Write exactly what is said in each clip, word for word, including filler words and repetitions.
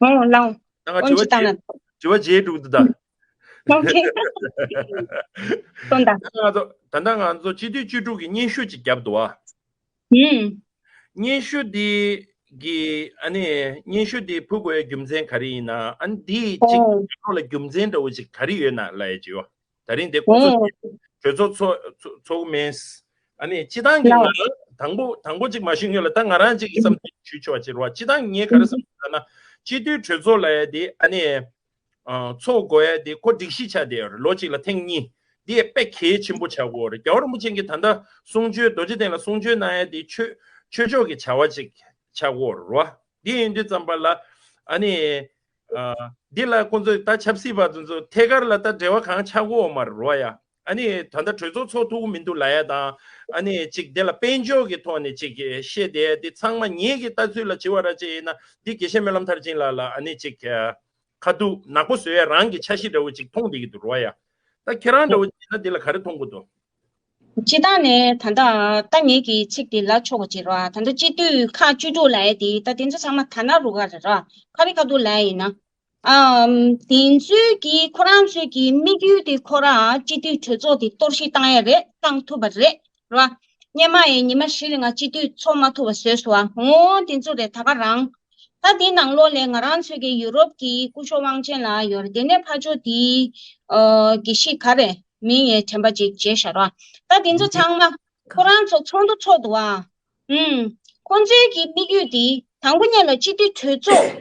ཨོ་ལའོ། ད་ང་དྲི་བ་བརྗེད་དྲི་བ་བརྗེད་འགྲོ་འདུག་ད། ཨོ་ཁེ། སོང་ད། ད་ང་ཚོ་ད་ལྟ་ང་ཚོ་སྤྱི་འཐུས་བཅུ་དྲུག་གི་སྙན་ཞུ་ཅིག་བརྒྱབ་འདུག་ཨ། ཧུམ། སྙན་ཞུ་འདི་གི་ཨ་ནི་སྙན་ཞུ་འདི་ཕུལ་དགོས་རྒྱུ་མཚན་ག་རེ་ཡིན་ན། ཨ་ནི་འདི་ཅིག་ཨོ་ལ་རྒྱུ་མཚན་འདྲ་བོ་ཅིག་ག་རེ་ཡོད་ན་ལབ་ཡ་ཅིག་ཡོད། ད་རིང་དེ་ཁོ་ཚོ་ཨོ་གྲོས་ཚོགས་ཚོགས་ཚོགས་མེད། ཨ་ནི་སྤྱི་བཏང་གི་ང་ལའོ། རང་དང་པོ་དང་པོ་ཅིག་མ་ཞུས་སྔོན་ལ་ད་ང་རང་ཅིག་གི་བསམ་ཚུལ་ཞུས་ཆོག་པ་ཅིག་རེད་བ། སྤྱི་བཏང་ངས་ག་རེ་བསམ་ཚུལ་ལབ་ན། སྤྱི་འཐུས་གྲོས་ཚོགས་ལབ་ཡ་དེ་ཨ་ནི་ཨ་ཚོགས་དགོས་ཡ་དེ་ཁོ་སྒྲིག་གཞི་ཆགས་བསྡད་ཡོད་རེད། ལོ་གཅིག་ལ་ཐེངས་གཉིས། འདི་ཡ་དཔེ་གལ་ཆེན་པོ་ཆགས་ཀྱི་ཡོད་རེད། རྒྱལ་བ་རིན་པོ་ཆེ་གིས་ད་ལྟ་གསུང་ཆོས་རྡོ་རྗེ་གདན་ལ་གསུང་ཆོས་གནང་ཡ་དེ་ཆོས་ཆོས་ཕྱོགས་ཀྱི་བྱ་བ་ཅིག་ཆགས་ཀྱི་ཡོད་རེད་བ། འདི་ཡིན་དུས་ཙམ་པ་ལ་ཨ་ནི། ཨ། འདི་ལ་ཁོང་ཚོས་ད་ཆབ་སྲིད་པ་ཚོ་ཚོ་ཐད་ཀར་ལ་ད་འབྲེལ་བ་གང་ཆགས་ཀྱི་ཡོད་མ་རེད་བ་ཡ། ཨ་ནི་ད་ལྟ་གྲོས་ཚོགས་ཚོགས་ཐུབ་ཀྱི་མི་འདུག་ལབ་ཡ་དང་། ཨ་ནི་ཅིག་དེ་ལ་དཔལ་འབྱོར་གྱི་ཐོག་ནས་ཅིག་བཤད་བསྡད་ཡ་དེ་ཚང་མ་ངེད་ཀྱི་ལྟ་ཚུལ་ལ་བྱེད་པ་ར་ཅིག་ཡིན་ན། འདི་དགེ་བཤེས་སྨོན་ལམ་མཐར་ཕྱིན་ལགས་ལ་ཨ་ནི་ཅིག་ཁ་ཐུག་ནག་པོ་བཟོ་ཡ་རང་གི་འཆར་གཞི་འདྲ་བོ་ཅིག་མཐོང་བསྡད་ཀྱི་འདུག་རེད་བ་ཡ། ད་ཁྱེད་རང་འདྲ་བོ་ཅིག་ཡིན་ན་འདི་ལ་ག་རེ་མཐོང་གི་འདུག་སྤྱིར་བཏང་ནས་ད་ལྟ་ད་ངེད་ཀྱི་ཚིག་དེ་ལབ་ཆོག་པ་ཅིག་རེད་བ། ད་ལྟ་སྤྱི་འཐུས་ཁག་བཅུ་དྲུག་ལབ་ཡ་དེ་ད་དེ་ཚོ་ཚང་མ་ད་ན་རུ་ག་རེད་ར། ག་རེ་ཁ་ཐུག་ལབ་ཡ་ཡིན་ན། ཨམ། དེ་ཚོའི་གི་ཁོ་རང་ཚོའི་གི་དམིགས་ཡུལ་དེ་ཁོ་རང་སྤྱི་འཐུས་གྲོས་ཚོགས་དེ་གཏོར་བཤིག་བཏང་ཡ་རེད། བཏང་ཐུབ་པ་རེད་ར། སྔོན་མ་ཡི་ཉི་མ་བཞི་རིང་ང་སྤྱི་འཐུས་ཚོགས་མ་ཐུབ་པ་བཟོས་སོང་བ། འོ་དེ་ཚོ་རེད། ད་ག་རང་ད་དེའི་ནང་ལོགས་ལ་ང་རང་ཚོའི་གི་ཡུ་རོབ་ཀྱི་སྐུ་ཞབས་དབང་ཆེན་ལགས་ཡོད་རེད། དེ་ནས་ཕར་ཕྱོགས་དེའི་ཨ་དགེ་བཤེས་ག་རེ་མིང་ཡང་དྲན་པ་ཅིག་བརྗེད་ཤག་ར། ད་དེ་ཚོ་ཚང་མ་ཁོ་རང་ཚོ་ཚོགས་འདུ་ཚོགས་འདུག་བ། ཨུམ། ཁོང་ཚོའི་གི་དམིགས་ཡུལ་དེ་དང་པོ་ཉིད་ལ་སྤྱི་འཐུས་གྲོས་ཚོགས་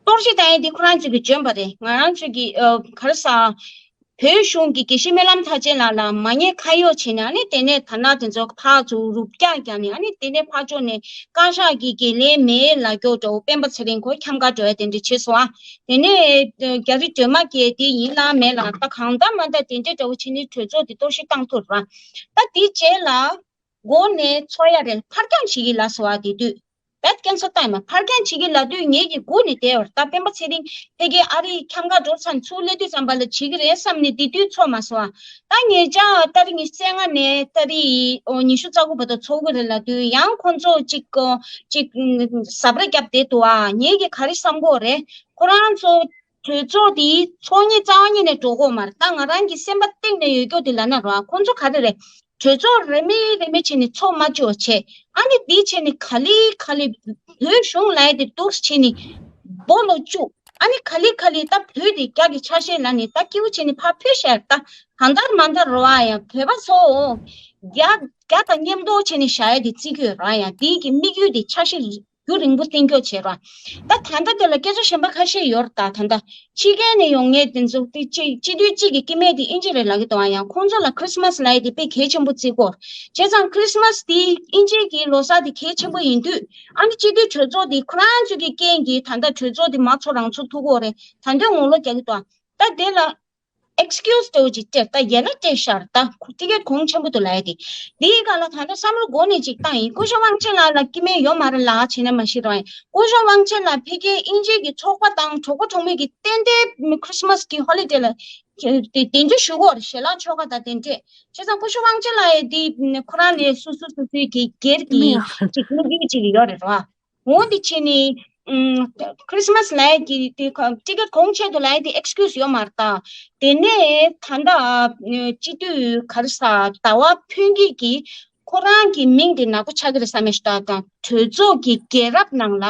གཏོར་བཤིག་བཏང་ཡས་དེ་ཁོ་རང་ཚོས་ཀྱི་འཇོན་པ་རེད། ང་རང་ཚོས་ཀྱི་ཨ་ག་རེ་ཟ། བོད་གཞུང་གི་དགེ་བཤེས་སྨོན་ལམ་མཐར་ཕྱིན་ལགས་ལ་མ་ཉེས་ཁ་གཡོགས་བྱས་ནས། ཨ་ནི་དེ་ནས་ད་ན་དེ་ཚོ་ཕར་ཚུར་རུབ་རྒྱག་རྒྱག་ནས། ཨ་ནི་དེ་ནས་ཕར་ཕྱོགས་ནས་བཀའ་ཤག་གི་འགན་ལེན་མེད་ལབ་རྒྱུ་འདྲ་བོ། སྤེན་པ་ཚེ་རིང་ཁོ་འཁྱམ་ག་འགྲོ་ཡ་དེ་འདྲ་བྱས་སོང་ཨ། དེ་ནས་རྒྱ་རི་སྒྲོལ་མ་གིས་དེ་ཡིན་ལ་མེད་ལ་ད་གང་ལྟར་མ་ལྟར་དེ་འདྲ་འདྲ་བོ་བྱས་ནས་གྲོས་ཚོགས་དེ་གཏོར་བཤིག་བཏང་ཐུབ་ར། ད་དེ་རྗེས་ལ། མགོ་ནས་ཚོགས་ཡ་རེད། ཕར་འགྱངས་བྱེད་ཀྱི་ལབ་སོང་བ། དེ་དུས་བེད་ཀན་སལ་བཏང་ཡ་མ། ཕར་འགྱངས་བྱེད་ཀྱི་ལབ་དུས་ངེད་ཀྱི་སྒུག་ནས་བསྡད་ཡོད་རེད། ད་སྤེན་པ་ཚེ་རིང་ཕ་གིར་ཨ་རིར་འཁྱམ་ག་འགྲོ་ཚར་ནས་ཚུར་སླེབས་དུས་ཙམ་པ་ལ་བྱེད་ཀྱི་རེད་བསམ་ནས། དེ་དུས་ཚོགས་མ་སོང་བ། ད་ཉེ་ཆར་ཏ་རིག་ཉི་ཤུ་རྩ་ལྔ་ནས་ཏ་རིག་ཨོ་ཉི་ཤུ་རྩ་དགུ་བར་དུ་ཚོགས་ཀྱི་རེད་ལབ་དུས་ཡང་ཁོང་ཚོ་གཅིག་གཅིག་ཟབ་ར་བརྒྱབ་བསྡད་འདུག་ཨ། ངེད་ཀྱིས་ག་རེ་བསམ་གྱི་ཡོད་རེད། ཁོ་རང་ཚོ་གྲོས་ཚོགས་དེ་ཚོགས་ཉིན་རྩ་བ་ཉིད་ནས་འགྲོ་གི་ཡོད་མ་རེད། ད་ང་རང་གི་སེམས་པ་གཏིང་ནས་ཡོད་རྒྱུ་དེ་ལབ་ན་ར། ཁོང་ཚོ་ག་རེ་རེད། གྲོས་ཚོགས་རེ་མིག་རེ་མིག་བྱས་ནས་ཚོགས་མ་བཅུག་བྱས། ཨ་ནི་འདི་བྱས་ནས་ག་ལེ་ག་ལེ་བོད་གཞུང་ལབ་ཡ་དེ་འདུག་སེ་བྱས་ནས་སྦོ་ལོག་བཅུག་ཨ་ནི་ག་ལེ་ག་ལེ་ད་བོད་དེ་རྒྱ་གི་ཆ་ཤས་ལབ་ནས་ད་སྐྱིད་པོ་བྱས་ནས་ཕར་ཕུད་བཞག་ད་གང་ལྟར་མ་ལྟར་ར་ཡ་བོད་པ་ཚོ་རྒྱ་རྒྱ་དང་མཉམ་དུ་བྱས་ནས་བཞག་ཡ་དེ་བརྩི་གི་ཡོད་ར། ཡ་དེ་གི་དམིགས་ཡུལ་དེ་ཆ་ཤས་རྒྱུན་རིང་པོ་བསྟེན་རྒྱུ་བྱེད་ར། ད་ད་ལྟ་དེ་ལ་སྐད་ཆ་གཞན་པ་ཁ་ཤས་ཡོད་རེད། ད་ད་ལྟ་ཕྱི་རྒྱལ་ནས་ཡོང་མཁན་དེ་ཚོ་དེ་སྤྱི་སྤྱི་འཐུས་གཅིག་གི་སྐྱེ་དམན་དེ་དབྱིན་ཇི་རེད་ལབ་ཀྱི་འདུག་ཨ་ཡང་ཁོང་ཚོ་ལ་ཁྲིས་མས་ལབ་ཡས་དེ་དཔེ་གལ་ཆེན་པོ་བརྩི་གི་ཡོད་རེད། བྱས་ཙང་ཁྲིས་མས་དེ་དབྱིན་ཇི་གི་ལོ་གསར་དེ་གལ་ཆེན་པོ་ཡིན་དུས། ཨ་ནི་སྤྱི་འཐུས་གྲོས་ཚོགས་དེ་ཁོ་རང་ཚོ་གི་རྐྱེན་གྱིས་ད་ལྟ་གྲོས་ཚོགས་དེ་མ་ཚོགས་རང་ཚོགས་ཐུབ་ཀྱི་ཡོད་རེད། ད་དུང་ངོ་ལོག་རྒྱག་གི་འདུག་ད་དེ་ལ་excuse་འདྲ་བོ་ཅིག་སྤྲད། ད་ཡན་ལག་སྤྲད་ཤར་ད་ཁོ་ཊི་ཀེཊ་གོང་ཆེན་པོ་འདུག་ལབ་ཡ་དེ། དེའི་སྒང་ལ་ད་ལྟ་བསམ་བློ་འགོ་ནས་ཅིག་བཏང་ཡིན། སྐུ་ཞབས་དབང་ཆེན་ལགས་ལ་སྐྱེ་དམན་ཡོད་མ་རེད་ལབ་བྱས་ན་མ་ཤེས་རོགས་ཡིན། སྐུ་ཞབས་དབང་ཆེན་ལགས་ཕ་གིའི་དབྱིན་ཇི་གི་ཚོགས་པ་དང་གྲོགས་པོ་གྲོགས་མོ་གི་ཏན་ཏན་ཁྲིས་མས་གི་ཧོ་ལི་ཌེ་ལ་དེ་དེ་འདྲ་ཞུ་གི་ཡོད་རེད། ཞལ་ལག་མཆོད་ཀ་དང་དེ་འདྲས། བྱས་ཙང་སྐུ་ཞབས་དབང་ཆེན་ལགས་ཡ་དེ་ཁོ་རང་ནས་སོ་སོ་སོ་སོའི་གི་སྒེར་གྱི་ཅིག་དམིགས་ཡུལ་ཅིག་ཡོད་རེད་རོ། འོ་འདི་བྱས་ནས། ཨུམ། ཁྲིས་མས་ལབ་ཡ་གི་དེ་ཁ་ཊི་ཀེཊ་གོང་ཆེ་དུ་ལབ་ཡ་དེ་ཨེགས་ཀིའུ་སི་ཡོད་མ་རེད་ད། དེ་ནས་ད་ལྟ་སྤྱི་འཐུས་ག་རེ་ཟ་ཟླ་བ་ཕུན་སྐྱིད་ཀྱིས་ཁོ་རང་གི་མིང་དེ་ནག་པོ་ཆགས་ཀྱི་རེད་བསམ་མེད་ཤག་ད་དང་གྲོས་ཚོགས་ཀྱི་རྒྱལ་རབས་ནང་ལ་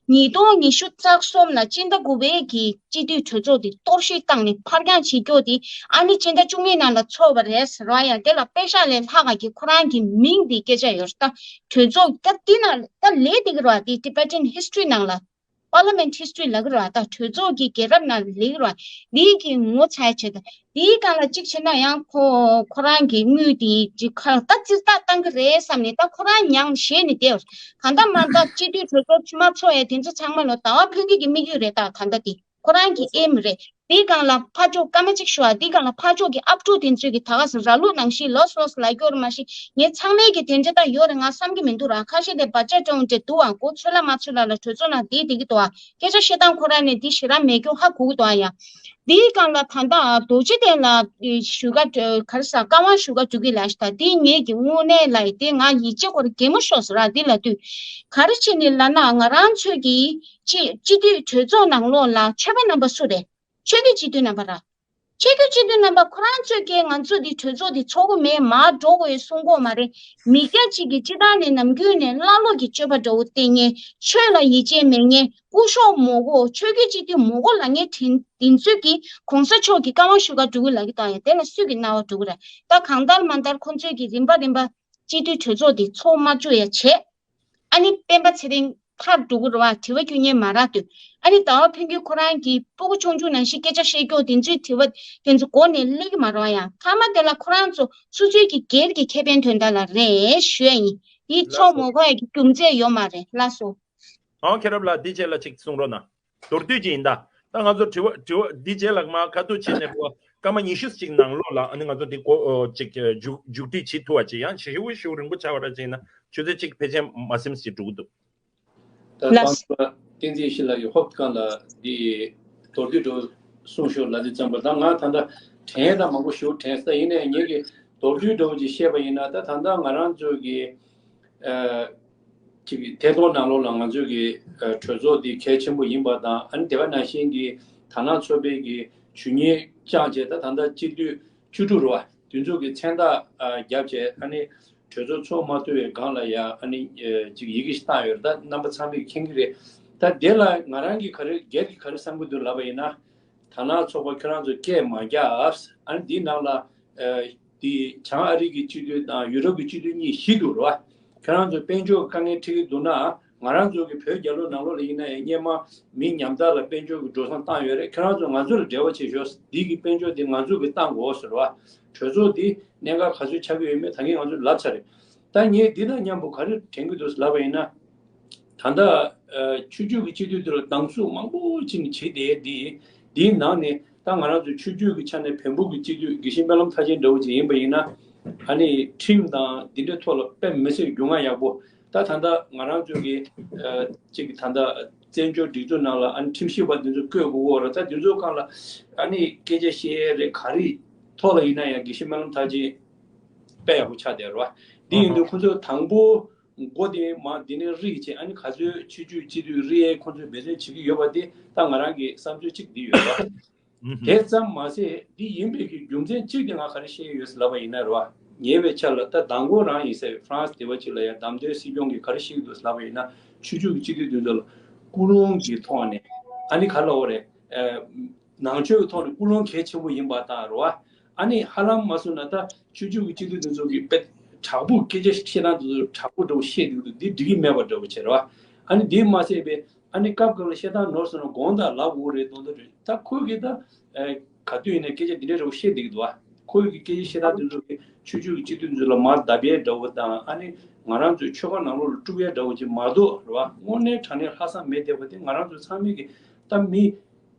ཉིས་སྟོང་ཉི་ཤུ་རྩ་གསུམ་ལ་སྤྱི་ཟླ་དགུ་པའི་གི་སྤྱི་འཐུས་གྲོས་ཚོགས་དེ་གཏོར་བཤིག་བཏང་ནས་ཕར་འགྱངས་བྱེད་རྒྱུ་དེ་ཨ་ནི་སྤྱི་ཟླ་བཅུ་གཉིས་ནང་ལ་ཚོགས་པ་རེད་ཟེར་བ་ཡང་དེ་ལ་པེ་ཤག་ལས་ལྷག་ག་གི་ཁོ་རང་གི་མིང་དེ་སྐད་ཆ་ཡོད་རེད་ད། གྲོས་ཚོགས་ད་འདི་ནང་ད་ལས་འདི་གི་ར་དེ་Tibetan history་ནང་ལ་Parliament history་ལ་གི་ར་ད་གྲོས་ཚོགས་ཀྱི་རྒྱལ་རབས་ནང་ལས་གི་ར་འདི་གི་ངོ་ཚ་ཡ་བྱེད་ད། འདིའི་སྒང་ལ་གཅིག་བྱས་ན་ཡང་ཁོ་ཁོ་རང་གི་དངུལ་དེ་ཅིག་ཁ་ད་ཙིར་ཏག་བཏང་གི་རེད་བསམ་ནས་ད་ཁོ་རང་མྱངས་ཞེད་ནས་བསྡད་ཡོད། གང་ལྟར་མ་ལྟར་སྤྱི་འཐུས་གྲོས་ཚོགས་ཕྱི་མ་ཚོགས་ཡ་དེ་ཚོ་ཚང་མ་ལོ་ཟླ་བ་ཕུན་སྐྱིད་ཀྱི་དམིགས་ཡུལ་རེད་ད། གང་ལྟར་དེ་ཁོ་རང་གི་ཨེམ་རེད། དེའི་སྒང་ལ་ཕར་ཕྱོགས་སྐར་མ་གཅིག་ཞུ་བ། དེའི་སྒང་ལ་ཕར་ཕྱོགས་ཀྱི་ཨབ་ཕྲུག་དེ་ཚོས་ཀྱི་ད་ག་སེ་ར་ལུག་ནང་བཞིན་ལོས་ལོས་ལབ་རྒྱུ་རེད། མ་གཞི་ངས་ཚང་མས་ཀྱི་དེ་འདྲ་ད་ཡོད་རེད་ང་བསམ་གྱི་མི་འདུག་ར། ཁ་ཤས་དེ་བར་ཆད་སྤྲད་འོང་འདྲ་འདུག་ཨ། མགོ་ཚོད་ལ་མ་ཚོད་ལ་ལ་གྲོས་ཚོགས་ནང་བསྡད་བསྡད་ཀྱི་འདུག་ཨ། སྐད་ཆ་བཤད་སྟངས་ཁོ་རང་ནས་འདི་ཞེ་དྲག་མེད་རྒྱུ་ཧ་གོ་གི་འདུག་ཨ། ཡ། འདིའི་སྒང་ལ་ད་ལྟ་རྡོ་རྗེ་གདན་ལ་ཞུ་ག་ག་རེ་ཟ་བཀའ་དབང་ཞུ་ག་འགྲོ་གི་ལབ་ཤག་ད་འདི་ངས་ཀྱི་དངོས་གནས་ལ་དེ་ང་ཡིད་ཆེས་ཁོ་ར་གད་མོ་ཤོར་སོང་ར། འདི་ལབ་དུས་ག་རེ་བྱས་ནས་ལབ་ན་ང་རང་ཚོའི་གི་སྤྱི་སྤྱི་འཐུས་གྲོས་ཚོགས་ནང་ལོགས་ལ་ཆོས་པ་རྣམ་པ་སུ་རེད། ཆོས་བརྒྱུད་སྤྱི་འཐུས་རྣམ་པ་ར། ཆོས་བརྒྱུད་སྤྱི་འཐུས་རྣམ་པ་ཁོ་རང་ཚོས་ཀྱིས་ང་ཚོ་འདི་གྲོས་ཚོགས་འདི་ཚོགས་གི་མེད་མར་འགྲོ་དགོས་གསུང་གི་ཡོད་མ་རེད། མི་སྐྱ་གཅིག་གིས་སྤྱིར་བཏང་ནས་ནམ་རྒྱུན་ནས་ཀླ་ཀློ་གི་སྤྱོད་པ་འདྲ་བོ་སྟོན་མཁན། ཆོས་ལ་ཡིད་ཆེས་མེད་མཁན། སྐུ་ཞབས་མོ་གོ། ཆོས་བརྒྱུད་སྤྱི་འཐུས་མོ་གོ་ལབ་མཁན་དེ་དེ་ཚོས་ཀྱིས་གོང་ས་མཆོག་གི་བཀའ་དབང་ཞུ་ག་འགྲོ་གི་ལབ་ཀྱི་འདུག་ཡ། དེ་ལ་སུས་ཀྱི་རྣ་བ་འགྲོ་གི་རེད། ད་གང་ལྟར་མ་ལྟར་ཁོ་ཚོས་ཀྱིས་རིམ་པ་རིམ་པ་སྤྱི་འཐུས་གྲོས་ཚོགས་དེ་ཚོགས་མ་བཅུག་ཡ་བྱས། ཨ་ནི་སྤེན་པ་ཚེ་རིང་ཐར་འགྲོ་གི་རེད་བ། དྲི་བ་རྒྱུ་མཚན་མ་རག་དུས། ཨ་ནི་ཟླ་བ་ཕུན་སྐྱིད་ཁོ་རང་གིས་སྤུ་གུ་ཆུང་ཆུང་ནང་བཞིན་སྐད་ཆ་བཤད་རྒྱུ་དེ་ཚོའི་དྲི་བ་དེ་ཚོ་མགོ་ནས་སླེབས་ཀྱི་མ་རེད་བ། ཡང་མཐའ་མ་དེ་ལ་ཁོ་རང་ཚོ་སོ་སོའི་གི་སྒེར་གྱི་ཁེ་ཕན་དོན་དག་ལ་རེད་ཞུ་ཡ་ཡིན། དེ་ཚོགས་མ་དགོས་ཡ་གི་རྒྱུ་མཚན་ཡོད་མ་རེད། ལགས་སོ། ཨང་། མཁྱེན་རབ་ལགས། འདི་རྗེས་ལ་ཅིག་གསུང་རོགས་གནང་། མདོར་བསྡུས་ཅིག་ཡིན་ད། ད་ང་ཚོ་དྲི་བ་དྲི་བ་འདི་རྗེས་ལ་མར་ཁ་ཐུག་བྱས་ནས་ཕར་སྐར་མ་ཉི་ཤུ་ཅིག་ནང་ལོགས་ལ་ཨ་ནི་ང་ཚོ་འདི་གོ་ཨོ་ཅིག་མཇུག་མཇུག་སྒྲིལ་བྱེད་ཐུབ་པ་ཅིག་ཡང་ཞེ་པོ་ཞེ་པོ་རིང་པོ་ཆགས་པ་འདྲ་ཅིག་ཡིན་ན་ཆུ་ཚོད་གཅིག་ཕལ་ཆེར་མ་ཟིན་ཅིག་འགྲོ་གི་འདུག་ད་ལགས། སྤེན་པ་བསྟན་འཛིན་ཡེ་ཤེས་ལགས་ཀྱིས་ཧོབ་སྒང་ལ་འདི་མདོར་བསྡུས་འདྲ་གསུང་ཤོག་ལབ་དུས་ཙམ་པ། ད་ང་ད་ལྟ་དྲན་ད་མང་པོ་ཞེ་པོ་དྲན་སོང་། ཡིན་ནའི་ངེད་ཀྱིས་མདོར་བསྡུས་འདྲ་བོ་ཅིག་བཤད་པ་ཡིན་ན། ད་ད་ལྟ་ང་རང་ཚོ་གི་ཨ་ཅིག་ཐད་གཏོང་ནང་ལོགས་ལ་ང་ཚོའི་གི་ཨ་གྲོས་ཚོགས་འདི་གལ་ཆེན་པོ་ཡིན་པ་དང་། ཨ་ནི་དེ་ག་ནང་བཞིན་གྱི་དར་ནག་ཚོགས་པའི་གི་ཇུས་ཉེས་བཅངས་བྱས། ད་ད་ལྟ་སྤྱི་འཐུས་བཅུ་དྲུག་རེད་བ། དེ་ཚོ་གི་མཚན་རྟགས་ཨ་བརྒྱབ་བྱས། ཨ་ནི་གྲོས་ཚོགས་ཚོགས་མ་ཐུབ་པའི་སྒང་ལ་ཡ་ཨ་ནི་ཨ་ཅིག་ཡི་གེ་ཞིག་བཏང་ཡོད་རེད། ད་རྣམ་པ་ཚང་མས་མཁྱེན་གྱི་རེད། ད་དེ་ལ་ང་རང་གིས་ག་རེ་སྒེར་གྱིས་ག་རེ་བསམ་གྱི་འདུག་ལབ་པ་ཡིན་ན། དར་ནག་ཚོགས་པ་ཁྱོད་རང་ཚོ་སྐད་མ་རྒྱག་ཨ་ནི་འདིའི་ནང་ལ་ཨ་འདི་བྱང་ཨ་རི་གི་སྤྱི་འཐུས་དང་ཡུ་རོབ་ཀྱི་སྤྱི་འཐུས་གཉིས་བཞི་འདུག་རེད་བ། ཁྱོད་རང་ཚོ་དཔལ་འབྱོར་གྱི་དཀའ་ངལ་འཕྲད་ཀྱི་འདུག་ན། ང་རང་ཚོ་གི་བོད་རྒྱལ་ལོ་ནང་ལོགས་ལ་ཡིན་ན་ཡང་སྔོན་མ་མི་ཉམ་ཐག་ལ་དཔལ་འབྱོར་གྱི་འགྲོ་སོང་བཏང་ཡོད་རེད། ཁྱོད་རང་ཚོ་ང་ཚོ་ལ་འབྲེལ་བ་བྱེད་ཤོག་འདི་གི་དཔལ་འབྱོར་འདི་ང་ཚོ་གིས་བཏང་དགོས་ཟེར་བ། གྲོས་ཚོགས་འདི་གནད་འགག་ག་ཚོད་ཆགས་ཀྱི་ཡོད་མེད་ད་གིན་ང་ཚོས་ལབ་ཚར་རེད། ད་ངས་འདི་དང་མཉམ་པོ་ག་རེ་དྲན་གྱི་འདུག་ལབ་པ་ཡིན་ན། ད་ལྟ་ཨ་ཆོས་བརྒྱུད་ཀྱི་སྤྱི་འཐུས་དེ་ལ་སྡང་ཟུག་མང་པོ་ཅིག་བྱེད་བསྡད་དེ། འདིའི་ནང་ནས་ད་ང་རང་ཚོ་ཆོས་བརྒྱུད་ཀྱི་ཆ་ནས་བོན་པོ་གི་སྤྱི་འཐུས་དགེ་བཤེས་སྨོན་ལམ་མཐར་ཕྱིན་འདྲ་བོ་ཅིག་ཡིན་པ་ཡིན་ན། ཨ་ནི་ཁྲིམས་དང་འདི་འདྲའི་ཐོག་ལ་དཔེ་མི་སྲིད་རྒྱུས་མངའ་ཡག་པོ། ད་ད་ལྟ་ང་རང་ཚོ་གི་ཨ་ཅིག་ད་ལྟ་བཙན་བྱོལ་སྒྲིག་འཛུགས་ནང་ལ་ཨ་ནི་ཁྲིམས་ཞིབ་པ་འདི་ཚོ་བསྐོས་དགོས་ཀྱི་ཡོད་རེད། ད་འདི་ཚོའི་སྒང་ལ་ཨ་ནི་སྐད་ཆ་བཤད་ཡས་རེད། ག་རེ་ཐོག་ལ་ཡིན་ན་ཡང་དགེ་བཤེས་སྨོན་ལམ་མཐར་ཕྱིན་དཔེ་ཡག་པོ་ཆགས་བསྡད་རེད་བ། འདི་ཡིན་དུས་ཁོ་ཚོ་དང་པོ་མགོ་དེ་མ་འདི་ནས་རིག་བྱས། ཨ་ནི་ག་ཚོད་ཆོས་བརྒྱུད་སྤྱི་འཐུས་རིག་ཡས་ཁོ་ཚོས་འབད་བརྩོན་བྱེད་ཀྱི་ཡོད་པ་དེ་ད་ང་རང་གི་བསམ་ཚུལ་གཅིག་འདི་ཡོད་རེད་བ། དེ་ཙམ་མ་ཟད་འདི་ཡིན་པའི་གི་རྒྱུ་མཚན་གཅིག་དེ་ང་ག་རེ་བཤད་ཀྱི་ཡོད་ལབ་པ་ཡིན་ན་རེད་བ། ཉེ་བའི་ཆར་ལ་ད་མདང་དགོང་རང་ཡིན་ཟེར་ཧྥ་རན་སི་དེ་བ་ཅིག་ལ་ཡང་བདམས་ཐོན་སྲིད་སྐྱོང་གིས་ག་རེ་བཤད་ཀྱི་འདུག་ལབ་པ་ཡིན་ན། ཆོས་བརྒྱུད་ཀྱི་སྤྱི་འཐུས་དེ་ཚོ་ལ་ཀུན་སློང་གི་ཐོག་ནས་ཨ་ནི་ག་ལབ་དགོས་རེད། ནང་ཆོས་ཀྱི་ཐོག་ནས་ཀུན་སློང་གལ་ཆེན་པོ་ཡིན་པ་དང་རེད་བ། ཨ་ནི་ཧ་ལམ་མ་སོང་ན་ད་ཆོས་བརྒྱུད་ཀྱི་སྤྱི་འཐུས་དེ་ཚོ་གི་དཔེ་དྲག་པོ་སྐད་ཆ་བཤད་སྟངས་དེ་ཚོ་དྲག་པོ་འདྲ་བོ་བཤད་འདུག་འདི་འགྲིག་གི་མེད་པ་འདྲ་བོ་བྱས་རེད་བ། ཨ་ནི་འདི་མ་ཟད་པའི་ཨ་ནི་སྐབས་སྐབས་ལ་བཤད་སྟངས་ནོར་སོང་ན་དགོངས་དག་ལབ་དགོས་རེད་མདོག་མདོག་རེད། ད་ཁོས་གི་ད་ག་དུས་ཡིན་ན་སྐད་ཆ་འདི་འདྲ་འདྲ་བོ་བཤད་བསྡད་ཀྱི་འདུག་བ། ཁོས་གི་སྐད་ཆ་བཤད་སྟངས་དེ་ཚོ་གི་ཆོས་བརྒྱུད་ཀྱི་སྤྱི་འཐུས་ཚོ་ལ་མར་བརྡབ་ཡས་འདྲ་བོ་དང་། ཨ་ནི་ང་རང་ཚོའི་ཆོལ་ཁ་ནང་ལོགས་ལ་དཀྲུག་ཡས་འདྲ་བོ་ཅིག་མ་གཏོགས་རེད་བ། དངོས་གནས་དྲང་གནས་ལྷག་བསམ་མེད་བསྡད་པ་དེ་ང་རང་ཚོ་ཚང་མས་གི་ད་མི་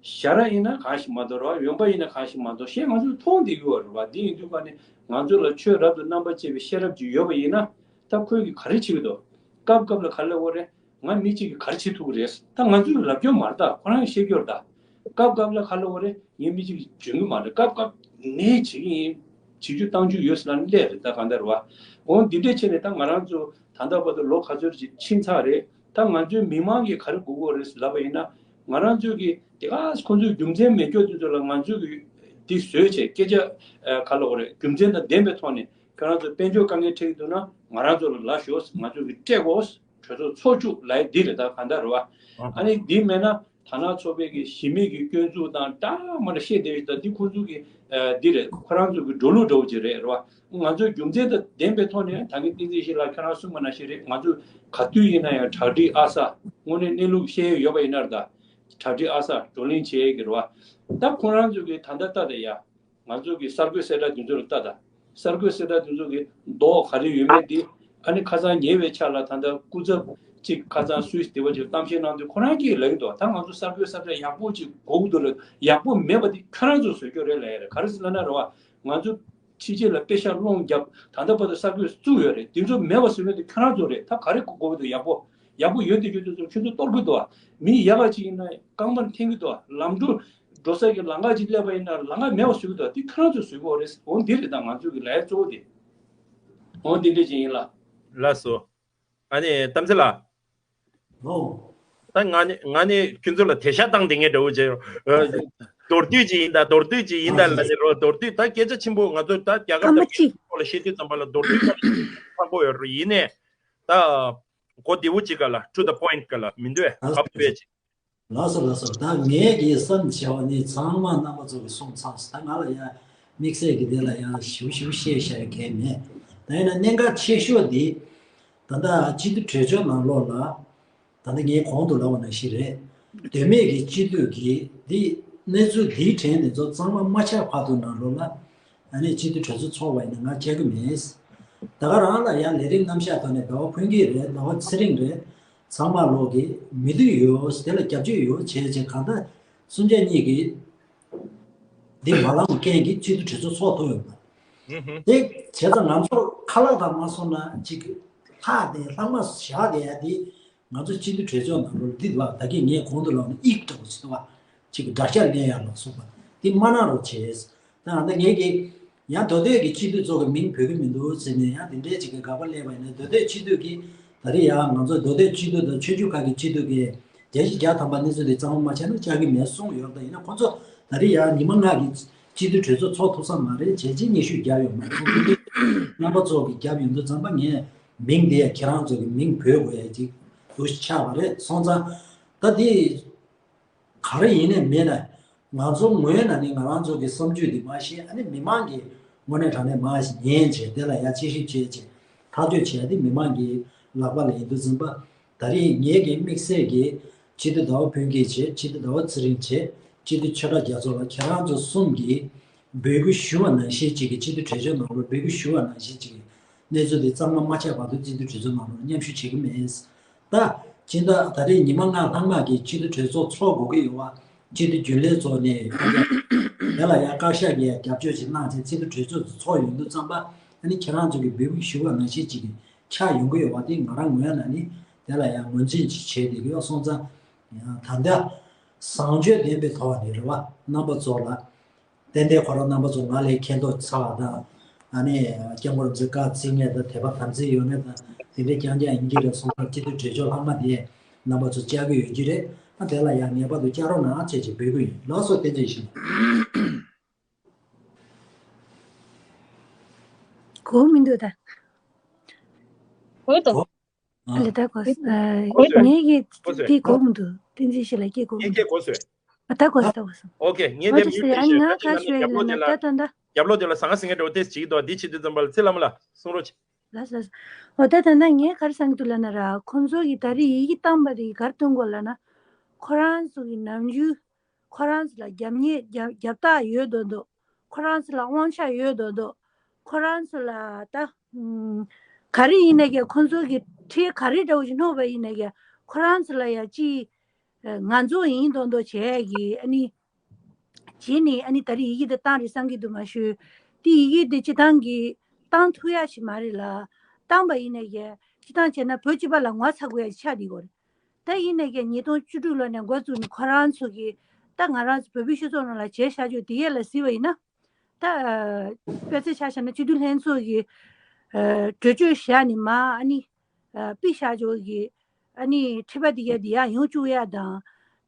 ཞར་ཡིན་ན་གང་ཞིག་མ་གཏོགས་རེད་བ། ཡོང་འབབ་ཡིན་ན་གང་ཞིག་མ་གཏོགས་ཞེས་ང་ཚོས་མཐོང་བསྡད་ཀྱི་ཡོད་རེད་བ། འདི་ཡིན་དུས་ཀ་ནས་ང་ཚོ་ལ་ཆོས་རབ་ཏུ་རྣམ་པར་ཕྱེ་བའི་ཤེས་རབ་ཅིག་ཡོད་པ་ཡིན་ན། ད་ཁོས་གི་ག་རེ་བྱེད་ཀྱི་འདུག་སྐབས་སྐབས་ལ་ག་ལབ་དགོས་རེད། ང་མི་གཅིག་གིས་ག་རེ་བྱེད་ཐུབ་ཀྱི་རེད། ད་ང་ཚོས་ལབ་རྒྱུ་མ་རེད། ད་ཁོ་རང་གིས་བཤད་རྒྱུ་རེད། ད་སྐབས་སྐབས་ལ་ག་ལབ་དགོས་རེད། ངས་མི་གཅིག་གིས་འཇོན་གྱི་མ་རེད། སྐབས་སྐབས་ངས་བྱེད་ཀྱི་ཡིན། བྱེད་རྒྱུ་བཏང་རྒྱུ་ཡོད་ཟེར་ལབ་ནས་སླེབས་རེད། ད་གང་ལྟར་བ། འོ་འདི་འདྲས་བྱས་ནས་ད་ང་རང་ཚོ་ད་ལྟ་བར་དུ་ལོ་ག་ཚོད་ཅིག་ཕྱིན་ཚར་རེད། ད་ང་ཚོའི་མི་མང་གིས་ག་རེ་དགོས་ཀྱི་ཡོད་རེད་ཟེར་ལབ་པ་ཡིན་ན། ང་རང་ཚོའི་གི་དེ་ག་ཁོང་ཚོའི་རྒྱུ་མཚན་མེད་སྐྱོ་དེ་ཚོ་ལ་ང་ཚོའི་གི་འདི་བཟོས་བྱས་སྐད་ཆ་ག་ལབ་དགོས་རེད། རྒྱུ་མཚན་དང་ལྡན་པའི་ཐོག་ནས་ཁྱོད་རང་ཚོ་དཔལ་འབྱོར་དཀའ་ངལ་འཕྲད་ཀྱི་འདུག་ན་ང་རང་ཚོ་ལ་ལབ་ཤོག་ང་ཚོ་གི་སྤྲད་དགོས། གྲོས་ཚོགས་ཚོགས་བཅུག་ལབ་ཡ་འདི་རེད། ད་གང་ལྟར་རེད་བ། ཨ་ནི་འདི་མེད་ན་དར་ནག་ཚོགས་པའི་གི་གཞི་མེད་ཀྱི་སྐྱོན་འཛུགས་དང་འདྲ་མ་འདྲ་བཤད་བསྡད་ཡོད། ད་འདི་ཁོང་ཚོ་གི་འདི་རེད། ཁོ་རང་ཚོ་གི་འགྲོ་ལུགས་འདྲ་བོ་ཅིག་རེད། རེད་བ། ང་ཚོས་རྒྱུ་མཚན་དང་ལྡན་པའི་ཐོག་ནས་ད་གིན་བསྟན་འཛིན་ཡེ་ཤེས་ལགས་ཁྱོད་རང་གསུངས་པ་ནང་བཞིན་རེད། ང་ཚོས་ག་དུས་ཡིན་ན་ཡང་གྲ་སྒྲིག་ཨ་ས་དངོས་གནས་གནས་ལུགས་བཤད་ཡོད་པ་ཡིན་ན་རེད། ད་གྲ་སྒྲིག་ཨ་ས་བགྲོ་གླེང་བྱེད་ཡས་ཀྱི་རེད་བ། ད་ཁོང་རང་ཚོ་གི་ད་ལྟ་ལྟ་ད་ཡ། ང་ཚོ་གི་གསར་འགོད་གསལ་བསྒྲགས་དེ་ཚོ་ལ་ལྟ་དང་། གསར་འགོད་གསལ་བསྒྲགས་དེ་ཚོ་གི་མདོག་ག་རེ་ཡོད་མེད་དེ། ཨ་ནི་ཁ་སང་ཉེ་བའི་ཆར་ལ་ད་ལྟ་སྐུ་ཚབ་ གཅིག་ཁ་སང་སུད་སི་དེ་བ་ཅིག་གཏམ་བཤད་གནང་དུས་ཁོ་རང་གིས་ལབ་ཀྱི་འདུག་ད་ང་ཚོ་གསར་འགོད་གསར་བརྗེ་ཡག་པོ་ཅིག་དགོས་ཀྱི་འདུག་ལབ། ཡག་པོ་མེད་པ་དེ་ཁྱོད་རང་ཚོས་བཟོས་ཀྱི་རེད་ལབ་ཡ་རེད། ག་རེ་ཟེར་ལབ་ན་རེད་བ། ང་ཚོ་ཕྱི་རྒྱལ་ལ་པེ་ཤག་སློང་རྒྱབ། ད་ལྟ་བར་དུ་གསར་འགོད་བཙུགས་ཡོད་རེད། དེ་ཚོ་མེད་པ་བཟོས་མཁན་དེ་ཁྱོད་རང་ཚོ་རེད། ད་ག་རེ་དགོས་ཀྱི་འདུག་ཡག་པོ་ཡག་པོ་ཡོད་དེ་ཁྱོད་ཚོ་ཁྱོད་ཚོ་གཏོར་གྱི་འདུག་མི་ཡག་ག་ཅིག་ཡིན་ན་རྐང་པར་འཐེན་གྱི་འདུག་ལམ་འགྲོ་འགྲོ་ས་གི་ལམ་ཁ་ཅིག་སླེབས་པ་ཡིན་ན་ལམ་ཁ་མེད་པ་བཟོས་ཀྱི་འདུག་དེ་ཁྱོད་རང་ཚོས་བཟོས་ཀྱི་ཡོད་རེད། འོ་འདི་རེད། ད་ང་ཚོ་གི་ལས་གཙོ་བོ་དེ་འོ་འདི་འདྲ་ཅིག་ཡིན་ལ། ལགས་སོ། ཨ་ནི་གཏམ་ཚེ་ལགས། ཨོ། ད་ང་ནི་ང་ནི་ཁྱོད་ཚོ་ལ་དེ་ཤ་བཏང་བསྡད་མཁན་འདྲ་བོ་བྱས་ཡོང་། མདོར་བསྡུས་ཅིག་ཡིན་ད། མདོར་བསྡུས་ཅིག་ཡིན་ད་ལབ་ནས་རོ། མདོར་བསྡུས་ད་སྐད་ཆ་ཆེན་པོ་ང་ཚོ་ད་རྒྱ་གར་དང་ཕྱི་ཐོག་ལ་བཤད་དུས་ཙམ་པ་ལ་མདོར་བསྡུས་ཁག་པོ་ཡོད་རེད། ཡིན་ནའི་ད་གོ་བདེ་བོ་ཅིག་ག་ལ། to the point ག་ལ་མི་འདོད་ཨ། ག་པོ་བས་ཅིག་ལགས་སོ་ལགས་སོ། ད་ངས་ཀྱིས་བསམ་བྱས་པ་ནི་ཚང་མ་རྣམ་པ་ཚོ་གིས་གསུངས་ཚར་སོང་། ད་ང་ལ་ཡང་དམིགས་བསལ་གྱི་དེ་ལ་ཡང་ཞིབ་ཞིབ་བཤད་བཤད་གལ་མེད། ད་ཡིན་ན་གནད་འགག་ཆེ་ཤོས་འདི་ད་ལྟ་སྤྱི་འཐུས་གྲོས་ཚོགས་ནང་ལོགས་ལ་ད་ལྟ་ངས་གོང་དུ་ལབ་པ་ནང་བཞིན་རེད། དོན་མེད་ཀྱི་སྤྱི་འཐུས་ཀྱིས་འདི་གནས་ཚུལ་འདིའི་གྲས་འདི་ཚོ་གཙང་མ་མ་ཆགས་བར་དུ་ནང་ལོགས་ལ་ཨ་ནི་སྤྱི་འཐུས་གྲོས་ཚོགས་ཚོགས་པ་ཡིན་ན་ང་བཅར་གྱི་མེད། ད་ག་རང་ལ་ཡང་ལས་རིམ་རྣམ་གཞག་ཐོག་ནས་ཟླ་བ་ཕུན་སྐྱིད་རེད། ཟླ་བ་ཚེ་རིང་རེད། ཚང་མ་ལོག་གི་མི་འདུག་ཡོད། དེ་ལ་རྒྱབ་སྐྱོར་ཡོད་བྱས་བྱས་གང་ལྟར་གསུམ་ཆ་གཉིས་ཀྱིས་འདི་བར་ལམ་རྐྱེན་གྱིས་སྤྱི་འཐུས་གྲོས་ཚོགས་ཚོགས་ཐུབ་ཡོད་པ། ཧུམ་ཧུམ། དེ་བྱས་ཙང་ང་ཚོར་ཁ་ལག་དང་མ་སོང་ན་ཅིག་ལྷག་དེ་ལྷག་མ་བཞག་དེ་ཡ་དེ་ང་ཚོ་སྤྱི་འཐུས་གྲོས་ཚོགས་ནང་ལོགས་འདི་ལ་ད་གིན་ངས་གོང་དུ་ལབ་ནས་ཨིག་འདྲ་པོ་ཞིག་འདུག་བ། ཅིག་དགྲ་ཤ་ལེན་ཡ་ལ་སོགས་པ་འདི་མ་གནང་རོགས་བྱས། ད་ཨ་ནི་ངས་ཀྱི་ཡང་མདོ་སྟོད་ཀྱི་སྤྱི་འཐུས་ཚོ་གི་མིང་འབོད་ཀྱི་མི་འདུག་ཟེར་ནས་ཡང་དེ་འདྲའི་ཅིག་གི་དགག་པ་སླེབས་པ་ཡིན་ན། མདོ་སྟོད་སྤྱི་འཐུས་ཀྱིས་ད་རེས་ཡང་ང་ཚོ་མདོ་སྟོད་སྤྱི་འཐུས་དང་ཆོས་བརྒྱུད་ཁག་གི་སྤྱི་འཐུས་ཀྱིས་བརྒྱ་ཆ་བརྒྱ་ཐམ་པ་གནས་ཚུལ་དེ་གཙང་མ་མ་ཆགས་ན་བཅར་གྱི་མེད་གསུངས་ཡོད། ད་ཡིན་ན་ཁོ་ཚོ་ད་རེས་ཡང་ཉི་མ་ལྔ་གི་སྤྱི་འཐུས་གྲོས་ཚོགས་ཚོགས་ཐུབ་ས་མ་རེད། བྱས་རྗེས་སྙན་ཞུ་བརྒྱབ་ཡོད་མ་རེད། ཁོང་ཚོ་རྣམ་པ་ཚོ་གི་བརྒྱབ་ཡོང་དུས་ཙམ་པ་ངས་མིང་དེ་ཡང་ཁྱེད་རང་ཚོ་གི་མིང་འབོད་དགོས་ཡ་ཅིག་འདུག་ཆགས་པ་རེད། སོང་ཙང་ད་དེ། ག་རེ་ཡིན་ནའི་མིན་ནའི་ང་ཚོ་ངོས་ནས་ནི་ང་རང་ཚོ་གི་བསམ་ཚུལ་འདི་མ་ཤེས། ཨ་ནི་མི་མང་གིས་དངོས་གནས་དྲང་གནས་མ་ཉན་བྱས་དེ་ལ་ཡ་དཔྱད་ཞིབ་བྱས་བྱས་ཐག་གཅོད་བྱས་ཏེ་མི་མང་གི་ལག་པ་ལ་ཡིན་དུས་ཙམ་པ། ད་རེས་ངེད་ཀྱི་དམིགས་བསལ་གྱི་སྤྱི་འཐུས་ཟླ་བ་ཕུན་སྐྱིད་བྱས། སྤྱི་འཐུས་ཟླ་བ་ཚེ་རིང་བྱས། སྤྱི་འཐུས་ཆོས་གྲགས་རྒྱ་མཚོ་ལགས། ཁྱེད་རང་ཚོ་གསུམ་གྱིས་འབོད་སྐུལ་ཞུ་བ་ནང་བཞིན་ཅིག་གི་སྤྱི་འཐུས་གྲོས་ཆོད་ནང་ལོགས་འབོད་སྐུལ་ཞུ་བ་ནང་བཞིན་ཅིག་གི་གནས་ཚུལ་འདི་གཙང་མ་མ་ཆགས་བར་དུ་སྤྱི་འཐུས་གྲོས་ཚོགས་ནང་ལོགས་མཉམ་ཞུགས་བྱེད་ཀྱི་མེད། ད་སྤྱི་ཟླ་ད་རེས་ཉི་མ་ལྔ་ལྷག་མ་གི་སྤྱི་འཐུས་གྲོས་ཚོགས་ཚོགས་དགོས་ཀྱི་ཡོད་པ། སྤྱི་འཐུས་རྒྱུན་ལས་ཚོ་ནས་དེ་ལ་ཡང་བཀའ་ཤག་གིས་རྒྱབ་སྐྱོར་ཅིག་གནང་བྱས་སྤྱི་འཐུས་གྲོས་ཚོགས་ཚོགས་ཡོང་དུས་ཙམ་པ། ཨ་ནི་ཁྱེད་རང་ཚོ་གི་འབོད་སྐུལ་ཞུ་བ་ནང་བཞིན་ཅིག་གི་ཆགས་ཡོང་གི་ཡོད་པ་དེ་ང་རང་ངོས་ནས་ནི་དེ་ལ་ཡང་ངོས་འཛིན་ཅིག་བྱས་བསྡད་ཀྱི་ཡོད། སོང་ཙང་ཡང་ད་ལྟ་བཟང་སྤྱོད་ལྡན་པའི་ཐོག་ནས་རེད་བ། རྣམ་པ་ཚོ་ལ། ཏན་ཏན་ཁོ་རང་རྣམ་པ་ཚོ་ང་ལས་མཁྱེན་རྟོགས་ཚ་བ་དང་། ཨ་ནི་སྐྱབས་མགོན་རིན་པོ་ཆེ་བཀའ་བརྩི་མཁན་དང་དད་པ་དམ་ཚིག་ཡོད་མཁན་དང་དེ་འདྲའི་རྐྱང་རྐྱང་ཡིན་གྱི་རེད། སོང་ཙང་སྤྱི་འཐུས་གྲོས་ཆོད་ལྷག་མ་དེ་རྣམ་པ་ཚོ་བཅར་གྱི་ཡོད་ཀྱི་རེད། ཨ་དེ་ལ་ཡང་ངེས་པར་དུ་བཅར་རོགས་གནང་བྱས་ཅིག་འབོད་སྐུལ་ཡིན། ལགས་སོ། བསྟན་འཛིན་ཡེ་ཤེས་ལགས། གོ་མི་འདུག་ད། གོ་དང་། ཨ་ལེ་ད་གོ། ཨ། གོ་སོང་། ངས་ཀྱི་གོ་སོང་། དེ་གོ་མི་འདུག་བསྟན་འཛིན་ཡེ་ཤེས་ལགས་ཀྱིས་གོ་མི་འདུག་ངས་སྐད་གོ་སོང་། ཨ་ད་གོ་སོང་ད་གོ་སོང་། ཨོ་ཁེ། ངས་དེ་མིའུ་ཊི་བྱས། ཨ་ནི་ང་ག་ཞུ་ཡ་ཡིན་ལབ་ན་ད་ད་ད། རྒྱབ་ལོགས་དེ་ལ་ཟང་ངེ་ཟིང་ངེ་འདྲ་བོ་ཏོག་ཙམ་བྱེད་ཀྱི་འདུག་འདི་བྱེད་དུས་ཙམ་པ་ལ་ཚེ་བླ་མ་ལགས་གསུང་རོགས་བྱེད། ལགས་ལགས། འོ་ད་ད་ལྟ་ངས་ག་རེ་བསམ་གྱི་འདུག་ལབ་ན་ར། ཁོང་ཚོ་གིས་ད་རེས་ཡི་གེ་བཏང་པ་དེ་ག་རེ་སྟོན་དགོས་ལབ་ན། ཁོ་རང་ཚོ་གི་ནམ་རྒྱུན་ཁོ་རང་ཚོ་ལ་རྒྱབ་གཉེར་རྒྱབ་རྒྱབ་རྟགས་ཡོད་མདོག་མདོག་ཁོ་རང་ཚོ་ལ་དབང་ཆ་ཡོད་མདོག་མདོག་ཁོ་རང་ཚོ་ལ་ད་ཨུམ་ག་རེ་ཡིན་ནའི་ཀྱང་ཁོང་ཚོ་གི་ཁྲལ་ག་རེ་འདྲ་བོ་ཞིག་སྣོན་པ་ཡིན་ནའི་ཀྱང་ཁོ་རང་ཚོ་ལ་ཡ་ཅིག་ང་ཚོ་ཡིན་མདོག་མདོག་བྱས་ཀྱི་ཨ་ནི། བྱས་ནས་ཨ་ནི་ད་རེས་ཡི་གེ་འདི་བཏང་རེད་བསམ་གྱི་འདུག་མ་གཞི་དེ་ཡི་གེ་འདི་སྤྱི་བཏང་གི་བཏང་ཐུབ་ཡ་ཞིག་མ་རེད་ལ། བཏང་པ་ཡིན་ནའི་ཀྱང་སྤྱི་བཏང་བྱས་ན་བོད་སྤྱི་པ་ལ་ངོ་ཚ་དགོས་ཡ་ཞིག་ཆགས་བསྡད་ཡོད་རེད། ད་ཡིན་ནའི་ཀྱང་ཉིས་སྟོང་བཅུ་དྲུག་ལོ་ནས་འགོ་བཙུགས་ནས་ཁོ་རང་ཚོ་གིས་ད་ང་རང་ཚོ་བོད་པའི་སྤྱི་ཚོགས་ནང་ལ་བྱས་བཞག་ཆོག་དེ་ཡས་ལ་གཟིགས་པ་ཡིན་ན། ད་དཔེ་ཆ་ཆ་བཞག་ན་སྤྱི་འཐུས་ལྷན་ཚོགས་ཀྱི་གྲོས་ཆོད་བཞག་ནས་མ་ཨ་ནི་ཕུད་བཞག་ཆོག་གི་ཨ་ནི་ཁྲི་པ་དེ་ག་དེ་ཡང་ཡོང་བཅུག་ཡ་དང་།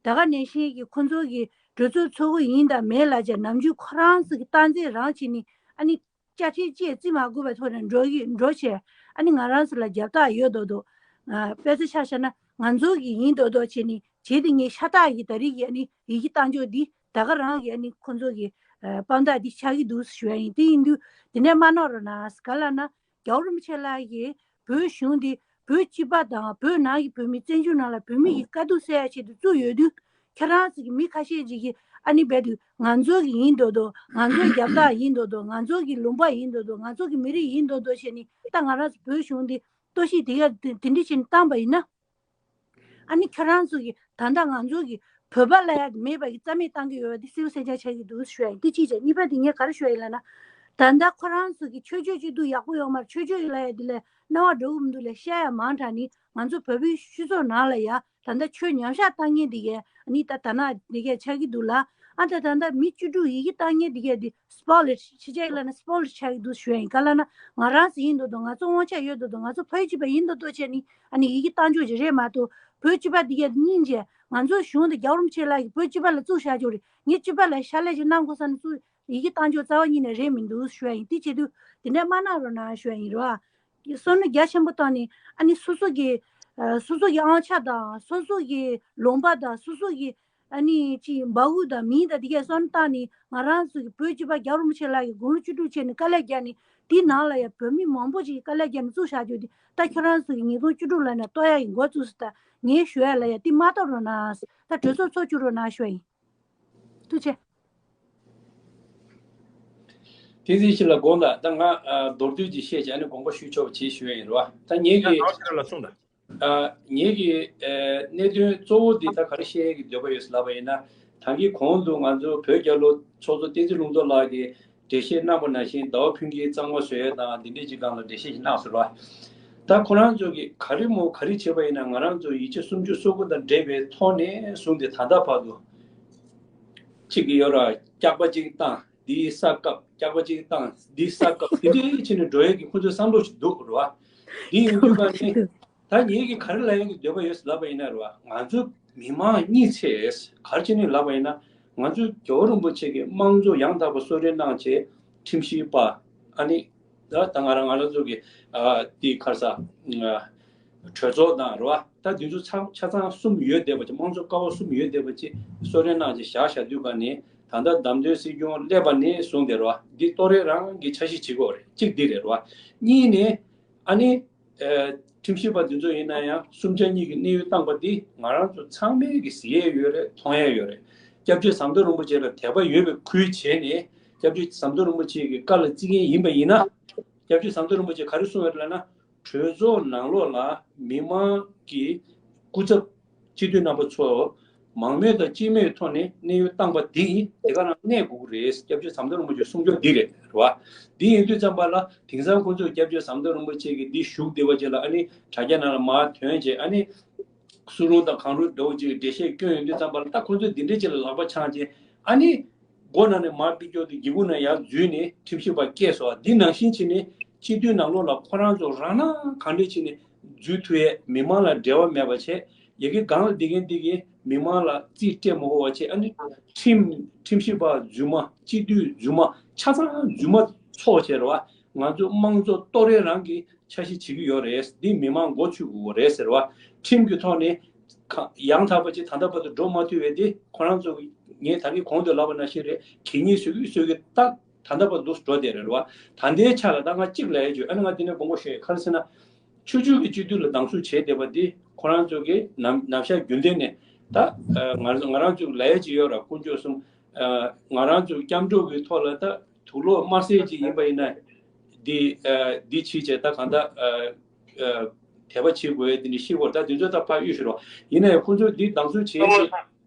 ད་ག་ནང་བཞིན་གྱི་ཁོང་ཚོ་གི་གྲོས་ཚོགས་ཚོགས་གི་ཡིན་དང་མེད་ལ་ཅིག་ནམ་རྒྱུན་ཁོ་རང་ཚོ་གི་རྟགས་མཚན་རང་བྱས་ནས་ཨ་ནི་དཔྱ་ཁྲལ་ཅིག་བརྩི་མ་དགོས་པའི་ཐོག་ནས་འགྲོ་གི་འགྲོ་བྱས་ཨ་ནི་ང་རང་ཚོ་ལ་རྒྱབ་རྟགས་ཡོད་མདོག་མདོག་དཔེ་ཆ་ཆ་བཞག་ན་ང་ཚོ་གི་ཡིན་མདོག་མདོག་བྱས་ནས་བྱས་དེ་ངས་ཤ་སྟག་གི་ད་རེས་ཀྱི་ཨ་ནི་ཡི་གེ་བཏང་ཕྱོགས་འདི་ད་ག་རང་གི་ཨ་ནི་ཁོང་ཚོ་གི་དཔང་རྟགས་འདི་ཆགས་ཀྱི་འདུག་ཞུ་ཡ་ཡིན། དེ་ཡིན་དུས་དེ་ནས་མ་གནང་རོགས་གནང་། ག་ལབ་ན་རྒྱལ་བ་རིན་པོ་ཆེ་ལགས་ཀྱིས་བོད་གཞུང་འདི་བོད་སྤྱི་པ་དང་བོད་ནང་གི་བོད་མི་བཙན་བྱོལ་ནང་ལ་བོད་མི་ཡི་དཀའ་སྡུག་སེལ་ཡ་ཆེད་དུ་བཙུགས་ཡོད་དུས་ཁྱེད་རང་ཚོ་གི་མི་ཁ་ཤས་ཅིག་གིས་ཨ་ནི་རྦད་དེ་ང་ཚོ་གི་ཡིན་མདོག་མདོག་ང་ཚོའི་རྒྱབ་རྟགས་ཡིན་མདོག་མདོག་ང་ཚོ་གི་ལུང་པ་ཡིན་མདོག་མདོག་ང་ཚོ་གི་མི་རིགས་ཡིན་མདོག་མདོག་བྱས་ནས་ད་ང་རང་ཚོ་བོད་གཞུང་འདི་གཏོར་བཤིག་དེ་ག་དེ་འདྲ་བྱས་ནས་བཏང་པ་ཡིན་ན། ཨ་ནི་ཁྱོད་རང་ཚོ་གི་ད་ལྟ་ང་ཚོ་གི་བོད་པ་ལབ་ཡ་མེད་པ་གི་རྩ་མེད་བཏང་གི་ཡོད་པ་འདི་སེའུ་སེ་ཆ་ཆགས་ཀྱི་འདུག་ཞུ་ཡ་ཡིན། འདི་གཅིག་བྱས། གཉིས་པ་འདི་ངས་ག་རེ་ཞུ་ཡ་ཡིན་ལབ་ན། ད་ལྟ་ཁོ་རང་ཚོ་གི་ཆོས་བརྒྱུད་སྐྱིད་སྡུག་ཡག་པོ་ཡོད་མ་རེད། ཆོས་ཕྱོགས་ཀྱི་ལབ་ཡ་འདི་ལ་རྣ་བ་འགྲོ་གི་མི་འདུག་ལབ་བཤད་ཡ་མང་དྲགས་ནི། ང་ཚོ་བོད་པའི་སྤྱི་ཚོགས་ནང་ལ་ཡ་ད་ལྟ་ཆོས་ཉམས་ཆག་བཏང་མཁན་འདི་གས་ནི་ད་ད་ན་འདི་གས་ཆགས་ཀྱི་འདུག་ལ། ཨ་ད་ད་ལྟ་མི་བཅུ་དྲུག་ཡི་གེ་བཏང་མཁན་འདི་གས་འདི་སྤོ་ལི་ཕྱི་རྒྱལ་ལ་ནི་སྤོ་ལི་ཆགས་ཀྱི་འདུག་ཞུ་ཡ་ཡིན། ག་ལབ་ན་ང་རང་ཚོ་ཡིན་མདོག་མདོག་ང་ཚོ་དབང་ཆ་ཡོད་མདོག་མདོག་ང་ཚོ་བོད་སྤྱི་པ་ཡིན་མདོག་མདོག་བྱས་ནི་ཨ་ནི་ཡི་གེ་བཏང་ཆོག་ཅིག་རེད་མ་གཏོགས། བོད་སྤྱི་པ་འདི་གས་སྙིང་རྗེ་ང་ཚོ་གཞུང་དང་རྒྱལ་བ་རིན་པོ་ཆེ་ལགས་ཀྱིས་བོད་སྤྱི་པ་ལ་བཙུགས་བཞག་ཆོག་རེད། ངས་སྤྱི་པ་ལ་ཕྱག་ལས་ཅིག་གནང་དགོས་ས་ནི་བཙུགས། ཡི་གེ་བཏང་ཆོག་རྩ་བ་ཉིད་ནས་རེད་མི་འདུག་ཞུ་ཡ་ཡིན། དེ་བྱེད་དུས་དེ་འདྲ་མ་གནང་རོགས་གནང་ཞུ་ཡ་ཡིན། རེད་བ། བསམ་བློ་རྒྱ་ཆེན་པོ་བཏང་ནས་ཨ་ནི་སོ་སོ་གི་ཨ་སོ་སོ་གི་དབང་ཆ་དང་སོ་སོ་གི་ལུང་པ་དང་སོ་སོ་གི་ཨ་ནི་ཅི་འབའ་འུ་དང་མིང་དང་དེ་གས་བསམ་བློ་བཏང་ནས་ང་རང་ཚོ་གི་བོད་སྤྱི་པ་རྒྱལ་བ་རིན་པོ་ཆེ་ལགས་ཀྱི་དགུང་ལོ་བཅུ་དྲུག་བྱས་ནས་དཀའ་ལས་བརྒྱབ་ནས་དེའི་ནང་ལ་ཡང་བོད་མི་མང་པོ་ཅིག་གིས་དཀའ་ལས་བརྒྱབ་ནས་བཙུགས་བཞག་རྒྱུ་དེ་ད་ཁྱོད་རང་ཚོ་གི་ཉིས་སྟོང་བཅུ་དྲུག་ལ་ནས་གཏོར་ཡ་གི་འགོ་བཙུགས་སུ་ད་ངས་ཞུ་ཡ་ལ་ཡ་དེ་མ་གཏོར་རོགས་གནང་། ད་གྲོས་ཚོགས་ཚོགས་བཅུག་རོགས་གནང་ཞུ་ཡ་ཡིན། ཐུགས་རྗེ་ཆེ། བསྟན་འཛིན་ཞིག་ལ་དགོངས་དག་ད་ང་ཨ་མདོར་བསྡུས་ཀྱི་བཤད་བྱས་ནས་དགོངས་པ་ཞུ་ཆོག་པ་བྱེད་ཞུ་ཡ་ཡིན་རོ། ད་ངེད་ཀྱི་ཡང་ལ་གསུངས་དང་། ཨ་ངེད་ཀྱི་ཨ་གནད་དོན་གཙོ་བོ་འདི་ད་ག་རེ་བཤད་ཀྱི་འདོད་པ་ཡོད་ལབ་པ་ཡིན་ན། ད་གིན་གོང་དུ་ང་ཚོ་བོད་རྒྱལ་ལོ་ཚོགས་གཙོ་བསྟན་འཛིན་ལྷུན་རྩེ་ལགས་ཀྱིས་འགྲེལ་བཤད་གནང་པ་ནང་བཞིན་ཟླ་བ་ཕུན་སྐྱིད་གཙང་མ་བཟོ་ཡས་དང་འདི་འདྲས་ཀྱི་སྒང་ལ་འགྲེལ་བཤད་ཞིག་གནང་སོང་རོ། ད་ཁོ་རང་ཚོ་གིས་ག་རེ་མོ་ག་རེ་བྱས་པ་ཡིན་ན་ང་རང་ཚོ་ཡིག་ཆ་སུམ་ཅུ་སོ་དགུ་དང་འབྲེལ་བའི་ཐོག་ནས་བཟུང་སྟེ་ད་ལྟ་བར་དུ་གཅིག་གི་ཡོད་ར་སྐྱག་པ་གཅིག་བཏང་། འདིའི་ས་བཀབ། སྐྱག་པ་གཅིག་བཏང་། འདིའི་ས་བཀབ། དེ་འདྲའི་ཕྱིན་ནས་འགྲོ་ཡས་ཀྱི་ཁོ་ཚོའི་བསམ་བློ་ཞིག་འདུག་རེད་བ། འདི་ཡིན་དུས་ཀ་ནི་ད་ངེད་ཀྱིས་ག་རེ་ལབ་ཡས་ཀྱི་འདོད་པ་ཡོད་ལབ་པ་ཡིན་ན་རེད་བ། ང་ཚོ་མི་མང་གཉིས་ཆེ་ག་རེ་བྱས་ནས་ལབ་པ་ཡིན་ན། ང་ཚོ་རྒྱལ་བ་རིན་པོ་ཆེ་གི་དམངས་གཙོ་ཡང་དག་པ་གསོལ་རས་གནང་བྱས་ཁྲིམས་ཞིབ་པ་ཨ་ནི་ད་ད་ང་རང་ང་རང་ཚོ་གི་ཨ་དེ་ག་རེ་ཟ་གྲོས་ཚོགས་དང་རེད་བ། ད་འདི་ཚོ་ཚང་ཆ་ཚང་གསུམ་ཡོད་བསྡད་པ་ཅིག་དམངས་གཙོ་ཀ་བ་གསུམ་ཡོད་བསྡད་པ་ཅིག་གསོལ་རས་གནང་བྱས་བཞག་བཞག་དུས་ཀ་ནས་ད་ལྟ་བདམས་ཐོན་སྲིད་སྐྱོང་སླེབས་པ་ནས་བཟུང་སྟེ་རེད་བ། འདི་གཏོར་རས་རང་གི་འཆར་གཞི་བྱེད་དགོས་རེད། གཅིག་འདི་རེད་རེད་བ། གཉིས་ནས་ཨ་ནི་ཨ་ཁྲིམས་ཞིབ་པ་འདི་ཚོ་ཡིན་ན་ཡང་གསུམ་ཆ་གཉིས་ཀྱི་གནས་ཡུལ་བཏང་པ་འདི་ང་རང་ཚོ་ཚང་མས་ཀྱི་གཟིགས་ཡས་ཡོད་རེད། མཐོང་ཡས་ཡོད་རེད། སྐྱབས་རྗེ་ཟམ་གདོང་རིན་པོ་ཆེ་ལ་དད་པ་ཡོད་པའི་ཁུལ་བྱས་ནས་སྐྱབས་རྗེ་ཟམ་གདོང་རིན་པོ་ཆེ་གི་བཀའ་ལ་བརྩི་མཁན་ཡིན་པ་ཡིན་ན། སྐྱབས་རྗེ་ཟམ་གདོང་རིན་པོ་ཆེ་ག་རེ་གསུངས་ཡོད་རེད་ལབ་ན། གྲོས་ཚོགས་ནང་ལོགས་ལ་མི་མང་གི་སྐུ་ཚབ་སྤྱི་འཐུས་རྣམ་པ་ཚོ་མང་མོས་དང་སྤྱི་མོས་ཐོག་ནས་གནས་ཡུལ་བཏང་པ་འདི་དེ་ག་རང་གནས་དགོས་ཀྱི་རེད། སྐྱབས་རྗེ་ཟམ་གདོང་རིན་པོ་ཆེའི་གསུང་ཆོས་འདི་རེད་རེད་བ། འདི་ཡིན་དུས་ཙམ་པ་ལ་དེང་སང་ཁོང་ཚོས་སྐྱབས་རྗེ་ཟམ་གདོང་རིན་པོ་ཆེ་གི་འདི་བཞུགས་བསྡད་པ་ཅིག་ལ་ཨ་ནི་དྲ་རྒྱ་ནང་ལ་མར་ཐོན་བྱས་ཨ་ནི་སུ་རུང་དང་གང་རུང་འདྲ་བོ་ཅིག་འགྲེལ་བཤད་སྐྱོན་ཡོང་དུས་ཙམ་པ་ལ་ད་ཁོང་ཚོས་འདི་འདྲས་ཅིག་ལ་ལག་པ་འཆང་བྱས་ཨ་ནི། སྒོ་ནང་ནས་མར་ཕུད་རྒྱུ་དེ་སྒེའུ་ཁུང་ནང་ཡར་འཛུལ་ནས་ཁྲིམས་ཞིབ་པ་བསྐོས་སོང་། འདི་ནང་བཞིན་བྱས་ནས་སྤྱི་འཐུས་ནང་ལོགས་ལ་ཁོ་རང་ཚོ་རང་སྣང་གང་འདྲ་བྱས་ནས་འཛུལ་ཐུབ་ཡས། མི་མང་ལ་འབྲེལ་བ་མེད་པ་བྱས། ཡ་གི་སྒང་ལ་བསྡད་མཁན་དེ་གིས་མི་མང་ལ་རྩིས་སྤྲད་མ་དགོས་པ་བྱས། ཨ་ནི་ཁྲིམས་ཁྲིམས་ཞིབ་པ་རྫུན་མ། སྤྱི་འཐུས་རྫུན་མ། ཆ་ཚང་རྫུན་མ་ཚོགས་བྱས་རེད་བ། ང་ཚོ་དམངས་གཙོ་གཏོར་རས་རང་གི་འཆར་གཞི་བྱེད་ཀྱི་ཡོད་རེད། འདི་མི་མང་མགོ་ཚོས་དགོས་རེད་ཟེར་བ། ཁྲིམས་ཀྱི་ཐོག་ནས་ཁ་ཡང་དག་པ་ཅིག་ད་ལྟ་བར་དུ་འགྲོ་མ་ཐུབ་པའི་དེ་ཁོ་རང་ཚོ་ངས་ད་གིན་གོང་དུ་ལབ་པ་ནང་བཞིན་རེད། གད་སྙིགས་བཟོ་གི་བཟོ་གི་ད་ད་ལྟ་བར་དུ་འགྲོ་བསྡད་རེད་བ། ད་ལྟའི་ཆ་ལ་ད་ང་གཅིག་ལབ་ཡ་བརྗོད། ཨ་ནི་ང་འདི་ནས་དགོངས་པ་བཞེས། ག་རེ་ཟེར་ན། ཆོས་བརྒྱུད་ཀྱི་སྤྱི་འཐུས་ལ་སྡང་ཟུག་བྱས་བསྡད་པ་འདི་ཁོ་རང་ཚོ་གི་ནམ་ནམ་ཞག་རྒྱུན་ལྡན་ནས་ད་ང་ང་རང་ཚོ་ལབ་ཡ་ཅིག་ཡོད་ར། དཀོན་མཆོག་གསུམ། ང་རང་ཚོ་སྐྱབས་འགྲོ་གི་ཐོག་ལ་ད་དུག་ལོག་དམར་ཟས་ཅིག་ཡིན་པ་ཡིན་ན། འདི་འདི་ཕྱིས་བྱས་ད་གང་ལྟར་དད་པ་བྱེད་དགོས་ཡ་འདི་འདྲ་ཤེས་དགོས། ད་འདི་ཚོ་ད་ཕར་གཡུག་ཞུ་རོགས། ཡིན་ན་ཡང་ཁོང་ཚོས་འདི་སྡང་ཟུག་བྱེད་ཅིག་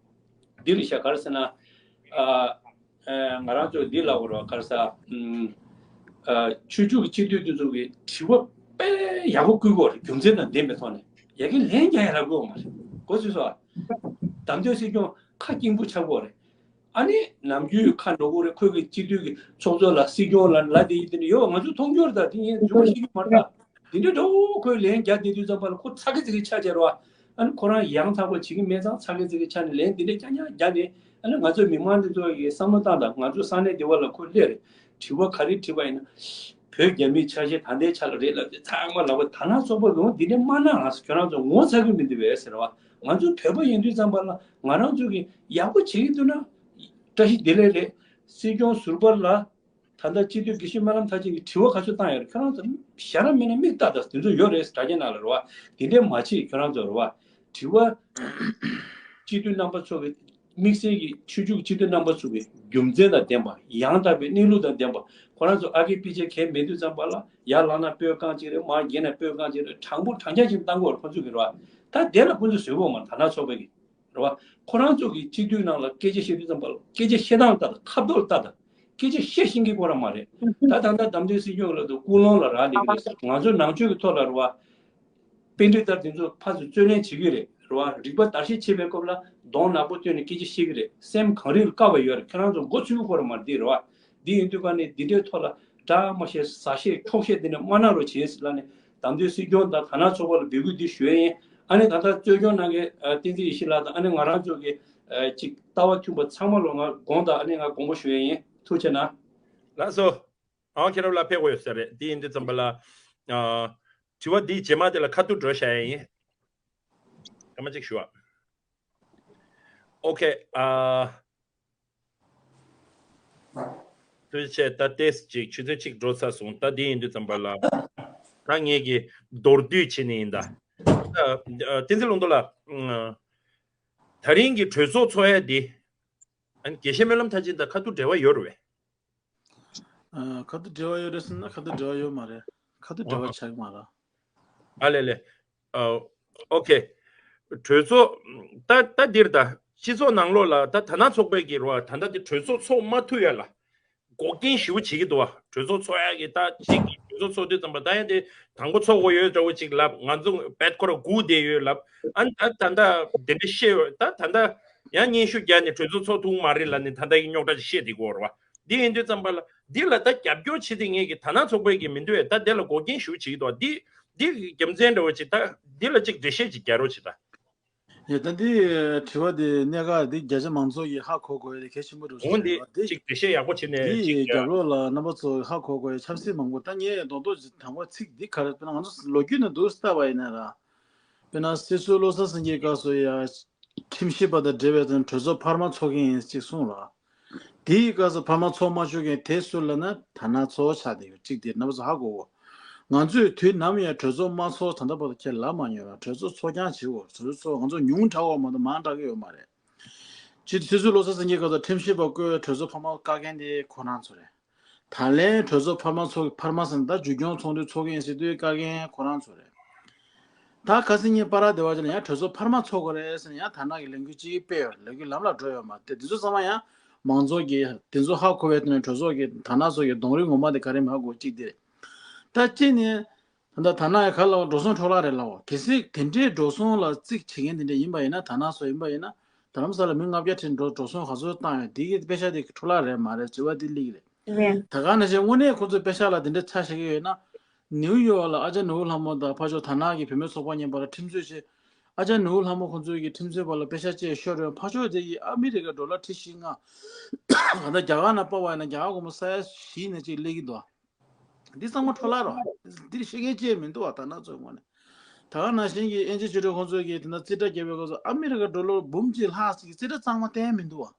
འདི་རེད་ཤག་ག་རེ་ཟེར་ན། ང་རང་ཚོས་འདི་ལབ་དགོས་རེད་བ། ག་རེ་ཟ། ཆོས་བརྒྱུད་ཀྱི་སྤྱི་འཐུས་འདི་ཚོ་གིས་དྲི་བ་དཔེ་ཡག་པོ་བསྐུལ་གྱི་ཡོད་རེད། རྒྱུ་མཚན་དང་ལྡན་པའི་ཐོག་ནས། ཡ་གི་ལན་རྒྱག་ཡ་རག་གི་ཡོད་མ་རེད། གོ་ཚོད་སོང་ཨ། བདམས་ཐོན་སྲིད་སྐྱོང་ཁ་སྐྱེངས་པོ་ཆགས་ཀྱི་ཡོད་རེད། ཨ་ནི་ནམ་རྒྱུན་ཁ་འགྲོ་གི་རེད། ཁོས་ཀྱི་སྤྱི་འཐུས་ཀྱི་ཚོགས་གཙོ་ལ་སྲིད་སྐྱོང་ལ་ལབ་བསྡད་ཡོད་དེ་འདྲ་ཡོད། ང་ཚོས་མཐོང་རྒྱུ་རེད། ད་དེ་ངས་རྫུན་མ་བཤད་ཀྱི་མ་རེད་ད། དེ་འདྲ་འདྲ་བོ་ཁོས་ལན་རྒྱག་བསྡད་དུས་ཙམ་པ་ལ་ཁོ་ཚ་གི་ཚི་གི་ཆགས་བྱས་རེད་བ། ཨ་ནི་ཁོ་རང་ཡང་དག་པ་བྱེད་ཀྱི་མེད་ཙང་ཚ་གི་ཚི་གི་ཆགས་ནས་ལན་འདི་འདྲ་རྐྱང་རྐྱང་རྒྱག་ནས། ཨ་ནི་ང་ཚོའི་མི་མང་འདི་ཚོ་ཡི་བསམ་བློ་བཏང་དང་། ང་ཚོ་ས་གནས་འདི་བ་ལ་ཁོ་སླེབས་རེད། དྲི་བ་ག་རེ་དྲིས་པ་ཡིན་ན། བོད་རྒྱ་མིའི་ཆ་ཤས་ད་ལྟའི་ཆ་ལ་རེད་ལབ་དེ་ཚང་མ་ལབ་པ། ད་ནང་ཚོགས་པ་ལུང་འདི་འདྲ་མ་གནང་ཨ། ཁྱོད་རང་ཚོ་ངོ་ཚ་གི་མི་འདུག་པས་ཟེར་བ། ང་ཚོ་བོད་པ་ཡིན་དུས་ཙམ་པ་ལ་ང་རང་ཚོ་གི་ཡག་པོ་བྱེད་ཀྱི་འདུག་ན་བཀྲ་ཤིས་བདེ་ལེགས་རེད། སྲིད་སྐྱོང་ཟུར་པ་ལ་ད་ལྟ་སྤྱི་འཐུས་དགེ་བཤེས་སྨོན་ལམ་མཐར་ཕྱིན་གྱིས་དྲི་བ་ག་ཚོད་བཏང་ཡོད་རེད། ཁྱོད་རང་ཚོ་ཞེ་དྲག་མེད་ན་མིག་ལྟ་དང་། དེ་ཚོ་ཡོད་རེད། དྲ་རྒྱ་ནང་ལ་རེད་བ། དེ་འདྲས་མ་བྱེད། ཁྱོད་རང་ཚོ་རེད་བ། དྲི་བ་སྤྱི་འཐུས་རྣམ་པ་ཚོ་གི་དམིགས་བསལ་གྱི་ཆོས་བརྒྱུད་སྤྱི་འཐུས་རྣམ་པ་ཚོ་གི་རྒྱུ་མཚན་དང་ལྡན་པ། ཡང་དག་པའི་གནས་ལུགས་དང་ལྡན་པ། ཁོ་རང་ཚོ་ཨ་ཁེ་པི་ཆེ་གལ་མེད་དུས་ཙམ་པ་ལ་ཡར་ལངས་ན་པོད་རྐང་གཅིག་རེད། མར་འགྱེལ་ན་པོད་རྐང་གཅིག་རེད། དྲང་པོ་དྲང་རྐྱང་ཅིག་བཏང་དགོས་རེད། ཁོ་ཚོ་གི་རེད་བ། ད་དེ་ལ་ཁོང་ཚོས་བཟོས་ཡོད་མ་རེད། དར་ནག་ཚོགས་པ་གིས་རེད་བ། ཁོ་རང་ཚོ་གི་སྤྱི་འཐུས་ནང་ལ་སྐད་ཆ་བཤད་དུས་ཙམ་པ་ལ་སྐད་ཆ་བཤད་སྟངས་ལྟ་དང་ཁ་ཕྱོགས་ལྟ་དང་སྐད་ཆ་བཤད་ཤེས་མཁན་ཁོ་རང་མ་རེད། ད་ད་ལྟ་བདམས་ཐོན་སྲིད་སྐྱོང་ལ་དུ་ཀུན་སློང་ལ་རག་ལས་ཀྱི་རེད། ང་ཚོ་ནང་ཆོས་ཀྱི་ཐོག་ལ་རེད་བ། པཎྜི་ཏ་དེ་ཚོ་ཕར་ཚུར་རྩོད་ལེན་བྱེད་ཀྱི་རེད། རེད་བ། རིག་པ་དར་ཞིང་རྒྱས་པའི་སྐབས་ལ་གདོང་ནག་པོ་སྟོན་ནས་སྐད་ཆ་བཤད་ཀྱི་རེད། སེམས་གངས་རི་ལ་དཀར་བ་ཡོད་རེད། ཁྱེད་རང་ཚོ་མགོ་ཚོས་ཀྱི་ཁོ་རང་མ་རེད། དེ་རེད་བ། འདི་ཡིན་དུས་ཀ་ནས་འདི་འདྲའི་ཐོག་ལ་དྲག་མ་བཤད་ཟ་བཤད་འཁྱོག་བཤད་འདི་འདྲ་མ་གནང་རོགས་བྱེད་ཟེར་ལབ་ནས་བདམས་ཐོན་སྲིད་སྐྱོང་དང་དར་ནག་ཚོགས་པ་ལ་འབོད་སྐུལ་འདི་ཞུ་ཡ་ཡིན། ཨ་ནི་ད་ལྟ་རྩོད་སྐྱོང་གནང་མཁན་ཨ་བསྟན་འཛིན་ཡེ་ཤེས་ལགས་དང་ཨ་ནི་ང་རང་ཚོ་གི་ཨ་ཅིག་ལྟ་བ་མཐུན་པ་ཚང་མ་ལ་ང་དགོངས་དག་ཨ་ནི་ང་དགོངས་པ་ཞུ་ཡ་ཡིན། ཐུགས་རྗེ་གནང་། ལགས་སོ། ཨང་ཁྱེད་རང་ལ་ཕེབས་དགོས་ཡོད་ས་རེད། འདི་ཡིན་དུས་ཙམ་པ་ལ་ཨ་དྲི་བ་འདི་རྗེས་མ་དེ་ལ་ཁ་ཐུག་འགྲོ་བཞག་ཡ་ཡིན། སྐར་མ་གཅིག་ཞུ་ཨ། ཨོ་ཁེ། ཨ། ཐུགས་རྗེ་ཆེ། ད་ཏེས་ཅིག་ཆུ་ཚོད་གཅིག་འགྲོ་ཚར་སོང་། ད་འདི་ཡིན་དུས་ཙམ་པ་ལ་ད་ངེད་ཀྱི་མདོར་བསྡུས་བྱས་ནས་ཡིན་ད། ད་བསྟན་འཛིན་ལུང་རྟོགས་ལགས། ད་རིང་གི་གྲོས་ཚོགས་ཚོགས་ཡ་འདི་ཨ་ནི་དགེ་བཤེས་སྨོན་ལམ་མཐར་ཕྱིན་དང་ཁ་ཐུག་འབྲེལ་བ་ཡོད་རེད་པས། ཨ། ཁ་ཐུག་འབྲེལ་བ་ཡོད་རེད་ཟེར་ན་ཁ་ཐུག་འབྲེལ་བ་ཡོད་མ་རེད། ཁ་ཐུག་འབྲེལ་བ་ཆགས་ཀྱི་མ་རེད། ཨ་ལེ་ལེ། ཨ། ཨོ་ཁེ། གྲོས་ཚོགས། ད་ད་འདིར་ད་སྤྱི་ཚོགས་ནང་ལོགས་ལ་ད་དར་ནག་ཚོགས་པས་ཀྱི་རོ་ད་ལྟ་དེ་གྲོས་ཚོགས་ཚོགས་མ་ཐུབ་ཡ་ལ་འགོག་རྐྱེན་ཞེ་པོ་བྱེད་ཀྱི་འདུག་བ། གྲོས་ཚོགས་ཚོགས་ཡ་གི་ད་གཅིག་གི་གྲོས་ཚོགས་ཚོགས་དུས་ཙམ་པ་ད་ཡང་དེ་དང་པོ་ཚོགས་དགོས་ཡོད་འདྲ་བོ་ཅིག་ལབ། ང་ཚོ་བེད་ཁོ་ར་སྒུག་བསྡད་ཡོད་ལབ། ཨ་ད་ད་ད་དེ་འདྲ་བཤད་ཡོད། ད་ད་ད་ཡང་སྙན་ཞུ་རྒྱག་ནས་གྲོས་ཚོགས་ཚོགས་ཐུབ་མ་རེད་ལབ་ནས་ད་ད་ཡི་རྙོག་དྲ་ཅིག་བཤད་བསྡད་ཀྱི་ཡོད་རེད་བ། འདི་ཡིན་དུས་ཙམ་པ་ལ་འདི་ལ་ད་རྒྱབ་སྐྱོར་བྱེད་དེ་ངེད་ཀྱི་དར་ནག་ཚོགས་པའི་གི་མི་འདུག་བས། ད་དེ་ལ་འགོག་རྐྱེན་ཞུ་བྱེད་ཀྱི་འདུག་འདི་འདི་གི་རྒྱུ་མཚན་འདྲ་བོ་ཅིག་ད་འདི་ལ་ཅིག་འགྲེལ་བཤད་ཅིག་རྒྱག་རོགས་བྱེད་ད། ཡ་ད་འདི་དྲི་བ་འདི་གནད་འགག་འདི་རྒྱ་ཆེ་མང་ཚོགས་ཀྱིས་ཧ་གོ་དགོས་ཡ་དེ་གལ་ཆེན་པོ་འདྲ་བོ་འོ་ཅིག་འདི་རེད་བ། འདི་ཅིག་འགྲེལ་བཤད་ཡག་པོ་བྱེད་ནས་འདི་ཅིག་རྒྱབ་ལོགས་ལ་རྣམ་པ་ཚོ་ཧ་གོ་དགོས་ཡ་ཆབ་སྲིད་མང་པོ། ད་ངས་རྡོག་རྡོག་ཅིག་དང་པོ་ཚིག་འདི་ག་རེ་དཔེར་ན་ང་ཚོ་ལོ་རྒྱུས་ནས་འདུག་ལྟ་བ་ཡིན་ན་ར། དཔེར་ན་སྲིད་ཟུར་བློ་བཟང་སེང་གེའི་སྐབས་སུ་ཡ། ཁྲིམས་ཞིབ་པ་དང་འབྲེལ་བའི་དོན་གྲོས་ཚོགས་འཕར་མ་ཚོགས་མཁན་ཡིན་ཅིག་གསུངས་ལ། དེའི་སྐབས་སུ་འཕར་མ་ཚོགས་མ་ཆོག་མཁན་དེ་སུ་ལབ་ན་དར་ནག་ཚོགས་ཆགས་བསྡད་ཡོད། གཅིག་དེ་རྣམ་པ་ཚོ་ཧ་གོ་གོ། ང་ཚོས་དུས་ནམ་ཡང་གྲོས་ཚོགས་མ་ཚོགས་ད་ལྟ་བར་དུ་ཁས་ལེན་མ་མྱོང་ལ་གྲོས་ཚོགས་ཚོགས་རྐྱང་བྱེད་དགོས། གྲོས་ཚོགས་ཚོགས་ང་ཚོ་ཉུང་དྲགས་པ་མ་གཏོགས་མང་དྲགས་ཀྱི་ཡོད་མ་རེད། སྤྱི་འཐུས་སྲིད་ཟུར་བློ་བཟང་སེང་གེའི་སྐབས་སུ་ཁྲིམས་ཞིབ་པ་བསྐོས་གྲོས་ཚོགས་འཕར་མ་བཀག་མཁན་དེ་ཁོ་རང་ཚོ་རེད། ད་ལན་གྲོས་ཚོགས་འཕར་མ་ཚོགས་འཕར་མ་ཟེར་ན་ད་བརྒྱུད་སྐྱོང་ཚོགས་འདུ་ཚོགས་མཁན་ཟེར་དུས་བཀག་མཁན་ཁོ་རང་ཚོ་རེད། ད་ཁ་སང་ཉིན་པར་བདེ་བ་ཅན་ལ་ཡང་གྲོས་ཚོགས་འཕར་མ་ཚོགས་དགོས་རེད་ཟེར་ནས་ཡང་དར་ནག་གི་ལས་འགུལ་གཅིག་སྤེལ་ཡོད་རེད། ལས་འགུལ་ལམ་ལ་འགྲོ་ཡོད་མ་རེད། དེ་ཚོ་ཚང་མ་ཡང་མང་ཚོགས་ཀྱི་དེ་ཚོ་ཧ་གོ་བའི་ཐོག་ནས་གྲོས་ཚོགས་ཀྱི་དར་ནག་ཚོ་གི་གདོང་རིས་ངོ་མ་དེ་ག་རེ་མ་གོ་གཅིག་དེ་རེད། ད་གཅིག་ནས། ད་ལྟ་དར་ནག་ཡང་ག་ལ་འགྲོ་སོང་འཕྲོ་བརླག་རེད་ལབ་བ། གལ་སྲིད་དེ་འདྲའི་འགྲོ་སོང་ལ་རྩིས་བྱེད་མཁན་དེ་འདྲ་ཡིན་པ་ཡིན་ན། དར་ནག་ཚོ་ཡིན་པ་ཡིན་ན། རྡ་རམ་ས་ལ་མི་ལྔ་བརྒྱ་ཁྲི་འགྲོ་འགྲོ་སོང་ག་ཚོད་བཏང་ཡོད། དེ་གི་པེ་ཤག་དེ་འཕྲོ་བརླག་རེད་མ་རེད་དྲི་བ་དེ་སླེབས་ཀྱི་རེད། རེད། ད་ག་ནང་བཞིན་དངོས་གནས་ཁོ་ཚོས་པེ་ཤག་ལ་དེ་འདྲ་ཆ་བཞག་གི་ཡོད་ན། ནིའུ་ཡོག་ལ་ཨ་ཅག་ནོར་བུ་ལྷ་མོ་དང་ཕར་ཕྱོགས་དར་ནག་གི་བུད་མེད་ཚོགས་པ་མཉམ་པར་ཁྲིམས་རྩོད་བྱས། ཨ་ཅག་ནོར་བུ་ལྷ་མོ་ཁོ་ཚོའི་གི་ཁྲིམས་རྩོད་པ་ལ་པེ་ཤག་བཅད་ཤོར་རེད། ཕར་ཕྱོགས་དེ་ཡི་ཨ་མི་རི་ཀ་ཌོ་ལར་ཁྲི་བཞི་ལྔ། གང་ལྟར་རྒྱ་གར་ནང་སྤར་བ་ཡིན་ན་རྒྱ་གར་སྒོར་མོ་ས་ཡ་བཞི་ནས་གཅིག་སླེབས་ཀྱི་འདུག་འདི་ཚང་མ་འཕྲོ་བརླག་རོ། འདིར་ཤེས་མཁན་ཅིག་མི་འདུག་བ། དར་ནག་ཚོའི་ངོས་ནས། ད་ག་ནང་བཞིན་གྱི་དབྱིན་ཇི་ཆོས་གྲོགས་ཁོང་ཚོས་ཀྱིས་དེ་འདྲ་རྩིས་ཁྲ་བརྒྱབ་པའི་སྐབས་སུ་ཨ་མི་རི་ཀ་ཌོ་ལར་འབུམ་གཅིག་ལྷག་ཅིག་གི་རྩིས་ཁྲ་གཙང་མ་བསྟན་མི་འདུག་བ།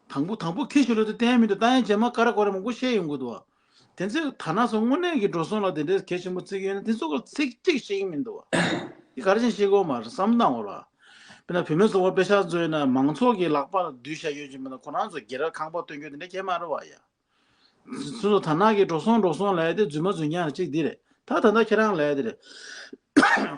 དང་པོ་དང་པོ་ཁྱི་ཞིག་ལོ་དེ་བསྟན་མི་འདུག་ད་ཡང་རྗེས་མ་ཀ་ར་ཀོ་ར་མང་པོ་བཤད་ཡོང་གི་འདུག་བ། དེ་ཚོས་དར་ནག་ཚོ་དངོས་གནས་ཀྱི་འགྲོ་སོང་ལ་དེ་འདྲའི་གལ་ཆེན་པོ་བརྩི་གི་ཡོད་ན་དེ་ཚོ་ག་ཚིག་གཅིག་བཤད་ཀྱི་མི་འདུག་བ། དེ་ག་རེ་བྱས་ནས་བཤད་ཀྱི་ཡོད་མ་རེད། བསམ་བློ་བཏང་དགོས་ར། དཔེར་ན་བུད་མེད་ཚོགས་པ་པེ་ཤག་འཛུགས་ཡོད་ན་མང་ཚོགས་ཀྱི་ལག་པ་ལ་བསྡུས་བཞག་ཡོད་ཀྱི་མིན་ན། ཁོ་རང་ཚོ་སྒེར་ར་ཁང་པ་སྟོན་རྒྱུ་དེ་འདྲ་གང་ཡང་མ་རེད་བ་ཡ། སོ་སོ་དར་ནག་གི་འགྲོ་སོང་འགྲོ་སོང་ལབ་ཡ་དེ་རྫུན་མ་རྫུན་རྐྱང་རེད། གཅིག་འདི་རེད། ད་ད་ལྟ་ཁྱེད་རང་ལབ་ཡ་དེ་རེད།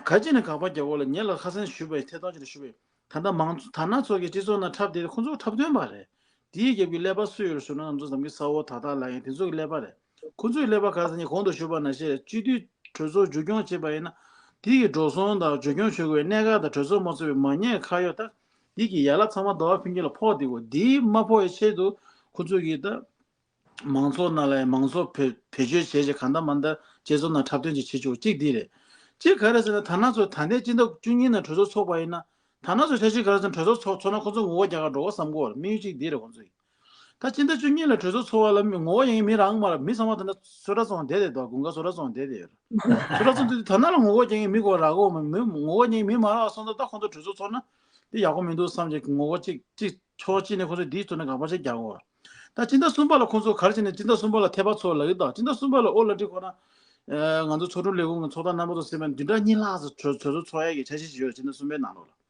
ག་ཅི་ནས་དགག་པ་རྒྱག་དགོས་ལ་ངས་ལ་ཁ་སང་ཞུས་པ་ཡི་ཐད་གཏོང་ཅིག་ལ་ཞུས་པ་ཡི། ད་ལྟ་མང་ཚོགས་དར་ནག་ཚོ་གི་སྤྱི་ཚོགས་ནང་འཁྲབ་དེ་ཁོང་ཚོ་འཁྲབ་སྟོན་པ་རེད། དེའི་རྒྱབ་ཀྱི་ཀླད་པ་སུ་ཡོད་རེད་ཟེར་ན་ང་ཚོ་ནམ་རྒྱུན་ས་འོག་དར་དར་ལབ་ཡ་དེ་ཚོ་གི་ཀླད་པ་རེད། ཁོང་ཚོའི་ཀླད་པ་ག་རེ་ཟེར་ན་གོང་དུ་ཞུས་པ་ནང་བཞིན་སྤྱི་འཐུས་གྲོས་ཚོགས་མཇུག་སྐྱོང་བྱེད་པ་ཡིན་ན། དེ་ཡི་འགྲོ་སོང་དང་མཇུག་སྐྱོང་བྱེད་དགོས་པའི་གནད་འགག་དང་གྲོས་ཚོགས་མ་ཚོགས་པའི་མ་ཉེས་ཁ་གཡོག་ད། དེ་གི་ཡན་ལག་ཚང་མ་ཟླ་བ་ཕུན་སྐྱིད་ལ་ཕོག་བསྡད་དགོས། དེ་མ་ཕོག་པའི་ཆེད་དུ་ཁོ་ཚོ་གིས་ད་མང་ཚོགས་ནང་ལ་མང་ཚོགས་བེད་བེད་སྤྱོད་བྱས་བྱས་གང་ལྟར་མ་ལྟར་སྤྱི་ཚོགས་ནང་འཁྲབ་སྟོན་ཅིག་བྱེད་ཆོག་གཅིག་འདི་རེད། གཅིག་ག་རེ་ཟེར་ན་དར་ནག་ཚོ་ད་ལྟའི་སྤྱི་ཟླ་བཅུ་གཉིས་ནང་གྲོས་ཚོགས་ཚོགས་པ་ཡིན་ན། དར་ནག་ཚོ་འཆར་གཞི་ག་རེ་ཟེར་ན་གྲོས་ཚོགས་ཚོགས་ཚོགས་ན་ཁོ་ཚོ་ངོ་རྒོལ་རྒྱག་གར་འགྲོ་བ་བསམ་གི་ཡོད་རེད། དམིགས་ཡུལ་གཅིག་འདི་རེད་ཁོ་ཚོ་གི། ད་སྤྱི་ཟླ་བཅུ་གཉིས་ལ་གྲོས་ཚོགས་ཚོགས་པ་ལ་མི་ངོ་རྒོལ་རྒྱག་མཁན་མི་རག་མ་རེད། མི་ཚང་མ་ད་ལྟ་བཟོ་གྲྭ་བཙོང་བསྡད་བསྡད་འདུག་དགུན་ཁ་བཟོ་གྲྭ་བཙོང་བསྡད་བསྡད་ཡོད་རེད། བཟོ་གྲྭ་བཙོང་དུས་དར་ནག་ལ་ངོ་རྒོལ་རྒྱག་མཁན་མི་གོ་རག་གོ་མ་མི་ངོ་རྒོལ་རྒྱག་མཁན་མི་མ་རག་སོང་ཙང་ད་ཁོང་ཚོ་གྲོས་ཚོགས་ཚོགས་ན་འདི་ཡག་པོ་མི་འདུག་བསམ་བྱས་ངོ་རྒོལ་གཅིག་གཅིག་ཕྱོགས་གཅིག་ནས་ཁོང་ཚོས་འདིའི་ཐོག་ནས་དགག་པ་ཆེ་རྒྱག་གོ། ད་སྤྱི་ཟླ་གསུམ་པ་ལ་ཁོང་ཚོ་ག་རེ་བྱས་ནས་སྤྱི་ཟླ་གསུམ་པ་ལ་ཐད་པ་ཚོགས་ལབ་ཀྱི་འདུག་སྤྱི་ཟླ་གསུམ་པ་ལ་ཨོ་ལ་འགྲིག་གོ་ན། ང་ཚོ་ཚོགས་དྲུང་ལས་ཁུངས་ཀྱི་ཚོགས་བདག་རྣམ་པ་ཚོ་སེམས་པ་བདུན་ཕྲག་གཉིས་ལྷག་ཙམ་གྲོས་གྲོས་ཚོགས་ཚོགས་ཡས་ཀྱི་འཆར་གཞི་ཞིག་ཡོད་རེད། སྤྱི་ཟླ་གསུམ་པའི་ནང་ལོགས་ལ།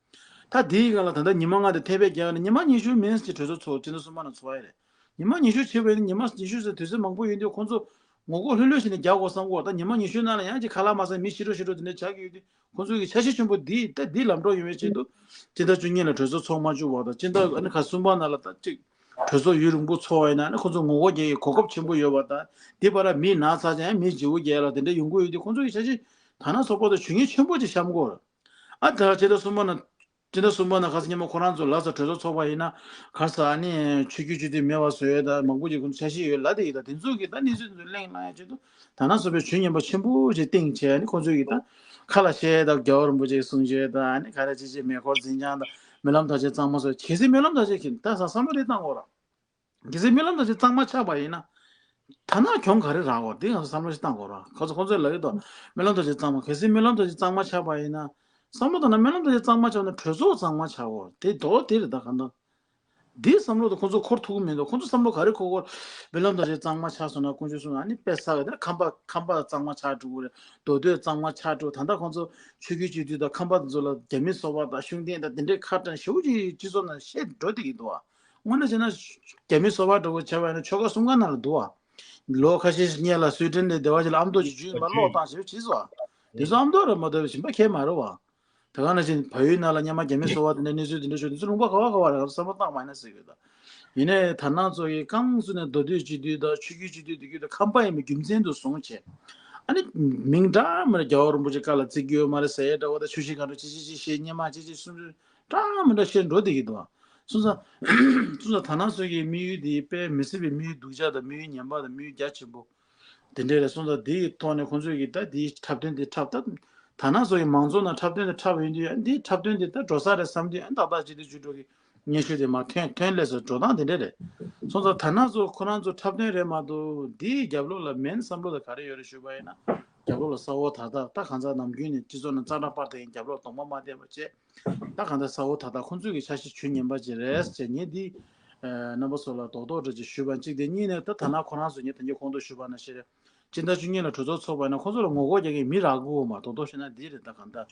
ད་དེའི་སྒང་ལ་ད་ལྟ་ཉི་མ་ལྔ་དེ་ཐེ་བའི་རྒྱལ་ནས་ཉི་མ་ཉི་ཤུ་མིན་ཅིག་གྲོས་ཚོགས་ཚོགས་སྤྱི་ཟླ་གསུམ་པ་ནང་ཚོགས་ཡ་རེད། ཉི་མ་ཉི་ཤུ་བྱས་པ་ཡིན་ན་ཉི་མ་ཉི་ཤུ་ཟེར་དུས་ཚོད་མང་པོ་ཡོད་དུས་ཁོང་ཚོ་ ངོ་ལྐོག་ལྷོད་ལྷོད་བྱས་ནས་རྒྱག་དགོས་བསམ་གོ། ད་ཉི་མ་ཉི་ཤུའི་ནང་ལ་ཡང་ཅིག་ཁ་ལག་མ་ཟ་མི་ཤི་འགྲོ་ཤི་འགྲོ་དེ་འདྲ་ཆགས་ཀྱི་ཡོད་དུས། ཁོང་ཚོ་གི་འཆར་གཞི་ཆེན་པོ་འདི་ད་འདི་ལམ་འགྲོ་ཡོང་བའི་ཆེད་དུ། སྤྱི་ཟླ་བཅུ་གཉིས་ལ་གྲོས་ཚོགས་ཚོགས་མ་བཅུག་པ་དང་། སྤྱི་ཟླ་ཨ་ནི་ཁ་གསུམ་པ་ནང་ལ་ད་ཅིག་གྲོས་ཚོགས་ཡུན་རིང་པོ་ཚོགས་པ་ཡིན་ན། ཨ་ནི་ཁོང་ཚོ་ངོ་ལྐོག་རྒྱག་གི་གོ་སྐབས་ཆེན་པོ་ཡོད་པ་དང་། འདི་བར་ལ་མི་ན་ཚ་ཅན་མི་བརྗེ་པོ་རྒྱག་ལ་དེ་འདྲ་ཡོང་གི་ཡོད་དུས། ཁོང་ཚོ་གི་འཆར་གཞི་དར་ནག་ཚོགས་པ་དང་ཇུས་ངན་ཆེན་པོ་ཅིག་བཤམས་གོ། ཨ་ད་སྤྱི་ཟླ་གསུམ་པ་ན། སྤྱི་ཟླ་གསུམ་པ་ན་ཁ་སང་ཉིན་མོ་ཁོ་རང་ཚོ་ལ་ས་གྲོས་ཚོགས་ཚོགས་པ་ཡིན་ན། ག་ས་ཨ་ནི་ཆོས་བརྒྱུད་སྤྱི་འཐུས་མེད་པ་བཟོ་ཡས་དང་མང་པོ་ཅིག་ཁོང་ཚོ་འཆར་གཞི་ཡོད་ལབ་བསྡད་ཡོད། ད་དེ་ཚོ་གི་ད་གནས་ཚུལ་ཚོ་གླེང་གནང་ཡས་ཆེད་དུ། དར་ནག་ཚོགས་པས་ཇུས་ངན་པ་ཆེན་པོ་ཅིག་བཏིང་བྱས། ཨ་ནི་ཁོང་ཚོ་གི་ད་ཁ་ལ་བཤད་ཡས་དང་རྒྱལ་བ་རིན་པོ་ཆེའི་གསུང་ཆོས་དང་། ཨ་ནི་ག་རེ་བྱས་བྱས་མེ་འཁོར་འཛིན་བྱང་དང་སྨོན་ལམ་དར་ཆ་གཙང་མ་བཟོ། གལ་སྲིད་སྨོན་ལམ་དར་ཆ་གི་ད་ས་བསམ་བློ་རེ་བཏང་དགོས་ར། གལ་སྲིད་སྨོན་ལམ་དར་ཆ་གཙང་མ་ཆགས་པ་ཡིན་ན། དར་ནག་གྱོང་ག་རེ་རག་གོ། དེ་ང་ཚོ་བསམ་བློ་ཞིག་བཏང་དགོས་ར། ཁོ་ཚོ་ཁོ་ཚོས་ལབ་ཡོད་དོ། སྨོན་ལམ་དར་ཆ་གཙང་མ། གལ་སྲིད་སྨོན་ལམ་དར་ཆ་གཙང་མ་ཆགས་པ་ཡིན་ན། བསམ་བློ་བཏང་ན་སྨོན་ལམ་དར་ཆ་གཙང་མ་ཆགས་ན་གྲོས་ཚོགས་གཙང་མ་ཆགས་གོ། དེ་མདོར་དེ་རེད། ད་གང་ལྟར་འདིའི་བསམ་བློ་དང་ཁོ་ཚོ་འཁོར་ཐུབ་ཀྱི་མི་འདུག་ཁོ་ཚོ་བསམ་བློ་ག་རེ་འཁོར་གོ། སྨོན་ལམ་དར་ཆ་གཙང་མ་ཆགས་སོང་ན་དཀོན་མཆོག་གསུམ་ཨ་ནི་དཔེ་བསགས་ཡོད། ད་ཁང་པ་ཁང་པ་གཙང་མ་ཆགས་འགྲོ་གི་རེད། མདོ་སྟོད་གཙང་མ་ཆགས་འགྲོ། ད་ལྟ་ཁོ་ཚོ་ཆོས་བརྒྱུད་སྤྱི་འཐུས་དང་ཁང་པ་དེ་ཚོ་ལ་རྒྱ་མི་སོ་པ་དང་ཤུགས་ལྡན་དང་དེ་འདྲའི་ཁ་བྲལ་ཞེ་པོ་ཅིག་སྤྱི་ཚོགས་ནང་བཤད་འགྲོ་བསྡད་ཀྱི་འདུག་ཨ། དངོས་གནས་བྱས་ན་རྒྱ་མི་སོ་པ་འདྲ་བོ་བྱས་པ་ཡིན་ན་ཆོལ་ཁ་གསུམ་ཀ་ནང་ལ་འདུག་ཨ། ལོ་ཁ་ཤས་སྔོན་ལ་སུའི་ཌེན་ནས་སྡེ་བ་ཞིག་ལ་ཨ་མདོ་ཅིག་བརྒྱུད་ཡིན་པ་ཀློག་བཏང་ཞེ་པོ་བྱས་སོང་ཨ། དེ་ཚོ་ཨ་མདོ་རེད་མ་གཏོགས་གཞན་པ་གང་མ་རེད་བ། ད་ག་ནང་བཞིན་བལ་ཡུལ་ནང་ལ་སྔོན་མ་རྒྱ་མི་སོ་པ་དེ་འདྲ་གནས་ཚུལ་དེ་འདྲ་ཤོད་དུས་ཚོད་ལུང་པ་ག་བ་ག་བ་རེད། ང་ཚོ་བསམ་བློ་བཏང་མ་ཡིན་ན་ཟེར་གི་ཡོད་ད། ཡིན་ནའི་དར་ནག་ཚོ་གིས་རྐང་བཙུགས་ནས་མདོ་སྟོད་སྤྱི་འཐུས་དང་ཆོས་བརྒྱུད་སྤྱི་འཐུས་དེ་གི་དང་ཁམས་པ་ཡིན་པའི་རྒྱུ་མཚན་དུ་བཟུང་བྱས། ཨ་ནི་མིང་འདྲ་མི་འདྲ་རྒྱལ་བ་རིན་པོ་ཆེ་བཀའ་ལ་བརྩི་རྒྱུ་ཡོད་མ་རེད་ཟེར་ཡས་འདྲ་བོ་དང་། ཆོས་བཤད་ག་འགྲོ་ཅི་ཅི་ཅི་བཤད། སྔོན་མ་ཅི་ཅི་གསུང་ཆོས་འདྲ་མི་འདྲ་བཤད་འགྲོ་བསྡད་ཀྱི་འདུག་ཨ། སོང་ཙང་སོང་ཙང་དར་ནག་ཚོ་གི་དམིགས་ཡུལ་དེ་དཔེ་མི་སྲིད་པའི་དམིགས་ཡུལ་སྡུག་ཅག་དང་དམིགས་ཡུལ་ངན་པ་དང་དམིགས་ཡུལ་རྒྱ་ཆེན་པོ་དེ་འདྲ་རེད། སོང་ཙང་དེ་ཡི་ཐོག་ནས་ཁོང་ཚོས་ཀྱི་ད་དེའི་འཁྲབ་སྟོན་དེ་འཁྲབ། ད་དར་ནག་ཚོ་གི་མང་ཚོགས་ནང་འཁྲབ་སྟོན་དེ་འཁྲབ་ཡོང་དུས། ཨ་འདིའི་འཁྲབ་སྟོན་དེ་ད་འགྲོ་ས་རེད་བསམ་དུས། ཨ་ཏག་ཏག་ཅིག་དེ་བཅུག་འགྲོ་གི་སྙན་ཞུ་དེ་མར་ཐོན་ཐོན་སླེབས་སོང་། འགྲོ་སྟངས་དེ་འདྲ་རེད། སོང་ཙང་དར་ནག་ཚོ་ཁོ་རང་ཚོ་འཁྲབ་སྟོན་རེད་མ་གཏོགས། དེའི་རྒྱབ་ལོགས་ལ་མེན་བསམ་བློ་དང་ག་རེ་ཡོད་རེད་ཞུས་པ་ཡིན་ན། རྒྱབ་ལོགས་ལ་ས་འོག་དར་དར། ད་གང་ཟག་ནམ་རྒྱུན་ནས་སྤྱི་ཚོགས་ནང་གཙང་སྦྲ་སྤར་དེ་ཡིན། རྒྱབ་ལོགས་གདོང་པ་མ་བསྟན་པ་བྱས། ད་གང་ལྟར་ས་འོག་དར་དར་ཁོང་ཚོས་ཀྱི་འཆར་གཞི་ཇུས་ངན་པ་ཅིག་རེད་ཅེས། ངས་འདི་ཨ་རྣམ་པ་ཚོ་ལ་རྡོག་རྡོག་འདྲ་ཅིག་ཞུས་པ་གཅིག་དེ། གཉིས་ནས་ད་དར་ནག་ཁོ་རང་ཚོ་ངས་ད་གིན་གོང་དུ་ཞུས་པ་ནང་བཞིན་རེད། སྤྱི་ཟླ་བཅུ་གཉིས་ལ་གྲོས་ཚོགས་ཚོགས་པ་ཡིན་ན་ཁོང་ཚོ་ལ་ངོ་རྒོལ་རྒྱག་མཁན་མི་རག་གི་ཡོད་མ། རྡོག་རྡོག་བཤད་ན་འདི་རེད། ད་གང་ལྟར་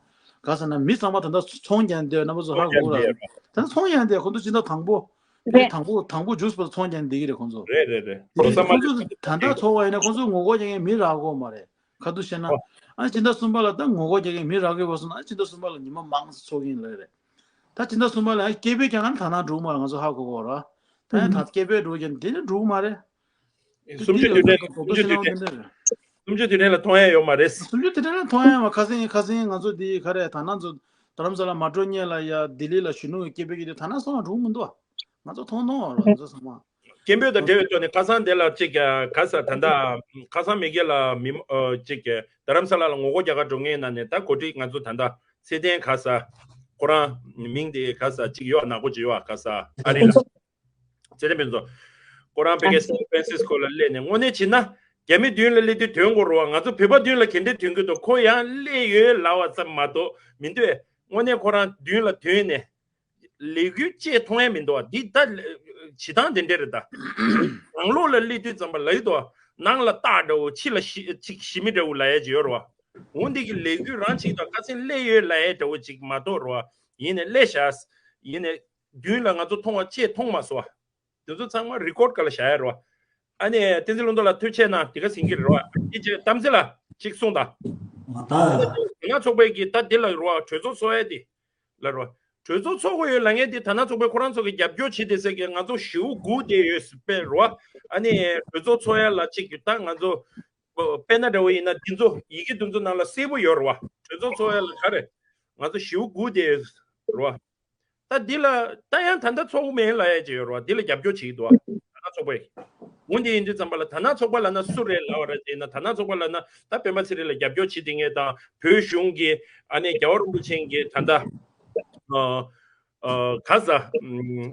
ག་ཟེར་ན་མི་ཚང་མ་ད་ལྟ་ཚོང་རྒྱག་འདོད། རྣམ་པ་ཚོ་ཧ་གོ་ར། ད་ཚོང་རྒྱག་འདོད། ཁོང་ཚོ་སྤྱི་ཟླ་དང་པོ་རེད། དང་པོ་དང་པོ་མཇུག་བར་ཚོང་རྒྱག་འདི་གི་རེད་ཁོང་ཚོ། རེད་རེད་རེད། དེ་ཁོང་ཚོ་ད་ལྟ་ཚོགས་པ་ཡིན་ན་ཁོང་ཚོ་ངོ་རྒོལ་རྒྱག་མཁན་མི་རག་གི་ཡོད་མ་རེད། ག་དུས་བཤད་ན། ཨ་སྤྱི་ཟླ་གསུམ་པ་ལ་ད་ངོ་རྒོལ་རྒྱག་མཁན་མི་རག་གི་ཡོད་པ་སོང་ན། ཨ་སྤྱི་ཟླ་གསུམ་པ་ལ་ཉི་མ་མང་ཙམ་ཚོགས་ཀྱི་ཡིན་ལབ་རེད། ད་སྤྱི་ཟླ་གསུམ་པ་ལ་ཨ་སྐད་འབོད་རྒྱག་མཁན་དར་ནག་འགྲོ་གི་མ་རེད། ང་ཚོ་ཧ་གོ་གི་ཡོད་ར། ད་ཡང་ད་སྐད་འབོད་འགྲོ་རྒྱུ་འདི་ནི་འགྲོ་གི་མ་རེད། གསུམ་བཅུ་དུས་དྲན་ལ། གསུམ་བཅུ་དུས་དྲན་ལ། གསུམ་བཅུ་དུས་དྲན་ལ་མཐོང་ཡ་ཡོད་མ་རེད། གསུམ་བཅུ་དུས་དྲན་ལ་མཐོང་ཡ་མ། ཁ་སང་ཁ་སང་ང་ཚོ་འདི་ག་རེ། དར་ནག་ཚོ་རྡ་རམ་ས་ལ་མ་འགྲོ་སྔོན་ལ་ཡ་ལྡི་ལི་ལ་གཞོན་ནུ་གི་སྐད་འབོད་ཀྱི་དུས་དར་ནག་སོང་བ་འགྲོ་གི་མི་འདུག་ང་ཚོ་མཐོང་མཐོང་བ་ར། ང་ཚོ་ཚང་མ། སྐད་འབོད་དང་འབྲེལ་བའི་ཐོག་ནས་ཁ་སང་དེ་ལ་གཅིག་ག་ས་ད་ལྟ་ཁ་སང་མི་སྒེར་ལ་མི་ཨ་གཅིག་ག་རྡ་རམ་ས་ལ་ལ་ངོ་རྒོལ་རྒྱག་ག་འགྲོ་མཁན་ནང་ནས་ད་གོ་སྒྲིག་ང་ཚོ་ད་ལྟ་ཚེ་བརྟན་ག་ས། ཁོ་རང་མིང་དེ་ག་ས་གཅིག་ཡོད། ནག་པོ་གཅིག་ཡོད་ག་ས། ཨ་རི་ལ། ཚེ་བརྟན་ཕུན་ཚོགས། ཁོ་རང་ཕ་གི་སན་ཧྥ་རན་སིས་ཀོ་ལ་སླེབས་ནས། དངོས་གནས་བྱས་ན་རྒྱ་མི་མདུན་ལ་སླེབས་དུས་དོན་གོ་རོ། ང་ཚོ་བོད་པ་མདུན་ལ་ག་འདྲ་དོན་གྱི་འདུག་ཁོ་ཡང་སླེབས་ཡོད་ལབ་པ་ཙམ་མ་གཏོགས་མི་འདུག་དངོས་གནས་ཁོ་རང་མདུན་ལ་ཐོན་ནས་ལས་འགུལ་ཅིག་མཐོང་ཡ་མི་འདུག་འདི་ད་བྱེད་སྟངས་དེ་འདྲ་རེད་ད། ནང་ལོགས་ལ་སླེབས་དུས་ཙམ་པ་ལ་ཡོད་དོ། ནང་ལ་སྟག་འདྲ་བོ། ཕྱི་ལ་ཤི་ཅིག་ཤི་མི་འདྲ་བོ་ལབ་ཡ་ཅིག་ཡོད་རེད་བ། འོ་འདི་གི་ལས་འགུལ་རང་བྱེད་དང་ཁ་སང་སླེབས་ཡོད་ལབ་ཡ་འདྲ་བོ་ཅིག་མ་གཏོགས་རེད་བ། ཡིན་ནས་སླེབས་ཤག་ཡིན་ནས། མདུན་ལ་ང་ཚོ་མཐོང་བ་ཅེས་མཐོང་མ་སོང་བ། དེ་ཚོ་ཚང་མ་རི་ཀོཌ་ག་ལ་བཞག་ཡ་རེད་བ། ཨ་ནི་བསྟན་འཛིན་ལྷུན་གྲུབ་ལགས་ཐུགས་རྗེ་གནང་། དེ་ག་ཟིན་གྱི་རེད་བ། དེ་རྗེས་གཏམ་ཚེ་ལགས་ཅིག་གསུངས་དང་། ང་ད་ཡ། དར་ནག་ཚོགས་པའི་གི་ད་འདི་ལ་རེད་བ། གྲོས་ཚོགས་ཚོགས་ཡ་དེ་ལ་རེད་བ། གྲོས་ཚོགས་ཚོགས་དགོས་ཡོད་ལབ་མཁན་དེ་དར་ནག་ཚོགས་པས་ཁོ་རང་ཚོ་གི་རྒྱབ་སྐྱོར་བྱེད་དེ་ཟེར་གི། ང་ཚོ་ཞེ་པོ་སྒུག་བསྡད་ཡོད་པས་རེད་བ། ཨ་ནི་གྲོས་ཚོགས་ཚོགས་ཡ་ལ་ཅིག་གི་ད་ང་ཚོ་དཔེར་ན་འདྲ་བོ་ཡིན་ན་འདི་ཚོ་ཡི་གེ་འདི་ཚོ་ནང་ལ་གསལ་པོ་ཡོད་རེད་བ། གྲོས་ཚོགས་ཚོགས་ཡ་ལ་ག་རེ། ང་ཚོ་ཞེ་པོ་སྒུག་བསྡད་ཡོད་རེད་བ། ད་འདི་ལ་ད་ཡང་ད་ལྟ་ཚོགས་མེད་ལབ་ཡ་ཅིག་ཡོད་རེད་བ། འདི་ལ་རྒྱབ་སྐྱོར་བྱེད་ཀྱི་འདུག་བ། དར་ནག་ཚོགས་པས། འོ་འདི་ཡིན་དུས་ཙམ་པ་ལ་དར་ནག་ཚོགས་པ་ལབ་ན་སུ་རེད་ལབ་པ་རེད་ཟེར་ན། དར་ནག་ཚོགས་པ་ལབ་ན་ད་སྤེན་པ་ཚེ་རིང་ལ་རྒྱབ་སྐྱོར་བྱེད་དེ་མཁན་དང་། བོད་གཞུང་གི་ཨ་ནི་རྒྱལ་བ་རིན་པོ་ཆེ་གི་ད་ལྟ་ཨ་ཨ་ག་ས་ཨམ་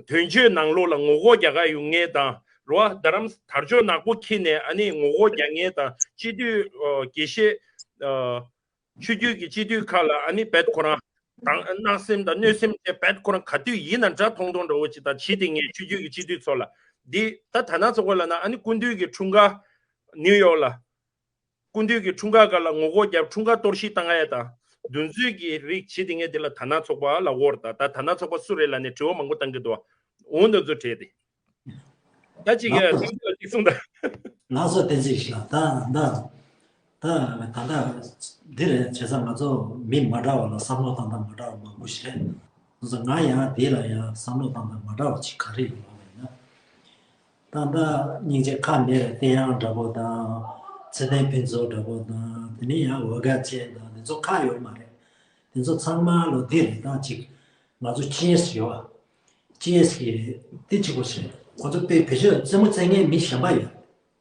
དོན་གཅོད་ནང་ལོགས་ལ་ངོ་རྒོལ་རྒྱག་ག་ཡོང་མཁན་དང་རེད་བ། རྡ་རམ་དར་ལྕོག་ནག་པོ་འཁྱེར་ནས་ཨ་ནི་ངོ་རྒོལ་རྒྱག་མཁན་དང་། སྤྱི་འཐུས་ཨ་དགེ་བཤེས་ཨ་ཆོས་བརྒྱུད་ཀྱི་སྤྱི་འཐུས་ཁག་ལ་ཨ་ནི་རྦད་ཁོ་རང་དང་བརྣབ་སེམས་དང་གནོད་སེམས་བྱས། རྦད་ཁོ་རང་ག་དུས་ཡིན་ན་འདྲ་མཐོང་མཐོང་འདྲ་བོ་ཅིག་དང་བྱེད་དེ་ངས་ཆོས་བརྒྱུད་ཀྱི་སྤྱི་འཐུས་ཚོ་ལ། འདི་ད་དར་ནག་ཚོགས་པ་ལབ་ན་ཨ་ནི་སྐུ་མདུན་གྱི་འཁྲུངས་སྐར་ནིའུ་ཡོག་ལ། སྐུ་མདུན་གྱི་འཁྲུངས་སྐར་སྒང་ལ་ངོ་རྒོལ་རྒྱབ། འཁྲུངས་སྐར་གཏོར་བཤིག་བཏང་ཡ་དང་། འདུ་འཛོམས་ཀྱི་རིགས་བྱེད་དེ་ངས་འདི་ལ་དར་ནག་ཚོགས་པ་ལབ་ཀྱི་ཡོད་རེད། ད་ད་དར་ནག་ཚོགས་པ་སུ་རེད་ལབ་ནས་དྲི་བ་མང་པོ་བཏང་གི་འདུག་འོ་འདི་ཚོ་དྲིས་ཏེ། ད་ཅིག་གིས་ཐུགས་རྗེ་ལ་ཅིག་གསུངས་དང་། ལགས་སོ། བསྟན་འཛིན་ཞིག་ལ་ད་ད་ད་ད་ད་འདི་རེད། བྱས་ཙང་ང་ཚོ་མི་མ་འདྲ་བ་ལ་བསམ་བློ་བཏང་སྟངས་མ་འདྲ་བ་མང་པོ་ཞིག་རེད། སོང་ཙང་ང་ཡང་འདི་ལ་ཡང་བསམ་བློ་བཏང་སྟངས་མ་འདྲ་བ་ཅིག་ག་རེ་ཡོད་ལབ་ན། ད་ལྟ་སྙིང་རྗེ་ཁ་མེད་རེད། བསྟན་དབྱངས་འདྲ་པོ་དང་། ཚེ་བརྟན་ཕུན་ཚོགས་འདྲ་པོ་དང་། དེ་ནས་ཡང་འོལ་དགའ་ཅན་དང་། དེ་ཚོ་ཁག་ཡོད་མ་རེད། དེ་ཚོ་ཚང་མ་ལོ་འདི་རེད། ད་ཅིག་ང་ཚོ་ཅི་ཨེས་ཡོད་པ། ཅི་ཨེས་གི་དེ་གཅིག་པོ་ཞིག་རེད། ཁོ་ཚོ་དཔེ་བེད་སྤྱོད་རྩེད་མོ་རྩེ་མཁན་མི་གཞན་པ་ཡོད།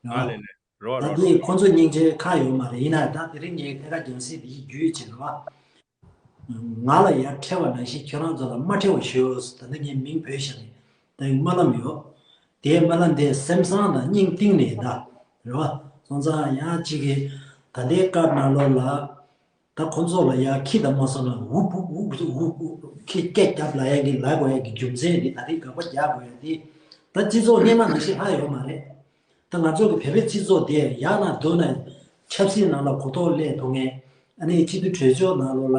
ཨ་ལེ་ལེ། རོ་ད་རོ་རོ། དེ་ཁོ་ཚོ་སྙིང་རྗེ་ཁ་ཡོད་མ་རེད། ཡིན་ན་ད་དེ་རིང་ངས་ཐད་ཀར་རྒྱང་སྲིང་འདི་བརྒྱུད་བྱས་རེད་པ། ང་ལ་ཡར་ཁྲེལ་བ་ནང་བཞིན་ཁྱོད་རང་ཚོ་ལ་མ་ཁྲེལ་བ་ཞུ། ད་ལྟ་ངས་མིང་བོས་བཞག་ནས་ད་ཡིན་སྨོན་ལམ་ཡོད། དེའི་སྨོན་ལམ་དེ་སེམས་བཟང་དང་སྙིང་གཏིང་ནས་ད་རེད་པ། སོང་ཙང་ཡང་གཅིག་གིས་ད་ལྟའི་སྐབས་ནང་ལོགས་ལ་ད་ཁོང་ཚོ་ལ་ཡང་ཁྱི་དང་མ་སོང་ན་འུ་འུ་འུ་འུ་འུ་ཁྱི་སྐད་རྒྱབ་ལ་ཡ་གི་ལབ་དགོས་ཡ་གི་རྒྱུ་མཚན་དེ་ད་རེས་དགག་པ་རྒྱག་དགོས་ཡ་དེ་ད་སྤྱི་ཚོགས་སྔོན་མ་ནང་བཞིན་ལྷག་ཡོད་མ་རེད། ད་ང་ཚོ་གི་བོད་པའི་སྤྱི་ཚོགས་དེ་ཡག་ན་སྡུག་ན་ཆབ་སྲིད་ནང་ལ་གོ་རྟོགས་སླེབས་ཐུབ་མཁན། ཨ་ནི་སྤྱི་འཐུས་གྲོས་ཚོགས་ནང་ལོགས་ལ་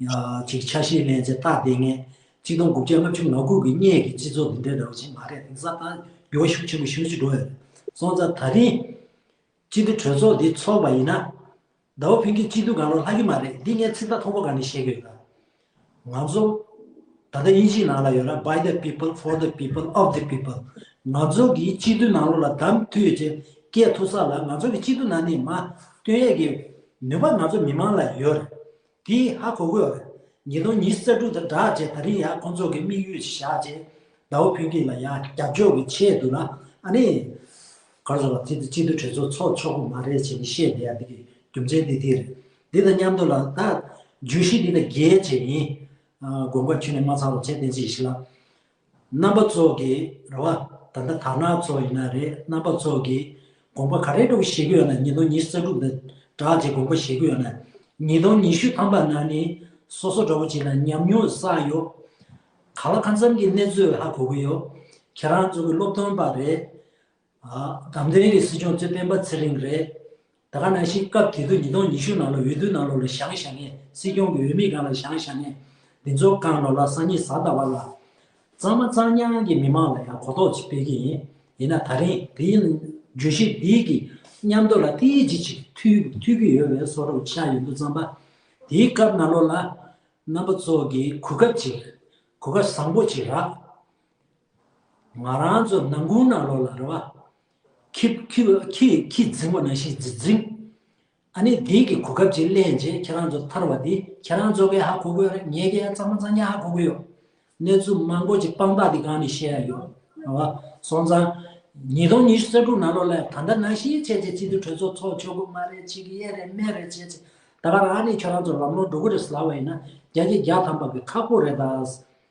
ཡ་ཅིག་ཆ་ཤས་ལེན་བྱས་རྟགས་བསྡད་མཁན། གཅིག་སྟོང་དགུ་བརྒྱ་ལྔ་བཅུ་ང་དགུ་གི་སྔོན་གྱི་སྤྱི་ཚོགས་འདི་འདྲའི་འདྲ་བོ་ཅིག་མ་རེད། དེང་སང་ད་འགྱུར་བ་ཤུགས་ཆེན་པོ་ཞེ་པོ་ཅིག་འགྲོ་ཡོད་རེད། སོང་ཙང་ད་རིང་སྤྱི་འཐུས་གྲོས་ཚོགས་འདི་ཚོགས་པ་ཡིན་ན། ཟླ་བ་ཕུན་སྐྱིད་སྤྱི་འཐུས་སྒང་ལ་ལྷག་གི་མ་རེད། འདི་ངས་ཚིག་ཐག་ཐོག་པ་སྒང་ནས་བཤད་གི་ཡོད་ད། ང་ཚོ་ད་ལྟ་དབྱིན་ཇིའི་ནང་ལ་ཡོད་ན། By the people, for the people, of the people. ང་ཚོ་གི་སྤྱི་འཐུས་ནང་ལོགས་ལ་གདམ་མཐུད་བྱས་སྐད་ཐུག་ས་ལ་ང་ཚོ་གི་སྤྱི་འཐུས་ནང་ནས་མར་བཏོན་ཡས་ཀྱི་ནུས་པ་ང་ཚོ་མི་མང་ལ་ཡོད་རེད། དེ་ཧ་གོ་གི་ཡོད་རེད། ཉིས་སྟོང་ཉི་ཤུ་རྩ་དྲུག་དང་སྦྲགས་བྱས་ད་རིང་ཡང་ཁོང་ཚོ་གི་དམིགས་ཡུལ་བཞག་བྱས། ཟླ་བ་ཕུན་སྐྱིད་ལ་ཡང་རྒྱབ་སྐྱོར་གྱི་ཆེད་དུ་ལ་ཨ་ནི། ག་རེ་ཟེར་བ། དེ་དུས་སྤྱི་འཐུས་གྲོས་ཚོགས་ཚོགས་ཆོག་གི་མ་རེད་ཅེས་ནས་བཤད་བསྡད་ཡ་དེ་གི་རྒྱུ་མཚན་དེ་དེ་རེད། འདི་དང་མཉམ་དུ་ལ་ད་བརྗོད་གཞི་འདི་དང་འགལ་བྱས་ཡིན། ཨ། དགོངས་པ་ཁྱོན་ནས་མ་ཚོམ་རོགས་བྱས། བསྟན་འཛིན་ཡེ་ཤེས་ལགས། རྣམ་པ་ཚོ་གི་རེད་པ། ད་ལྟ་དར་ནག་ཚོ་ཡིན་ན་རེད། རྣམ་པ་ཚོ་གི་དགོངས་པ་ག་རེ་འདྲ་བོ་བཞེས་ཀྱི་ཡོད་ན། ཉིས་སྟོང་ཉི་ཤུ་རྩ་དྲུག་དང་སྦྲགས་བྱས་དགོངས་པ་བཞེས་ཀྱི་ཡོད་ན། ཉིས་སྟོང་ཉི་ཤུ་ཐམ་པ་ནང་ནས་སོ་སོ་འདྲ་བོ་ཅིག་ལ་ཉམས་མྱོང་བསགས་ཡོད། གང་ལ་གང་འཚམ་གྱི་གནས་ཚུལ་ཧ་གོ་གི་ཡོད། ཁྱེད་རང་ཚོ་གི་སློབ་སྟོན་པ་རེད། ཨ། དགའ་ལྡན་གྱི་སྲིད་སྐྱོང་གཙོས་སྤེན་པ་ཚེ་རིང་རེད། ད་ག་ནང་བཞིན་སྐབས་དེ་དུས་ཉིས་སྟོང་ཉི་ཤུ་ནང་ལ་འོས་བསྡུ་ནང་ལོགས་ལ་བཞེངས་བཞེངས་མཁན། སྲིད་སྐྱོང་གི་འོས་མི་སྒང་ལ་བཞེངས་བཞེངས་མཁན། འདི་ཚོ་སྒང་ལོགས་ལ་སང་ཉིན་གཟའ་ཟླ་བ་ལ་གཙང་མ་གཙང་རྐྱང་གི་མི་མང་ལ་ཡང་གོ་རྟོགས་ཅིག་སྤེལ་གྱི་ཡིན། ཡིན་ན་ད་རིང་དེའི་བརྗོད་གཞི་འདི་གི་མཉམ་དུ་ལ་ཏིག་ཙམ་ཅིག་མཐུད་མཐུད་ཀྱི་ཡོད་པའི་བཟོ་འདྲ་ཆགས་ཡོང་དུས་ཙམ་པ། དེའི་སྐབས་ནང་ལོགས་ལ་རྣམ་པ་ཚོ་གི་གོ་སྐབས་ཅིག་གོ་སྐབས་བཟང་པོ་ཅིག་རག་ང་རང་ཚོ་ནང་ཁུལ་ནང་ལོགས་ལ་རེད་པ། ཁྱི་ཁྱི་ཁྱི་ཁྱི་འཛིང་བ་ནང་བཞིན་འཛིང་འཛིང་། ཨ་ནི་འདི་གི་གོ་སྐབས་ཅིག་ལེན་བྱས། ཁྱེད་རང་ཚོ་ཐར་བ་འདི་ཁྱེད་རང་ཚོ་གིས་ཧ་གོ་གི་ཡོད་རེད། ངས་ཀྱང་གཙང་མ་གཙང་རྐྱང་ཧ་གོ་གི་ཡོད། གནས་ཚུལ་མང་པོ་ཅིག་དཔང་རྟགས་འདི་སྒང་ནས་བཤད་ཡ་ཡོད་རེད་པ། སོང་ཙང་ཉིས་སྟོང་ཉི་ཤུ་རྩ་དྲུག་ནང་ལོགས་ལ་ད་ལྟ་ནང་བཞིན་བྱས་བྱས་སྤྱི་འཐུས་གྲོས་ཚོགས་ཚོགས་ཆོག་གི་མ་རེད། བྱེད་ཀྱི་ཡོད་རེད་མེད་རེད་བྱས་བྱས། ད་ག་རང་ཨ་ནི་ཁྱོད་རང་ཚོ་ལམ་ལྷོང་འགྲོ་གི་རེད་ཟེར་ལབ་པ་ཡིན་ན། བརྒྱ་ཆ་བརྒྱ་ཐམ་པ་གི་ཁག་པོ་རེད་ད།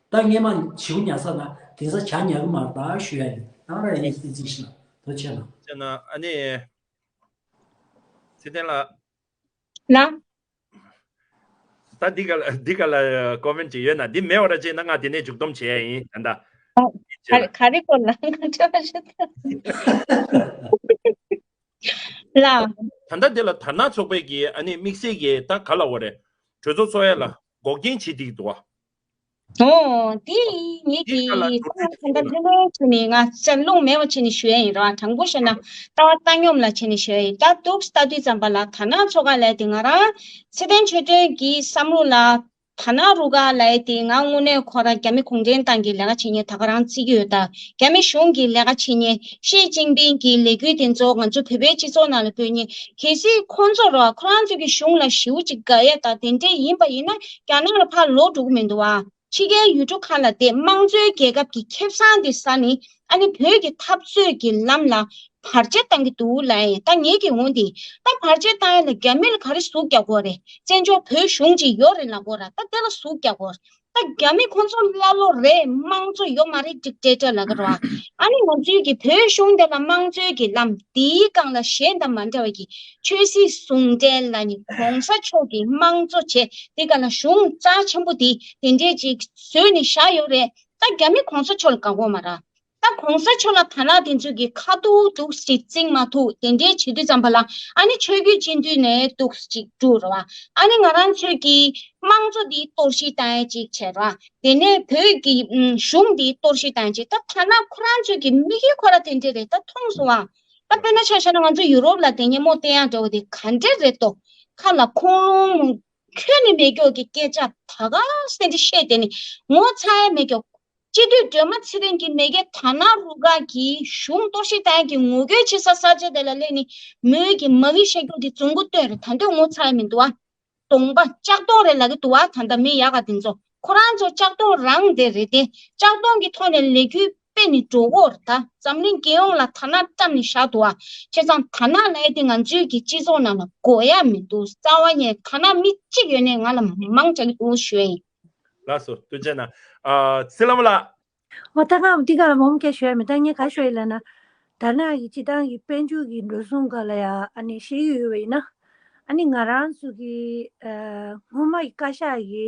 ད་སྔས་མ་བྱིའུ་ཉལ་ས་ན་དེང་སང་བྱ་ཉལ་གི་མ་རེད་ད་ཞུ་ཡ་ཡིན། ད་ར་ཡིན་སྲིད་འཛིན་ཞིག་ལ་ཐུགས་རྗེ་ཆེ་གནང་། ཅེ་ན་ཨ་ནི། ཚེ་བརྟན་ལགས། ལགས། ད་འདི་ག་ལ་འདི་ག་ལ་ཀོ་མེན་ཅིག་ཡོད་ན། འདི་མེད་པ་ར་བྱས་ན་ང་དེ་ནས་མཇུག་སྡོམ་བྱེད་ཡ་ཡིན་ད། ད་ག་རེ་ག་རེ་སྐོར་ལ་ང་འདྲ་བ་ཞིག་ལགས། ད་ལྟ་འདི་ལ་དར་ནག་ཚོགས་པའི་གི་ཨ་ནི་དམིགས་བསལ་གྱི་ད་ག་ལ་འོ་རེད། གྲོས་ཚོགས་ཚོགས་ཡ་ལ་འགོག་རྐྱེན་བྱེད་བསྡད་ཀྱི་འདུག་བ། ཨོ། དེ་ངེད་ཀྱིས་ད་ད་ལྟ་ལྷོད་ལྷོད་བྱས་ནས་ང་སེམས་རླུང་མེད་པ་བྱས་ནས་ཞུ་ཡ་ཡིན་ར། དྲང་པོ་བཤད་ན་ལྟ་བ་བཏང་སྙོམས་ལ་བྱས་ནས་ཞུ་ཡ་ཡིན། ད་འདུག་ལྟ་དུས་ཙམ་པ་ལ་དར་ནག་ཚོགས་ཁང་ལབ་དེ་ང་རང་ཚེ་བརྟན་ཆོས་སྒྲོན་གྱི་བསམ་བློ་ལ། དར་ནག་རུ་ཁག་ལབ་དེ་ང་དངོས་གནས་ཁོ་རང་རྒྱ་མི་གུང་ཁྲན་ཏང་གི་ལས་ཀ་བྱེད་མཁན་ད་ག་རང་བརྩི་གི་ཡོད་ད། རྒྱ་མི་གཞུང་གི་ལས་ཀ་བྱེད་མཁན་ཞི་ཅིན་ཕིང་གི་ལས་འགུལ་དེ་ཚོ་ང་ཚོ་བོད་པའི་སྤྱི་ཚོགས་ནང་ལ་སྤེལ་མཁན། གལ་སྲིད་ཁོང་ཚོ་ར་ཁོ་རང་ཚོ་གི་གཞུང་ལ་ཞེ་པོ་ཅིག་དགའ་ཡ་ད་དེ་འདྲས་ཡིན་པ་ཡིན་ན་རྒྱ་ནག་ལ་ཕར་ལོག་འགྲོ་གི་མི་འདུག་བ། ཕྱི་རྒྱལ་ཡུལ་གྲུ་ཁག་ལ་བསྡད། དམངས་གཙོའི་རྒྱལ་ཁབ་ཀྱི་ཁེ་བཟང་དེ་ཟ་ནས་ཨ་ནི་བོད་ཀྱི་འཐབ་རྩོད་ཀྱི་ལམ་ལ་བར་ཆད་བཏང་གི་འདུག་ལབ་ཡིན། ད་ངེད་ཀྱི་འོང་དེ་ད་བར་ཆད་བཏང་ཡ་ལ་རྒྱ་མི་ལ་ག་རེ་ཟུག་རྒྱག་དགོས་རེད། བཙན་བྱོལ་བོད་གཞུང་ཅིག་ཡོད་རེད་ལབ་དགོས་ར། ད་དེ་ལ་ཟུག་རྒྱག་དགོས་རེད། ད་རྒྱ་མི་ཁོང་ཚོ་ཀླ་ཀློ་རེད། དམངས་གཙོ་ཡོད་མ་རེད། ཌིག་ཊེ་ཊར་ལབ་ཀྱི་རེད་བ། ཨ་ནི་ང་ཚོའི་གི་བོད་གཞུང་དེ་ལ་དམངས་གཙོའི་གི་ལམ་དེའི་སྒང་ལ་གཞན་དང་མ་འདྲ་བ་གི་ཆོས་སྲིད་ཟུང་འབྲེལ་ལ་ནི་གོང་ས་མཆོག་གི་དམངས་གཙོ་བྱས། དེ་ག་ལ་གཞུང་རྩ་ཆེན་པོ་དེ་དེ་འདྲས་ཅིག་བཟོས་ནས་བཞག་ཡོད་རེད། ད་རྒྱ་མི་གོང་ས་མཆོག་ལ་དགའ་གོ་མ་ར། ད་གོང་ས་མཆོག་ལ་དར་ནག་དེ་ཚོས་ཀྱི་ཁ་ཐུག་འདུག་ཅིག་བརྩི་མ་ཐུབ་དེ་འདྲས་བྱེད་དུས་ཙམ་པ་ལ་ཨ་ནི་ཆོས་བརྒྱུད་སྤྱི་འཐུས་ནས་འདུག་ཅིག་བཀྲུ་ར་བ། ཨ་ནི་ང་རང་ཚོས་ཀྱི་དམངས་གཙོ་འདི་གཏོར་བཤིག་བཏང་ཡ་ཅིག་བྱས་ར། དེ་ནས་བོད་ཀྱི་ཨུམ་གཞུང་འདི་གཏོར་བཤིག་བཏང་ཡ་ཅིག་ད་དར་ནག་ཁོ་རང་ཚོས་ཀྱི་དམིགས་ཡུལ་ཁོ་ར་དེ་འདྲས་རེད། ད་མཐོང་སོང་བ། ད་དཔེར་ན་ཆ་བཞག་ན་ང་ཚོ་ཡུ་རོབ་ལ་དེ་སྔོན་མོ་བལྟས་ཡག་འདྲ་བོ་དེ་ག་འདྲ་རེད་དོ། ཁ་ལ་ཁུངས་ལུང་ཁྱོན་ནས་མེད་ཀྱོག་གི་སྐད་ཆ་ད་ག་སེ་འདྲ་བཤད་དེ་ནི་ངོ་ཚ་ཡ་མེད་ཀྱོག་སྤྱི་འཐུས་སྒྲོལ་མ་ཚེ་རིང་གིས་མ་གི་ད་ན་རུ་ཁག་གི་གཞུང་གཏོར་བཤིག་བཏང་གི་ངོ་རྒོལ་བྱེད་ས་ས་ཆ་དེ་ལ་སླེབས་ནས་མོས་ཀྱི་མ་གི་བཤད་རྒྱུ་དེ་རྫུན་པོ་བཏོན་རེད། ད་འདོད་ངོ་ཚ་ཡ་མི་འདུག་ཨ། གདོང་པ་ལྕགས་གདོང་རེད་ལབ་ཀྱི་འདུག་ཨ། ད་ལྟ་མི་ཡག་ག་དེ་ཚོ་ཁོ་རང་ཚོ་ལྕགས་གདོང་རང་དེ་རེད་དེ། ལྕགས་གདོང་གི་ཐོག་ནས་ལས་འགུལ་སྤེལ་ནས་འགྲོ་གོ་རེད། ད་འཛམ་གླིང་རྒྱལ་ཡོངས་ལ་ད་ན་བཀྲམ་ནས་བཞག་འདུག་ཨ། བྱས་ཙང་ད་ན་ལབ་ཡ་དེ་ང་ཚོའི་གི་སྤྱི་ཚོགས་ནང་ལ་དགོས་ཡ་མི་འདུག་རྩ་བ་ཉིད་ད་ན་མི་གཅིག་ཡོད་ནས་ང་ལ་མང་དྲགས་ཀྱི་འདུག་ཞུ་ཡ་ཡིན། ལགས་སོ། ཐུགས་རྗེ་གནང་། ཨ་སི་ལམ་ལགས། འོ་ད་ག་འདི་ག་ལ་མོམ་སྐད་ཞུ་ཡ་མེད། ད་ངས་ག་ཞུ་ཡ་ལབ་ན། ད་ནང་གི་སྤྱི་བཏང་གི་དཔལ་འབྱོར་གྱི་འགྲོ་སོང་སྒང་ལ་ཡ་ཨ་ནི་ཤེས་ཀྱི་ཡོད་པ་ཡིན་ན། ཨ་ནི་ང་རང་ཚོ་གི་ཨ་སྔོན་མ་གི་བཀའ་ཤག་གི་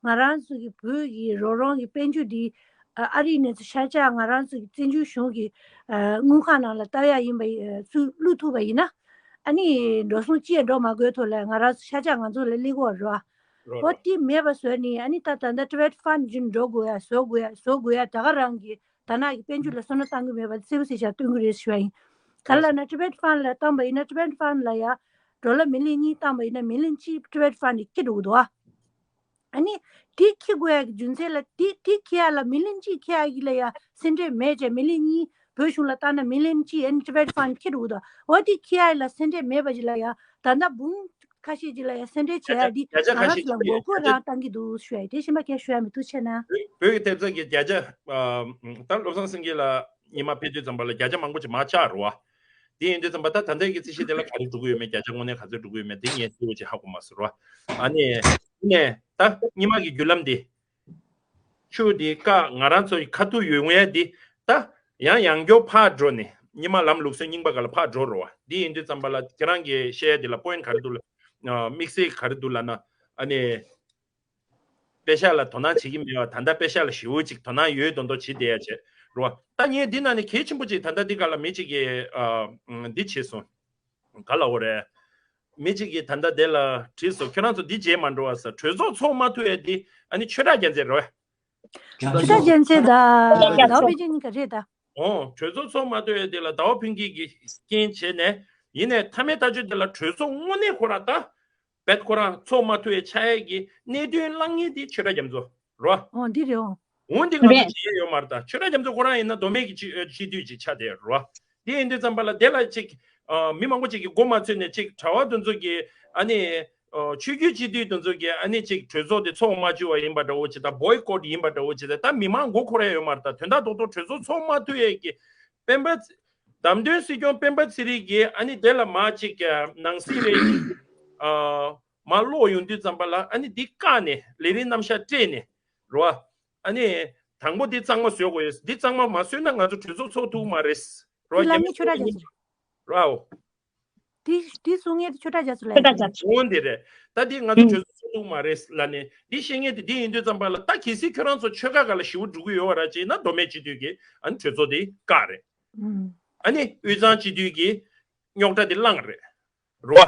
ང་རང་ཚོ་གི་བོད་ཀྱི་རོགས་རམ་གྱི་དཔལ་འབྱོར་འདི་ཨ་ཨ་རིའི་གནས་ཚུལ་ཤར་ཕྱོགས་ང་རང་ཚོ་གི་བཙན་བྱོལ་གཞུང་གི་ཨ་དངུལ་ཁང་ནང་ལ་བཏབ་ཡ་ཡིན་པ་ཡིན་ཚུར་བླུག་ཐུབ་པ་ཡིན་ན། ཨ་ནི་འགྲོ་སོང་ཅི་ཡང་འགྲོ་མ་དགོས་ཐོག་ལ་ང་རང་ཚོ་ཤར་ཕྱོགས་ང་ཚོ་ལ་སླེབས་ཀྱི་ཡོད་རེད་བ། རོ་འོ་རོ། དེ་མེད་པ་བཟོས་ནས་ཨ་ནི་ད་ད་ལྟ་Tibet Fund ཅིག་འགྲོ་དགོས་ཡ་བཟོ་དགོས་ཡ་བཟོ་དགོས་ཡ་ད་ག་རང་གི་ད་ནང་གི་དཔལ་འབྱོར་ལ་བསམ་བློ་གཏང་གི་མེད་པ་གསལ་པོ་གསལ་བཤད་སྟོན་གི་རེད་ཞུ་བ་ཡིན། ག་ལ་ལགས་ན་Tibet Fund ལ་བཏང་པ་ཡིན་ན་Tibet Fund ལ་ཡ་ཌོ་ལར་མི་ལི་ཡན་གཉིས་བཏང་པ་ཡིན་ན་མི་ལི་ཡན་གཅིག་Tibet Fund ནས་འཁྱེར་འགྲོ་གི་འདུག་ཨ། ཨ་ནི་དེ་འཁྱེར་དགོས་ཡ་གི་རྒྱུ་མཚན་ལ་དེ་དེ་འཁྱེར་ཡ་ལ་མི་ལི་ཡན་གཅིག་འཁྱེར་ཡ་གི་ལ་ཡ་སེ་འབྲས་མེད་ཅེས་མི་ལི་ཡན་གཉིས་བོད་གཞུང་ལ་བཏང་ན་མི་ལི་ཡན་གཅིག་ཨ་ནི་Tibet Fund འཁྱེར་འགྲོ་གི་འདུག་འོ་དེ་འཁྱེར་ཡ་ལ་སེ་འབྲས་མེད་པ་ཅིག་ལ་ཡ་ད་ལྟ་འབུམ་ཁ་ཤས་ཅིག་ལ་ཡང་སེ་འབྲས་བྱས་ཡ་འདི་བརྒྱ་ཆ་ང་རང་ཚོ་ལ་ངོ་རྒོལ་རང་བཏང་གི་འདུག་ཞུ་ཡ་དེ་ཤེས་པ་སྐད་ཞུ་ཡ་མི་འདུག་བྱས་ན། བོད་ཀྱི་ཐེབས་རྩ་གི་བརྒྱ་ཆ་ཨ་ད་བློ་བཟང་སེང་གེ་ལགས་ཉི་མ་ཕེབས་དུས་ཙམ་པ་ལ་བརྒྱ་ཆ་མང་པོ་ཅིག་མར་བཅག་རེད་བ། དེ་ཡིན་དུས་ཙམ་པ་ད་ད་ལྟའི་གི་རྩིས་གཞི་དེ་ལ་ག་རེ་འགྲོ་གི་ཡོད་མེད་བརྒྱ་ཆ་དངོས་གནས་ག་ཚོད་འགྲོ་གི་ཡོད་མེད་དེ་ངས་གསལ་པོ་ཅིག་ཧ་གོ་མ་སོང་རེད་བ། ཨ་ནི་ནས་ད་སྔོན་མ་གི་བརྒྱུད་ལམ་འདི། ཆུ་དེ་བཀག་ང་རང་ཚོ་ཡི་ཁ་ཐུག་ཡོང་ཡ་དེ་ད་ཡང་ཡང་མགྱོགས་ཕར་འགྲོ་ནས་སྔོན་མ་ལམ་ལུགས་སྲོལ་རྙིང་པ་ག་ལ་ཕར་འགྲོ་རོ་བ། འདི་ཡིན་དུས་ཙམ་པ་ལ་ཁྱེད་རང་གིས་བཤད་ཡ་དེ་ལ་པོ་ཡིན་ག་རེ་འདུག་ལ་དམིགས་བསལ་ག་རེ་འདུག་ལབ་ན་ཨ་ནི་པེ་ཤག་ལ་དོ་སྣང་བྱེད་ཀྱི་མེད་པ་ད་ལྟ་པེ་ཤག་ལ་ཞེ་པོ་ཅིག་དོ་སྣང་ཡོད་མདོག་མདོག་བྱེད་བསྡད་ཡ་བྱེད་རོ་བ། ད་ངས་འདི་ནང་ནས་གལ་ཆེན་པོ་ཅིག་ད་ལྟ་འདི་ག་ལ་མི་གཅིག་གིས་ཨ་འདི་བྱས་སོང་། ག་ལ་འོ་རེད། མི་གཅིག་གིས་ད་ལྟ་དེ་ལ་དྲིས་སོ་ཁྱོད་རང་ཚོ་འདི་བྱེད་མ་འགྲོ་བ་ས་གྲོས་ཚོགས་ཚོགས་མ་ཐུབ་ཡས་འདི་ཨ་ནི་ཆོས་གྲགས་རྒྱལ་མཚན་རེད། ཆོས་གྲགས་རྒྱལ་མཚན་ད་ཟླ་བ་བྷེ་ཅིན་ག་རེད་ད། ཨོ་གྲོས་ཚོགས་ཚོགས་མ་ཐུབ་ཡས་འདི་ལ་ཟླ་བ་ཕུན་སྐྱིད་ཀྱིས་རྐྱེན་བྱས་ནས་ཡིན་ནས་མཐའ་མའི་ལྟ་ཆོས་འདི་ལ་གྲོས་ཚོགས་དངོས་གནས་ཁོ་རང་ད་བེད་ཁོ་རང་ཚོགས་མ་ཐུབ་ཡས་ཆགས་ཡས་ཀྱི་གནད་དོན་བསླངས་མཁན་འདི་ཆོས་གྲགས་རྒྱ་མཚོ་རེད། ཨོ་འདི་རེད་ཨོ། འོན་ཏེ་ང་ཚོ་རེད། བྱེད་ཡས་ཡོད་མ་རེད་ད། ཆོས་གྲགས་རྒྱ་མཚོ་ཁོ་རང་ཡིན་ན་མདོ་སྨད་ཀྱི་སྤྱི་སྤྱི་འཐུས་ཅིག་ཆགས་བསྡད་ཡོད་རེད་བ། དེ་ཡིན་དུས་ཙམ་པ་ལ་དེ་ལ་ཅིག་ཨ་མི་མང་པོ་ཅིག་གིས་མགོ་མ་ཚོས་ནས་ཅིག་གྲྭ་བ་དེ་ཚོ་གིས་ཨ་ནི་ཨ་ཆོས་བརྒྱུད་སྤྱི་འཐུས་དེ་ཚོ་གིས་ཨ་ནི་ཅིག་གྲོས་ཚོགས་དེ་ཚོགས་མ་བཅུག་པ་ཡིན་པ་འདྲ་བོ་ཅིག་དང་བོའི་ཀོཊ་ཡིན་པ་འདྲ་བོ་ཅིག་དང་ད་མི་མང་མགོ་འཁོར་ཡས་ཡོད་མ་རེད་ད། དོན་དག་རྡོག་རྡོག་གྲོས་ཚོགས་ཚོགས་མ་ཐུབ་ཡས་ཀྱི་སྤེན་པ་བདམས་ཐོན་སྲིད་སྐྱོང་སྤེན་པ་ཚེ་རིང་གིས་ཨ་ནི་དེ་ལ་མ་ཅིག་ནང་སྲིད་རེད་ཨ་མ་ཀློག་ཡོང་དུས་ཙམ་པ་ལ་ཨ་ནི་འདི་བཀག་ནས་ལས་རིམ་རྣམ་གཞག་སྤྲད་ནས་རེད་བ། ཨ་ནི་དང་པོ་འདི་གཙང་མ་བཟོ་དགོས་ཡོད། འདི་གཙང་མ་མ་བཟོས་ན་ང་ཚོ་གྲོས་ཚོགས་ཚོགས་ཐུབ་མ་རེད། རོ་འདི་ལ་རྒྱ་མི་ཆོས་གྲགས་རྒྱ་མཚོ། རོའོ། འདི་འདི་གསུང་མཁན་དེ་ཆོས་གྲགས་རྒྱ་མཚོ་ལ་ཆོས་གྲགས་རྒྱ་མཚོ། འོན་ཏེ་རེད། ད་འདི་ང་ཚོ་གྲོས་ཚོགས་ཚོགས་ཐུབ་མ་རེད་ལ་ནི་འདི་བཤད་མཁན་དེ་འདི་ཡིན་དུས་ཙམ་པ་ལ་ད་གལ་སྲིད་ཁྱོད་རང་ཚོ་ཆོལ་ཁ་ག་ལ་ཞེ་པོ་འགྲོ་གི་ཡོད་བ་ར་ཅེ་ན་མདོ་སྨད་སྤྱི་འཐུས་ཀྱི་ཨ་ནི་གྲོས་ཚོགས་དེ་བཀག་རེད། ཨ་ནི་དབུས་གཙང་སྤྱི་འཐུས་ཀྱི་རྙོག་དྲ་དེ་བསླངས་རེད། རོ།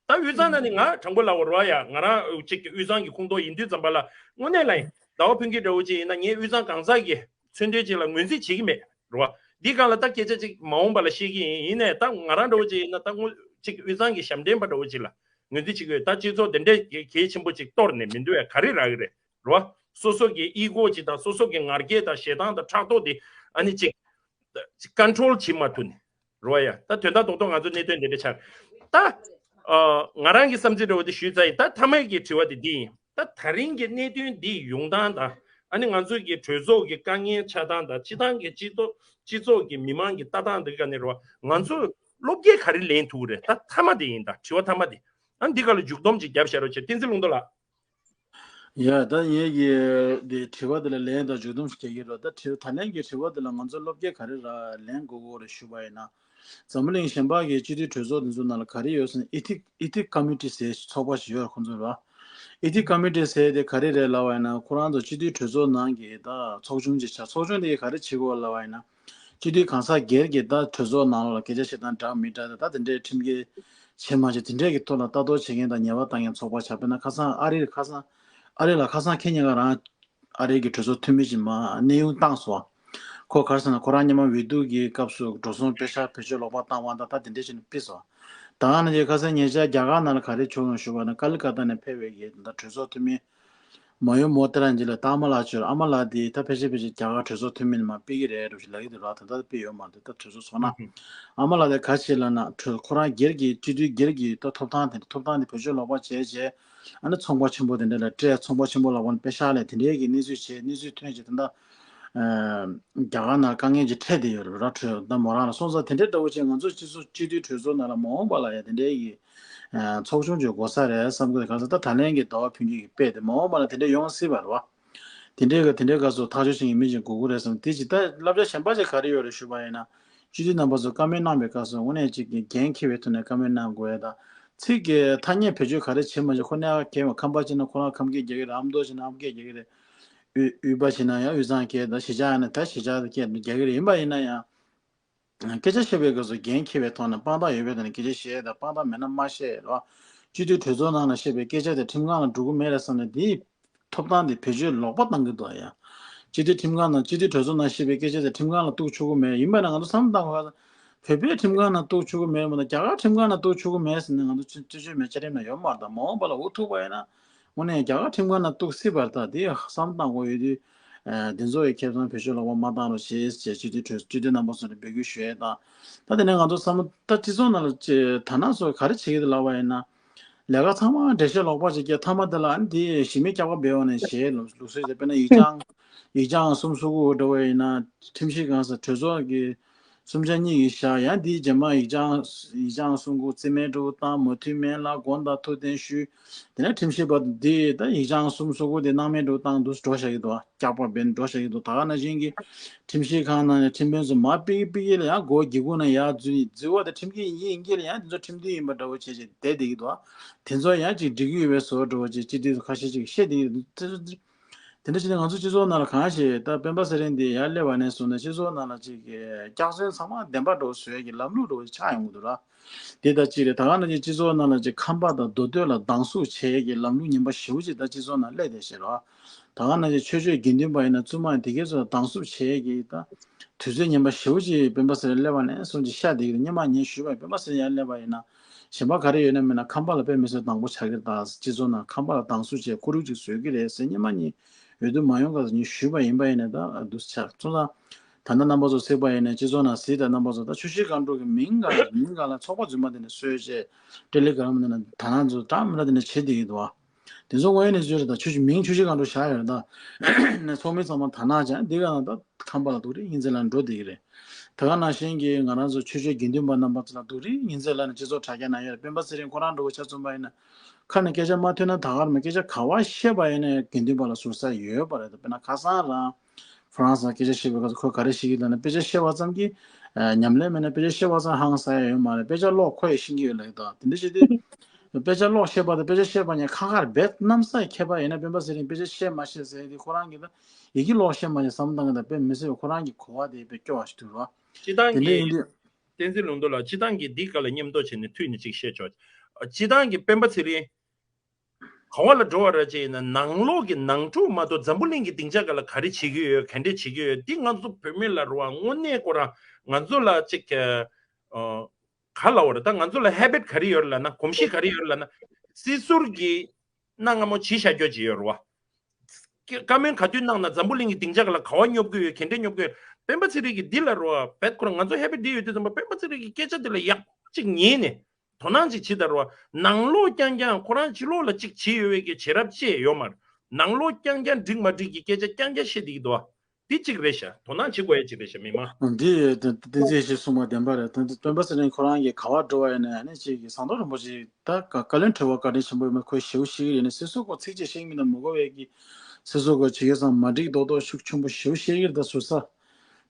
ད་དབུས་གཙང་ན་ནི་ང་དྲང་པོ་ལབ་པ་རོ་ཡ། ང་རང་གཅིག་གི་དབུས་གཙང་གི་ཁོངས་གཏོགས་ཡིན་དུས་ཙམ་པ་ལ་དངོས་གནས་ལ་ཡིན་ཟླ་བ་ཕུན་སྐྱིད་འདྲ་བོ་ཅིག་ཡིན་ན་ངས་དབུས་གཙང་གང་ཟག་གི་མཚོན་དོན་ཅིག་ལ་ངོས་འཛིན་བྱེད་ཀྱི་མེད་རོ། འདི་སྒང་ལ་ད་སྐད་ཆ་ཅིག་མ་འོངས་པ་ལ་བཤད་ཀྱི་ཡིན། ཡིན་ནའི་ད་ང་རང་འདྲ་བོ་ཅིག་ཡིན་ན་ད་དངོས་གཅིག་དབུས་གཙང་གི་ཞབས་འདྲེན་པ་འདྲ་བོ་ཅིག་ལ་ངོས་འཛིན་བྱེད་ཀྱི་ཡོད། ད་སྤྱི་ཚོགས་དེ་འདྲའི་གལ་ཆེན་པོ་ཅིག་གཏོར་ནས་མི་འདུག་ཡ་ག་རེ་རག་གི་རེད་རོ། སོ་སོ་གི་ཨི་གོ་ཅིག་དང་སོ་སོ་གི་ང་རྒྱལ་དང་ཞེ་སྡང་དང་ཕྲག་དོག་དེ་ཨ་ནི་ཅིག་ཀོན་ཊོལ་བྱེད་མ་ཐུབ་ནས། རོ་ཡ། ད་དོན་དག་རྡོག་རྡོག་ང་ཚོ་གནད་དོན་འདི་འདྲ་ཆགས། ད་ཨ་ང་རང་གི་བསམ་ཚུལ་འདྲ་བོ་དེ་ཞུས་ཚར་ཡིན། ད་མཐའ་མའི་གི་དྲི་བ་དེ་འདི་ཡིན། ད་ད་རིང་གི་གནད་དོན་འདི་ཡོང་སྟངས་དང་ཨ་ནི་ང་ཚོ་གི་གྲོས་ཚོགས་ཀྱི་དཀའ་ངལ་ཆགས་སྟངས་དང་སྤྱི་བཏང་གི་སྤྱི་ཚོགས་སྤྱི་ཚོགས་ཀྱི་མི་མང་གི་ལྟ་སྟངས་འདི་ག་ནས་རོ་ང་ཚོ་སློབ་སྐྱེ་ག་རེ་ལེན་ཐུབ་རེད། ད་མཐའ་མ་དེ་ཡིན། ད་དྲི་བ་མཐའ་མ་དེ་ཨ་འདི་ག་ལ་མཇུག་སྡོམ་ཅིག་བརྒྱབ་བཞག་རོགས་བྱེད། བསྟན་འཛིན་ལུང་རྟོགས་ལགས། ཡ་ད་ངེད་ཀྱི་འདི་དྲི་བ་འདི་ལ་ལན་དང་མཇུག་སྡོམ་ཞིག་རྒྱག་གི་རེད། ད་དྲི་ད་ལན་གྱི་དྲི་བ་འདི་ལ་ང་ཚོ་སློབ་སྐྱེ་ག་རེ་ར་ལེན་དགོས་ཀྱི་རེད་ཞུ་བ་ཡིན་ན། འཛམ་བུ་གླིང་གཞན་པ་གི་སྤྱི་འཐུས་གྲོས་ཚོགས་འདི་ཚོ་ནང་ལ་ག་རེ་ཡོད་ཟེར་ན་ཨི་ཐིག་ཨི་ཐིག་ཀ་མི་ཊི་ཟེར་ཚོགས་པ་ཞིག་ཡོད་རེད་ཁོང་ཚོ་ར། ཨི་ཐིག་ཀ་མི་ཊི་ཟེར་དེ་ག་རེ་རེད་ལབ་པ་ཡིན་ན་ཁོ་རང་ཚོ་སྤྱི་འཐུས་གྲོས་ཚོགས་ནང་གི་ད་ཚོགས་ཆུང་ཅིག་ཆགས། ཚོགས་ཆུང་དེ་ག་རེ་བྱེད་དགོས་ལབ་པ་ཡིན་ན། སྤྱི་འཐུས་གང་ཟག་སྒེར་གྱི་ད་གྲོས་ཚོགས་ནང་ལོགས་ལ་སྐད་ཆ་བཤད་སྟངས་འདྲ་མི་འདྲ་དང་ད་དེ་འདྲའི་ཁྲིམས་འགལ་བྱེད་མ་བྱེད་དེ་འདྲའི་གི་ཐོག་ལ་ལྟ་རྟོག་བྱེད་མཁན་དང་ཉེས་པ་བཏང་མཁན་ཚོགས་པ་ཆགས། དཔེར་ན་ཁ་སང་ཨ་རི་ཁ་སང་ཨ་རི་ལ་ཁ་སང་ཁེ་ཉེ་ག་རང་ཨ་རི་གི་གྲོས་ཚོགས་འཐུས་མི་ཞིག་མ་གནས་དབྱུང་བཏང་སོང་ ཁོ་ག་རེ་ཟེར་ན་ཁོ་རང་སྔོན་མ་འོས་བསྡུ་གི་སྐབས་སུ་འགྲོ་སོང་པེ་ཤག་བེད་སྤྱོད་ལོག་པ་བཏང་བ་དང་ད་དེ་འདྲས་བྱས་ནས་ཕུད་སོང་། ད་ང་ནི་ཁ་སང་ཉེ་ཆར་རྒྱ་གར་ནང་ལ་ག་རེ་བྱུང་ཡོང་ཞུས་པ་ན་ཀ་ལི་ཀ་ཏ་ནས་ཕེབས་པའི་གི་ད་གྲོས་ཚོགས་འཐུས་མི་མ་ཡུ་མོ་ཏི་རན་ཇི་ལ་ད་ཨ་མ་ལགས་བྱོས། ཨ་མ་ལགས་དེ་ད་ཕལ་ཆེར་ཕལ་ཆེར་རྒྱ་གར་གྲོས་ཚོགས་འཐུས་མི་ནས་མར་ཕུད་ཀྱི་རེད་འདྲ་ཞིག་ལབ་ཀྱི་འདུག་ར། ད་ལྟ་ཕུད་ཡོད་མ་རེད། ད་གྲོས་ཚོགས་ཚོགས་ན་ཨ་མ་ལགས་དེ་ག་རེ་བྱས་ལབ་ན་གྲོས་ཁོ་རང་སྒེར་གྱི་སྤྱི་འཐུས་སྒེར་གྱི་ད་ཐོབ་ཐང་དེ་ཐོབ་ཐང་དེ་བེད་སྤྱོད་ལོག་པ་བྱས་བྱས། ཨ་ནི་ཚོང་པ་ཆེན་པོ་དེ་འདྲ་ལ་སྤྲད། ཚོང་པ་ཆེན་པོ་ལ་དབང་པེ་ཤག་ལས་དེ་འདྲའི་གི་གནས་ཚུལ་བྱས། གནས་ཚུལ་ཐོན་བྱས་ད་ལྟ་རྒྱ་གར་ནང་དཀའ་ངལ་ཅིག་འཕྲད་བསྡད་ཡོད་རེད་ར། གྲོས་ད་མོ་རང་ལ་སོང་ཙང་དེ་འདྲའི་འདྲ་བོ་བྱས་ང་ཚོ་སྤྱི་ཚོགས་སྤྱི་འཐུས་གྲོས་ཚོགས་ནང་ལ་མ་འོངས་པ་ལ་ཡང་དེ་འདྲའི་གི་ཚོགས་ཆུང་ཅིག་དགོས་ས་རེད་བསམ་གི་འདུག་གང་ཟེར་ད་ད་ལན་གི་ཟླ་བ་ཕུན་སྐྱིད་ཀྱིས་དཔེ་དེ་མ་འོངས་པ་ལ་དེ་འདྲའི་ཡོང་སྲིད་པ་རེད་བ། དེ་འདྲའི་གི་དེ་འདྲའི་སྐབས་སུ་ཐག་གཅོད་བྱེད་མཁན་མི་ཅིག་དགོས་ཀྱི་རེད་བསམ། དེ་ཅིག་ད་བསླབ་བྱ་གཞན་པ་ཅིག་ག་རེ་ཡོད་རེད་ཞུས་པ་ཡིན་ན། སྤྱི་འཐུས་རྣམ་པ་ཚོ་བཀའ་མོལ་གནང་བའི་སྐབས་སུ་དངོས་གནས་ཅིག་གི་འགན་འཁྱེར་བའི་ཐོག་ནས་བཀའ་མོལ་གནང་དགོས་ཡ་དང་། ཚིག་གི་ཐ་སྙད་བེད་སྤྱོད་ག་རེ་བྱེད་མ་བྱེད་ཁོ་ནའི་ཁྱེད་ཁམས་པ་བྱས་ན་ཁོ་རང་ཁམས་སྐད་རྒྱག་གི་རེད། ཨ་མདོ་བྱས་ན་ཨ་མདོ་སྐད་རྒྱག་གི་རེད། དབུས་དབུས་པ་བྱས་ན་ཡང་དབུས་གཙང་སྐད་དང་གཞིས་ཆགས་ཡིན་ན་ད་གཞིས་ཆགས་སྐད་རྒྱག་གི་རེད། ཡིན་པ་ཡིན་ན་ཡང་སྐད་ཆ་བཤད་པའི་སྐབས་སུ་འགན་འཁྱེར་བའི་ཐོག་ནས་དཔང་རྟགས་ཡོད་པའི་ཐོག་ནས་སྐད་ཆ་བཤད་དང་། དཔང་རྟགས་མེད་ན་མ་བཤད་རོགས། སྤྱི་འཐུས་གྲོས་ཚོགས་ནང་ལ་བཤད་པའི་སྐད་ཆ་དེ་ཁྲིམས་ཁང་ལ་འགྲོ་གི་མེད་རེད་བསམ་ནས་དེའི་ཐོབ་ཐང་དེ་བེད་སྤྱོད་ལོག་པ་བཏང་གི་འདུག་ཡ། སྤྱི་འཐུས་ཁྲིམས་ཁང་ནང་སྤྱི་འཐུས་གྲོས་ཚོགས་ནང་བཤད་པའི་སྐད་ཆ་དེ་ཁྲིམས་ཁང་ལ་གཏུག་ཆོག་གི་མེད། ཡིན་པ་ན་ང་ཚོ་བསམ་བློ་བཏང་དགོས། བོད་པའི་ཁྲིམས་ཁང་ནང་གཏུག་ཆོག་གི་མེད་མ་གཏོགས་རྒྱ་གར་ཁྲིམས་ཁང་ནང་གཏུག་ཆོག་གི་མེད་ཟེར་ནས་ང་ཚོ་སྤྱི་སྤྱི་སྤྱོད་མེད་བཅའ་ཁྲིམས་ནང་ཡོད་མ་རེད། ད་མ་འོངས་པ་ལ་འུ་ཐུག་པ་ཡིན་ན་དངོས་གནས་རྒྱ་གར་ཁྲིམས་ཁང་ནང་གཏུག་སྲིད་པ་རེད། ད་དེ་བསམ་བཏང་དགོས་ཡོད་དུས། ཨ་འདི་ཚོ་ཡི་ཁེ་བཟང་བེད་སྤྱོད་ལོག་པ་མ་བཏང་རོགས་ཞེས་བྱས་སྤྱི་འཐུས་གྲོས་སྤྱི་འཐུས་རྣམ་པ་ཚོ་ནས་འབོད་སྐུལ་ཞུ་ཡས་དང་། ད་དེ་ནས་ང་ཚོ་བསམ་བློ་ད་སྤྱི་ཚོགས་ནང་ལ་ཅེ་ད་ནང་ཚོ་ག་རེ་བྱེད་ཀྱི་འདུག་ལབ་པ་ཡིན་ན། ལས་ཀ་ཚང་མ་འགྲེལ་བཤད་ལོག་པ་ཅིག་བརྒྱབ། མཐའ་མ་དེ་ལ་ཨ་ནི་དེ་ཞི་མི་སྐྱག་པ་སྦས་པ་ནས་ཞེས་ལུགས་སྲོལ་ཟེར། དཔེར་ན་ཡིག་བྱང་ཡིག་བྱང་གསུམ་སོ་དགུ་འདྲ་བ་ཡིན་ན་ཁྲིམས་ཞིབ་ཁང་ཟེར་གྲོས་ཚོགས་ཀྱི་གསུམ་ཆ་གཉིས་ཀྱིས་བཞག་ཡང་དེའི་རྗེས་མ་ཡིག་བྱང་ཡིག་བྱང་གསུམ་དགུ་རྩིས་མེད་འདྲ་བོ་བཏང་། མ་མཐུན་མིན་ལ་དགོངས་དག་ཐུགས་བདེན་ཞུས། དེ་ནས་ཁྲིམས་ཞིབ་པ་དེ་ད་ཡིག་བྱང་གསུམ་སོ་དགུ་དེ་སྣང་མེད་འདྲ་བོ་བཏང་འདུག་འགྲོ་བཞག་གི་འདུག་སྐྱག་པ་སྦས་ནས་འགྲོ་བཞག་གི་འདུག་ད་ག་ནང་བཞིན་གྱི་ཁྲིམས་ཞིབ་ཁང་ནང་ནས་ཁྲིམས་དཔོན་ཚོ་མར་ཕུད་ཀྱི་ཕུད་ཀྱི་ལ་ཡང་སྒོ་སྒེའུ་ཁུང་ནང་ཡར་འཛུལ་འཛུལ་བ་དེ་ཁྲིམས་འགལ་ཡིན་གྱི་ཡིན་གྱི་ལ་ཡང་དེ་ཚོ་ཁྲིམས་མཐུན་ཡིན་པ་འདྲ་བོ་བྱས་བྱས་བསྡད་བསྡད་ཀྱི་འདུག་དེ་ཚོ་ཡང་ཅིག་འགྲིག་གི་ཡོད་པའི་བཟོ་འདྲ་བོ་ཅིག་སྤྱི་འཐུས་ཚོ་ཁ་ཤས་ཅིག་བཤད་བསྡད་ཀྱི་འདུག་དེ་འདྲ་བྱས་ཏེ་ང་ཚོ་སྤྱི་ཚོགས་ནང་ལ་གང་ཞིག་ད་སྤེན་པ་ཚེ་རིང་འདི་ཡར་སླེབས་པ་ནས་བཟུང་ནས་སྤྱི་ཚོགས་ནང་ལ་ཅིག་གི་སྐྱག་རྫུན་ཚང་མ་བདེན་པ་འདྲ་བོ་བཟོ་ཡས་ཀྱི་ལམ་ལུགས་འདྲ་བོ་ཆགས་ཡོང་གི་འདུག་ར། དེ་ད་ཅི་རེད། ད་ག་ནང་བཞིན་སྤྱི་ཚོགས་ནང་ལ་ཅིག་ཁམས་པ་དང་མདོ་སྟོད་ལ་སྡང་ཟུག་བྱེད་ཡས་ཀྱི་ལམ་ལུགས་ངན་པ་ཞེ་པོ་ཅིག་ད་སྤྱི་ཚོགས་ནང་སླེབས་བསྡད་ཤག་ར། ད་ག་ནང་བཞིན་ཆོས་ཕྱོགས་དགེ་འདུན་པ་ཡིན་ན་བཙུན་མ་ཡིན་དེ་གས་ཚོ་ལ་སྡང་ཟུག་བྱེད་ཡས་ཀྱི་ད་དུས་ཚོད་ངན་པ་ཞེ་པོ་ཅིག་སྤེན་པ་ཚེ་རིང་སླེབས་པ་ནས་བཟུང་ཅིག་ཤར་བསྡད་ཀྱི་འདུག་སྔོན་མ་ངས་ཞུས་པ་སྤེན་པ་ཚེ་རིང་ཡར་སླེབས་པ་ཡིན་ན་གཞན་པ་ག་རེ་ཡོད་ན་མེད་ན་ཁམས་པ་ལ་དཔེ་མི་སྲིད་དང་པོ་ཆགས་ཀྱི་རེད། ད་སྤྱི་ཚོགས་ནང་ཁམས་པ་ལ་སྡང་ཟུག་བྱས་ཁོ་རུ་ཅིག་བཟོས་ཀྱི་རེད་ཟེར་སྔོན་མ་ངས་འོས་བསྡུ་མ་ཡོང་སྐབས་སུ་ངས་ཞུས་པ་ཡིན་པ་ཡིན་ན་ད་འདུག་ཆགས་སོང་ཙང་། ད་ལྟ་རྣམ་པ་ཚོ་གཟིགས་པ་ཡིན་ན་སྤྱི་ཚོགས་ནང་གཟིགས་དང་རྣམ་པ་ཚོ་ད་ཆུ་བཞི་སྒང་དྲུག་གི་མིང་སྒང་ལ་མིང་སྒང་ལ་ཚོགས་པ་རྫུན་མ་དེ་ནས་གསོལ་བྱས་ཏེ་ལི་ག་རམ་དེ་ནས་ད་ནང་ཚོ་གྲངས་མི་འདྲ་དེ་ནས་བྱེད་བསྡད་ཀྱི་འདུག་བ། དེ་ཚོ་དངོས་ཡོད་གནས་ཚུལ་རེད། ད་ཆུ་བཞི་མིང་ཆུ་བཞི་སྒང་དྲུག་བཞག་ཡོད་རེད། ད་ནས་ཚོགས་མི་ཚང་མ་ད་ནང་ཅང་འདི་ག་ན་ད་ཁམས་པ་ལ་སྡུག་རེ་ཡིན་ཚེ་ལ་འགྲོ་བསྡད་ཀྱི་རེད། ད་ག་ནང་བཞིན་གྱི་ང་རང་ཚོ་ཆོས་ཕྱོགས་དགེ་འདུན་པ་རྣམ་པ་ཚོ་ལ་སྡུག་རེ་ཡིན་ཚེ་ལ་ནས་སྤྱི་ཚོགས་དྲ་རྒྱ་ནང་ཡོད་རེད། སྤེན་པ་ཚེ་རིང་ཁོ་རང་འདྲ་བོ་ཆ་མཚོན་པ་ཡིན་ན་ཁ་ནས་སྐད་ཆ་མ་ཐོན་ན་ད་ག་རེད་མ་སྐད་ཆ་ག་བ་བཤད་པ་ཡིན་ན་དགེ་འདུན་པ་ལ་ཟུར་ཟ་ཡོད་པ་རེད། ད་དཔེར་ན་ཁ་སང་རང་ཧྥ་རན་སི་ལ་སྐད་ཆ་བཤད་པའི་སྐབས་སུ་ཁོས་ག་རེ་བཤད་ཀྱི་ལབ་ན་དཔེ་ཆ་བཤད་པ་ཙམ་གྱིས་ཨ་ཉམས་ལེན་མེད་ན་དཔེ་ཆ་བཤད་པ་ཙམ་ཧང་སང་ཡ་ཡོད་མ་རེད། དཔེ་ཆ་ཀློག་ཁོ་ཡི་ཤེས་ཀྱི་ཡོད་ལབ་ཀྱི་འདུག་དེ་འདྲ་བྱས་ཏེ་དཔེ་ཆ་ཀློག་ཤེས་པ་དང་དཔེ་ཆ་བཤད་པ་གཉིས་ཁ་ཁར་རྦད་གནམ་ས་ཡི་ཁྱད་པར་ཡོད་ན་སྤེན་པ་ཚེ་རིང་དཔེ་ཆ་བཤད་མ་ཤེས་ཟེར་ཏེ་ཁོ་རང་གིས་ད་ཡི་གེ་ཀློག་ཤེས་མ་ཤེས་བསམ་བློ་བཏང་གི་ད་དཔེ་མི་སྲིད་པ་ཁོ་རང་གི་གོ་བ་དེ་དཔེ་སྐྱོ་བ་ཞིག་འདུག་ར། སྤྱི་བཏང་དེ་འདྲ་གི་ཡིན་དུས། བསྟན་འཛིན་ལུང་རྟོགས་ལགས་སྤྱི་བཏང་གི་འདི་ག་ལ་མཉམ་དུ་བྱས་ནས་མཐུད་ནས་ཅིག་བཤད་ཆོག་སྤྱི་བཏང་གི་སྤེན་པ་ཚེ་རིང་ག་བ་ལ་འགྲོ་བ་ར་ཅེ་ཡིན་ན་ནང་ལོགས་ཀྱི་ནང་འཁྲུག་མ་གཏོགས་འཛམ་བུ་གླིང་གི་སྡིངས་ཆ་ག་ལ་ག་རེ་བྱེད་ཀྱི་ཡོད་ག་འདྲས་བྱེད་ཀྱི་ཡོད་འདི་ང་ཚོ་བོད་མི་ལ་རུ་བ་དངོས་གནས་ཁོ་རང་ང་ཚོ་ལ་ཅིག་ག་ལ་བ་རེད། ད་ང་ཚོ་ལ་ཧེ་བིཊ་ག་རེ་ཡོད་རེད་ལབ་ན་གོམས་གཤིས་ག་རེ་ཡོད་རེད་ལབ་ན་སྲིད་ཟུར་གྱི་གནའ་སྔ་མོ་བྱས་བཞག་རྒྱུ་ཅིག་ཡོད་རེད་བ། བཀའ་མོལ་ག་དུས་གནང་ན་འཛམ་བུ་གླིང་གི་སྡིངས་ཆ་ག་ལ་ག་བ་སྙོབ་ཀྱི་ཡོད་ག་འདྲས་སྙོབ་ཀྱི་ཡོད། སྤེན་པ་ཚེ་རིང་གིས་འདི་ལ་རུ་བ་བེད་ཁོ་རང་ང་ཚོ་ཧེ་བིཊ་འདི་ཡོད་དུས་ཙམ་པ་སྤེན་པ་ཚེ་རིང་གི་སྐད་ཆ་འདི་ལ་ཡག་པོ་ཅིག་ཉན་ནས། དོ་སྣང་ཅིག་བྱེད་ད་རོ། ནང་ལོགས་རྐྱང་རྐྱང་ཁོ་རང་ཕྱི་ལོགས་ལ་ཅིག་བྱེད་ཡོད་པའི་གི་བྱེད་རབས་ཅིག་ཡོད་མ་རེད། ནང་ལོགས་རྐྱང་རྐྱང་འགྲིག་མ་འགྲིག་གི་སྐད་ཆ་རྐྱང་རྐྱང་བཤད་བསྡད་ཀྱི་འདུག་བ། འདི་གཅིག་རེད་ཤག་དོ་སྣང་བྱེད་དགོས་ཡ་གཅིག་རེད་ཤག་མི་མང་། འདི་བསྟན་འཛིན་ཞིག་གསུངས་པ་བདེན་པ་རེད། དོན་དུ་སྤེན་པ་ཚེ་རིང་ཁོ་རང་གིས་ག་བ་འགྲོ་བ་ཡིན་ན་ཡང་ནི་ཅིག་གི་ཟམ་གདོང་རིན་པོ་ཆེ་ད་བཀའ་བཀའ་བློན་ཁྲི་པ་བཀའ་དྲིན་ཆེན་པོ་ཡིན་མ་ཁོས་ཞེ་པོ་ཤེས་ཀྱི་རེད། ནི་སྲིད་ཚོགས་ཁོ་ཚིག་གཅིག་བཤད་མི་ན་མི་གོ་བའི་གི་སྲིད་ཚོགས་ཁོ་བྱེད་ཡོད་ཙང་མ་འགྲིག་རྡོག་རྡོག་ཤུགས་ཆེན་པོ་ཞེ་པོ་བཤད་ཀྱི་རེད། ད་ཟུར་ས།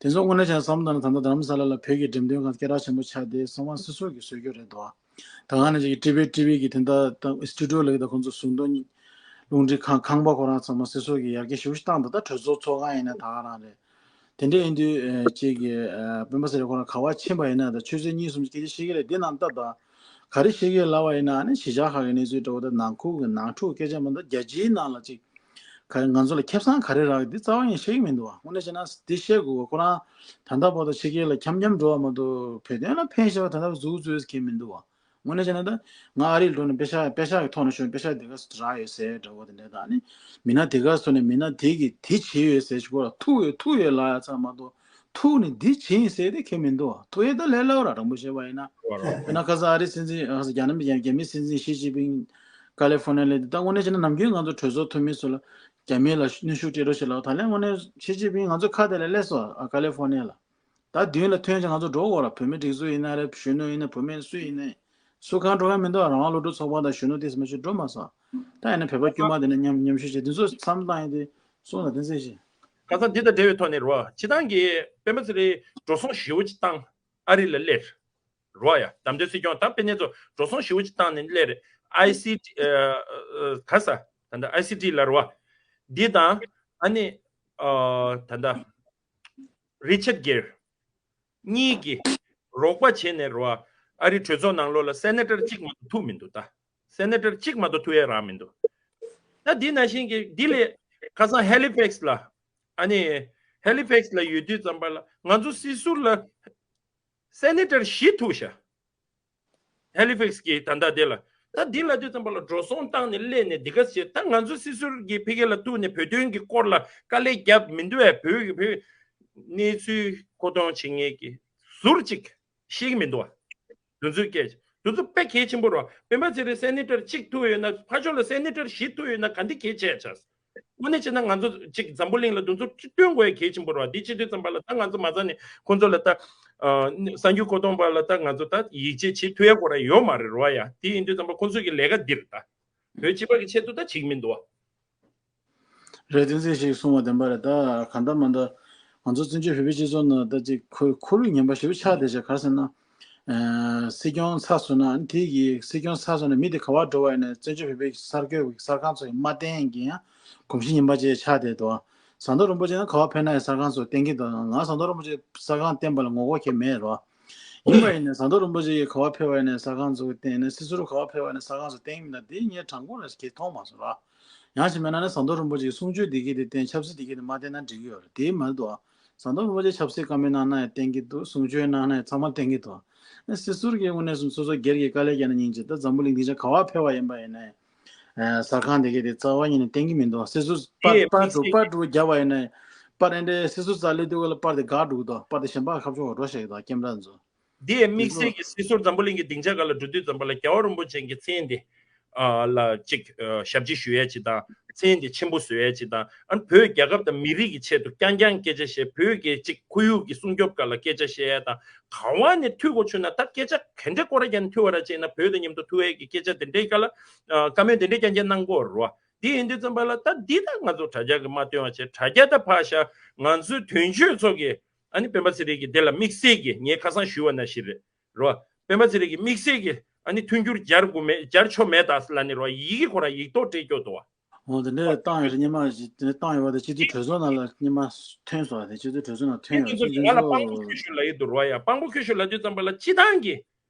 དེ་ཚོ་དངོས་གནས་བྱས་ན་བསམ་བློ་བཏང་ན་ད་ལྟ་རྡ་རམ་ས་ལ་ལ་བོད་ཀྱི་འགྲེམས་སྟོན་ཁང་སྐད་གྲགས་ཆེན་པོ་ཆགས་ཏེ་གསང་བ་སྲིད་ཚོགས་ཀྱིས་བཟོས་རྒྱུ་རེད་དོ། ད་ག་ནང་བཞིན་ཀྲི་བི་ཀྲི་བི་གི་དེ་འདྲ་ད་སི་ཊུ་ཌི་ཡོ་ལ་ཡོད་ད་ཁོང་ཚོ་གཟུགས་མཐོང་རླུང་འཕྲིན་ཁང་ཁང་པ་ཁོ་རང་ཚང་མ་སྲིད་ཚོགས་ཀྱིས་ཡར་རྒྱས་ཞེ་པོ་ཞིག་བཏང་འདུག་ད་གྲོས་ཚོགས་ཚོགས་ཁང་ཡིན་ན་ད་ག་རང་རེད། དེ་འདྲ་ཡིན་དུས་ཅིག་གི་སྤེན་པ་ཚེ་རིང་ཁོ་རང་ག་བ་ཕྱིན་པ་ཡིན་ན་ད་ཆུ་ཚོད་གཉིས་གསུམ་ཅིག་སྐད་ཆ་བཤད་ཀྱི་རེད། འདི་ནང་ལྟ་ད་ག་རེ་བཤད་ཀྱི་ལབ་པ་ཡིན་ན་ནི་གཞིས་ཆགས་ཁག་གི་གནས་ཚུལ་འདྲ་བོ་ད་ནང་ཁུལ་གྱི་ནང་འཁྲུག་སྐད་ཆ་མ་གཏོགས་རྒྱལ་སྤྱིའི་ནང་ལ་ཅིག་ག་ ག་ང་ཚོ་ལ་ཁེ་བཟང་ག་རེ་རག་འདི་རྩ་བ་ནས་ཤེས་ཀྱི་མི་འདུག་བ། དངོས་གནས་བྱས་ན་འདི་ཤེས་དགོས་བ། ཁོ་རང་ད་ལྟ་བར་དུ་ཕྱི་རྒྱལ་ལ་འཁྱམ་འཁྱམ་འགྲོ་བ་མ་གཏོགས་བོད་དོན་ལ་ཕན་ཞེས་པ་ད་ལྟ་བར་གཟུགས་བཟོས་ཀྱི་མི་འདུག་བ། དངོས་གནས་བྱས་ན་ད་ང་ཨ་རིར་འགྲོ་ནས་པེ་ཤག་པེ་ཤག་གི་ཐོག་ནས་ཞུ་ན་པེ་ཤག་དེ་ག་སུ་རག་ཡོད་ཟེར་འདྲ་བོ་དེ་འདྲ་དང་ནི་མི་སྣ་དེ་ག་སུ་ནས་མི་སྣ་དེ་གིས་དེ་བྱས་ཡོད་ཟེར་ཞིག་གོ་ལ་ཐུག་ཡོད་ཐུག་ཡོད་ལབ་ཡ་ཚང་མ་གཏོགས་ཐུག་ནས་འདི་བྱས་ཡིན་ཟེར་དེ་ཁེལ་མི་འདུག་བ། ཐུག་ཡོད་ད་ལས་སླ་བོ་ར་དྲང་པོ་བཤད་པ་ཡིན་ན། དཔེར་ན་ཁ་སང་ཨ་རིའི་སྲིད་འཛིན་ཨ་རྒྱ་ནག་རྒྱ་མིའི་སྲིད་འཛིན་ཞི་ཅིན་ཕིང་ཀ་ལི་ཧྥོ་ནི་ཡ་ལ་ད་དངོས་གནས་བྱས་ན་ནམ་རྒྱུན་ང་ཚོ་གྲོས་ཚོགས་འཐུས་མི་ཚོ་ལ་རྒྱ་མི་ལ་གནོན་ཤུགས་སྤྲད་རོགས་བྱེད་ལ་ད་ལན་དངོས་གནས་ཞི་ཅིན་ཕིང་ང་ཚོ་ཁ་དེ་ལ་སླེབས་སོང་ཨ་ཀ་ལི་ཧྥོ་ནི་ཡ་ལ། ད་མདུན་ལ་ཐོན་ཅིག་ང་ཚོ་འགྲོ་དགོས་ར། བོད་མི་སྒྲིག་འཛུགས་ཡིན་ན་རེད། གཞོན་ནུ་ཡིན་ན་བུད་མེད་སུ་ཡིན་ན་སུ་གང་འགྲོ་ག་མི་འདུག་རང་དབང་སློབ་ཕྲུག་ཚོགས་པ་དང་གཞོན་ནུ་དེ་ཚོ་མ་ཞིག་འགྲོ་མ་སོང་། ད་ཡིན་ན་བོད་པ་དཀྱུས་མ་དེ་ནས་མཉམ་མཉམ་ཞུགས་བྱས་དེ་ཚོ་བསམ་བློ་བཏང་ཡིན་དེ་གསུངས་ན་བསྟན་འཛིན་ཞིག་ཁ་སང་འདི་དང་འབྲེལ་བའི་ཐོག་ནས་རོ། སྤྱི་བཏང་གི་སྤེན་པ་ཚེ་རིང་འགྲོ་སོང་ཞེ་པོ་ཅིག་བཏང་ཨ་རི་ལ་སླེབས་རོ། ཡ་དམ་དོན་སྲིད་སྐྱོང་དང་སྤེན་ཚེ་ཚོ་འགྲོ་སོང་ཞེ་པོ་ཅིག་བཏང་ནས་སླེབས་རེད། ཨའི་སི་ཊི་ཨ་ཨ་ག་ས་ད་ལྟ་ཨའི་སི་ཊི་ལ་རོ། འདི་དང་ཨ་ནི་ཨ་ད་ལྟ་རི་ཆར་གྷེར་གཉིས་ཀྱིས་རོགས་པ་བྱས་ནས་རོ། ཨ་རི་གྲོས་ཚོགས་ནང་ལོགས་ལ་སེ་ནེ་ཊར་གཅིག་མ་གཏོགས་ཐུག་མི་འདུག་ད། སེ་ནེ་ཊར་གཅིག་མ་གཏོགས་ཐུག་ཡས་རག་མི་འདུག་ད་འདི་ནང་བཞིན་གྱི་འདི་ལས་ཁ་སང་ཧེ་ལི་ཕེག་སི་ལ་ཨ་ནི་ཧེ་ལི་ཕེག་སི་ལ་ཡོད་དུས་ཙམ་པ་ལ་ང་ཚོ་སྲིད་ཟུར་ལ་སེ་ནེ་ཊར་བཞི་ཐུག་ཤག་ཧེ་ལི་ཕེག་སི་གི་ད་ལྟ་དེ་ལ་ད་འདི་ལ་དུས་ཙམ་པ་ལ་འགྲོ་སོང་བཏང་ནས་སླེབས་ནས་འདི་ག་བྱེད་ད་ང་ཚོ་སྲིད་ཟུར་གྱི་ཕ་གི་ལ་གཏུགས་ནས་བོད་དོན་གྱི་སྐོར་ལ་དཀའ་ལས་བརྒྱབ་མི་འདུག་བས། བོད་ཀྱི་བོད་གནས་ཚུལ་མཁོ་གཏོང་བྱེད་མཁན་གྱི་ཟུར་གཅིག་ཤེས་ཀྱི་མི་འདུག་བ། དེ་ཚོའི་སྐད་དེ་ཚོ་དཔེ་གལ་ཆེན་པོ་རེད་བ། སྤེན་པ་ཚེ་རིང་སེ་ནེ་ཊར་གཅིག་ཐུག་ཡོད་ན་ཕར་ཕྱོགས་ལ་སེ་ནེ་ཊར་བཞི་ཐུག་ཡོད་ན་ག་འདི་གལ་ཆེ་ཆགས། དངོས་གནས་བྱས་ན་ང་ཚོ་གཅིག་འཛམ་བུ་གླིང་ལ་དེ་ཚོ་སྟོན་དགོས་ཡ་གལ་ཆེན་པོ་རེད་བ། འདི་བྱེད་དུས་ཙམ་པ་ལ་ད་ང་ཚོ་མ་རྩ་ནས་ཁོང་ཚོ་ལ་ད་ཨ་གསར་འགྱུར་མཁོ་གཏོང་པ་ལ་ད་ང་ཚོ་ད་ཡིད་ཆེས་བྱེད་ཐུབ་ཡ་ཁོ་རང་ཡོད་མ་རེད་རོ་བ། ཡ་དེ་ཡིན་དུས་ཙམ་པ་ཁོང་ཚོ་གི་ལས་ཀ་འདི་རེད་ད། བོད་སྤྱི་པ་གི་ཆེད་དུ་ད་བྱེད་ཀྱི་མི་འདུག་བ། རེད། བསྟན་འཛིན་ཞིག་གསུངས་པ་བདེན་པ་རེད། ད་གང་ལྟར་མ་ལྟར་ང་ཚོ་བཙན་བྱོལ་བོད་པའི་སྤྱི་ཚོགས་ནང་ད་ཅིག་ཁོར་ཁོར་ཡུག་ངན་པ་ཞེ་པོ་ཆགས་བསྡད་ཤག་ག་རེ་ཟེར་ན། ཨ་སྲིད་སྐྱོང་ཚར་སོང་ན་དེ་གི་སྲིད་སྐྱོང་ཚར་སོང་ན་མི་དེ་ག་པར་འགྲོ་བ་ཡིན་ན་བཙན་བྱོལ་བོད་པའི་གསར་འགོད་ཀྱི་གསར་ཁང་ཚོ་ཡིས་མ་བསྟན་གྱི་ཡང་གོམས་གཤིས་ངན་པ་ཅིག་ཆགས་བསྡད་འདུག་ཟམ་གདོང་རིན་པོ་ཆེ་ཡང་ག་པར་ཕེབས་ན་ཡང་གསར་ཁང་ཚོ་བསྟན་གྱི་འདུག་ང་ཟམ་གདོང་རིན་པོ་ཆེ་གསར་ཁང་བསྟན་པ་ལ་ངོ་རྒོལ་གང་ཡང་མེད་རོ། ཡིན་པ་ཡིན་ནའི་ཟམ་གདོང་རིན་པོ་ཆེ་གིས་ག་པར་ཕེབས་པ་ཡིན་ནའི་གསར་ཁང་ཚོ་གིས་བསྟན་ནས་སྲིད་ཟུར་ག་པར་ཕེབས་པ་ཡིན་ནའི་གསར་ཁང་ཚོ་བསྟན་གྱི་མེད་ན་དེ་ངས་དྲང་པོ་ར་གང་མཐོང་མ་སོང་ར། ཡང་ཞིག་མེད་ན་ནི་ཟམ་གདོང་རིན་པོ་ཆེ་གིས་གསུང་ཆོས་འདི་གི་དེ་བསྟན། ཆབ་སྲིད་འདི་གི་དེ་མ་བསྟན་ན་འགྲིག་གི་ཡོད་རེད། དེ་མ་གཏོགས་ཟམ་གདོང་རིན་པོ་ཆེ་ཆབ་སྲིད་བཀའ་མོལ་གནང་ན་ཡང་བསྟན་གྱི་འདུག་གསུང་ཆོས་གནང་ན་ཡང་ཚང་མ་བསྟན་གྱི་འདུག་ཨ་སྲིད་ཟུར་གྱི་དངོས་གནས་སོ་སོ་སྒེར་གྱི་དཀའ་ལས་བརྒྱབ་ན་སྙིང་རྗེ། ད་འཛམ་བུ་གླིང་སྡིངས་ཆ་ག་པར་ཕེབས་པ་ཡིན་པ་ཡིན་ནའི་ཨ་གསར་ཁང་འདི་གི་དེ་རྩ་བ་ཉིད་ནས་བསྟན་གྱི་མི་འདུག་སྲིད་ཟུར་པར་དེ་པར་དམིགས་དྲུག་བསལ་པར་དྲུག་བརྒྱབ་པ་ཡིན་ནའི་པར་ཨེ་འདྲའི་སྲིད་ཟུར་རྩ་ལས་དུས་སྐབས་ལ་པར་དེ་དགག་འགྲོ་གི་འདུག་པར་དེ་གཞན་པ་ཁ་ཕྱོགས་འགྲོ་བཞག་གི་འདུག་ཀེམ་ར་ཚོ། འདི་ཡང་དམིགས་བསལ་གྱི་སྲིད་ཟུར་འཛམ་བུ་གླིང་གི་སྡིངས་ཆ་སྒང་ལ་འགྲོ་དུས་ཙམ་པ་ལ་རྒྱལ་བ་རིན་པོ་ཆེ་གི་མཚན་དེ་ཨ་ལ་ཅིག་ཨ་ཞབས་ཕྱི་ཞུ་ཡས་ཅིག་དང་མཚན་དེ་ཆེན་པོ་བཟོ་ཡས་ཅིག་དང་ཨ་ནི་བོད་རྒྱལ་ཁབ་དང་མི་རིགས་ཀྱི་ཆེད་དུ་རྐྱང་རྐྱང་སྐད་ཆ་བཤད། བོད་ཀྱི་ཅིག་ཁོར་ཡུག་གི་སྲུང་སྐྱོབ་སྒང་ལ་སྐད་ཆ་བཤད་ཡས་དང་ག་བ་ནས་ཐུག་དགོས་བྱུང་ན་ད་སྐད་ཆ་ག་འདྲ་སྐོར་ར་རྒྱག་ནས་ཐུག་པ་ར་བྱས་ན་བོད་དང་མཉམ་དུ་ཐུག་ཡས་ཀྱི་སྐད་ཆ་དེ་འདྲའི་སྒང་ལ་ཨ་བཀའ་མོལ་དེ་འདྲའི་རྐྱང་རྐྱང་གནང་གི་ཡོད་རེད་བ། དེ་ཡིན་དུས་ཙམ་པ་ལ་ད་འདི་ད་ང་ཚོ་དྲ་རྒྱ་གི་མ་སྟོན་པ་བྱས། དྲ་རྒྱ་ད་ཕར་བཞག་ང་ཚོའི་དོན་གཅོད་ཚོ་གི་ཨ་ནི་སྤེན་པ་ཚེ་རིང་གིས་དེ་ལ་དམིགས་བསལ་གྱི་ངས་ཁ་སང་ཞུས་པ་ནང་བཞིན་རེད་རོ། སྤེན་པ་ཚེ་རིང་གིས་དམིགས་བསལ་གྱི་ཨ་ནི་མཐུན་འགྱུར་སྦྱར་དགོས་མེད་སྦྱར་ཆོག་མེད་ད་ཟེར་ལབ་ནས་རོ་ཡི་གེ་ཁོ་རང་ཡིག་ཐོག་སྤྲད་སྐྱོ་འདུག་བ། འོ་དེ་འདྲས་བཏང་ཡོད་རེད། སྔོན་མ་ཞིག་དེ་འདྲས་བཏང་ཡོད་པ་དེ་སྤྱི་འཐུས་གྲོས་ཚོགས་ནང་ལ་སྔོན་མ་ཐོན་སོང་བ་དེ་སྤྱི་འཐུས་གྲོས་ཚོགས་ནང་ཐོན་ཡོད་རེད། ང་ལ་དཔང་པོ་ཁྱོད་ཤོད་ལབ་ཡོད་འདུག་རོ། ཡ་དཔང་པོ་ཁྱོད་ཤོད་ལབ་དུས་ཙམ་པ་ལ་སྤྱི་བཏང་གི་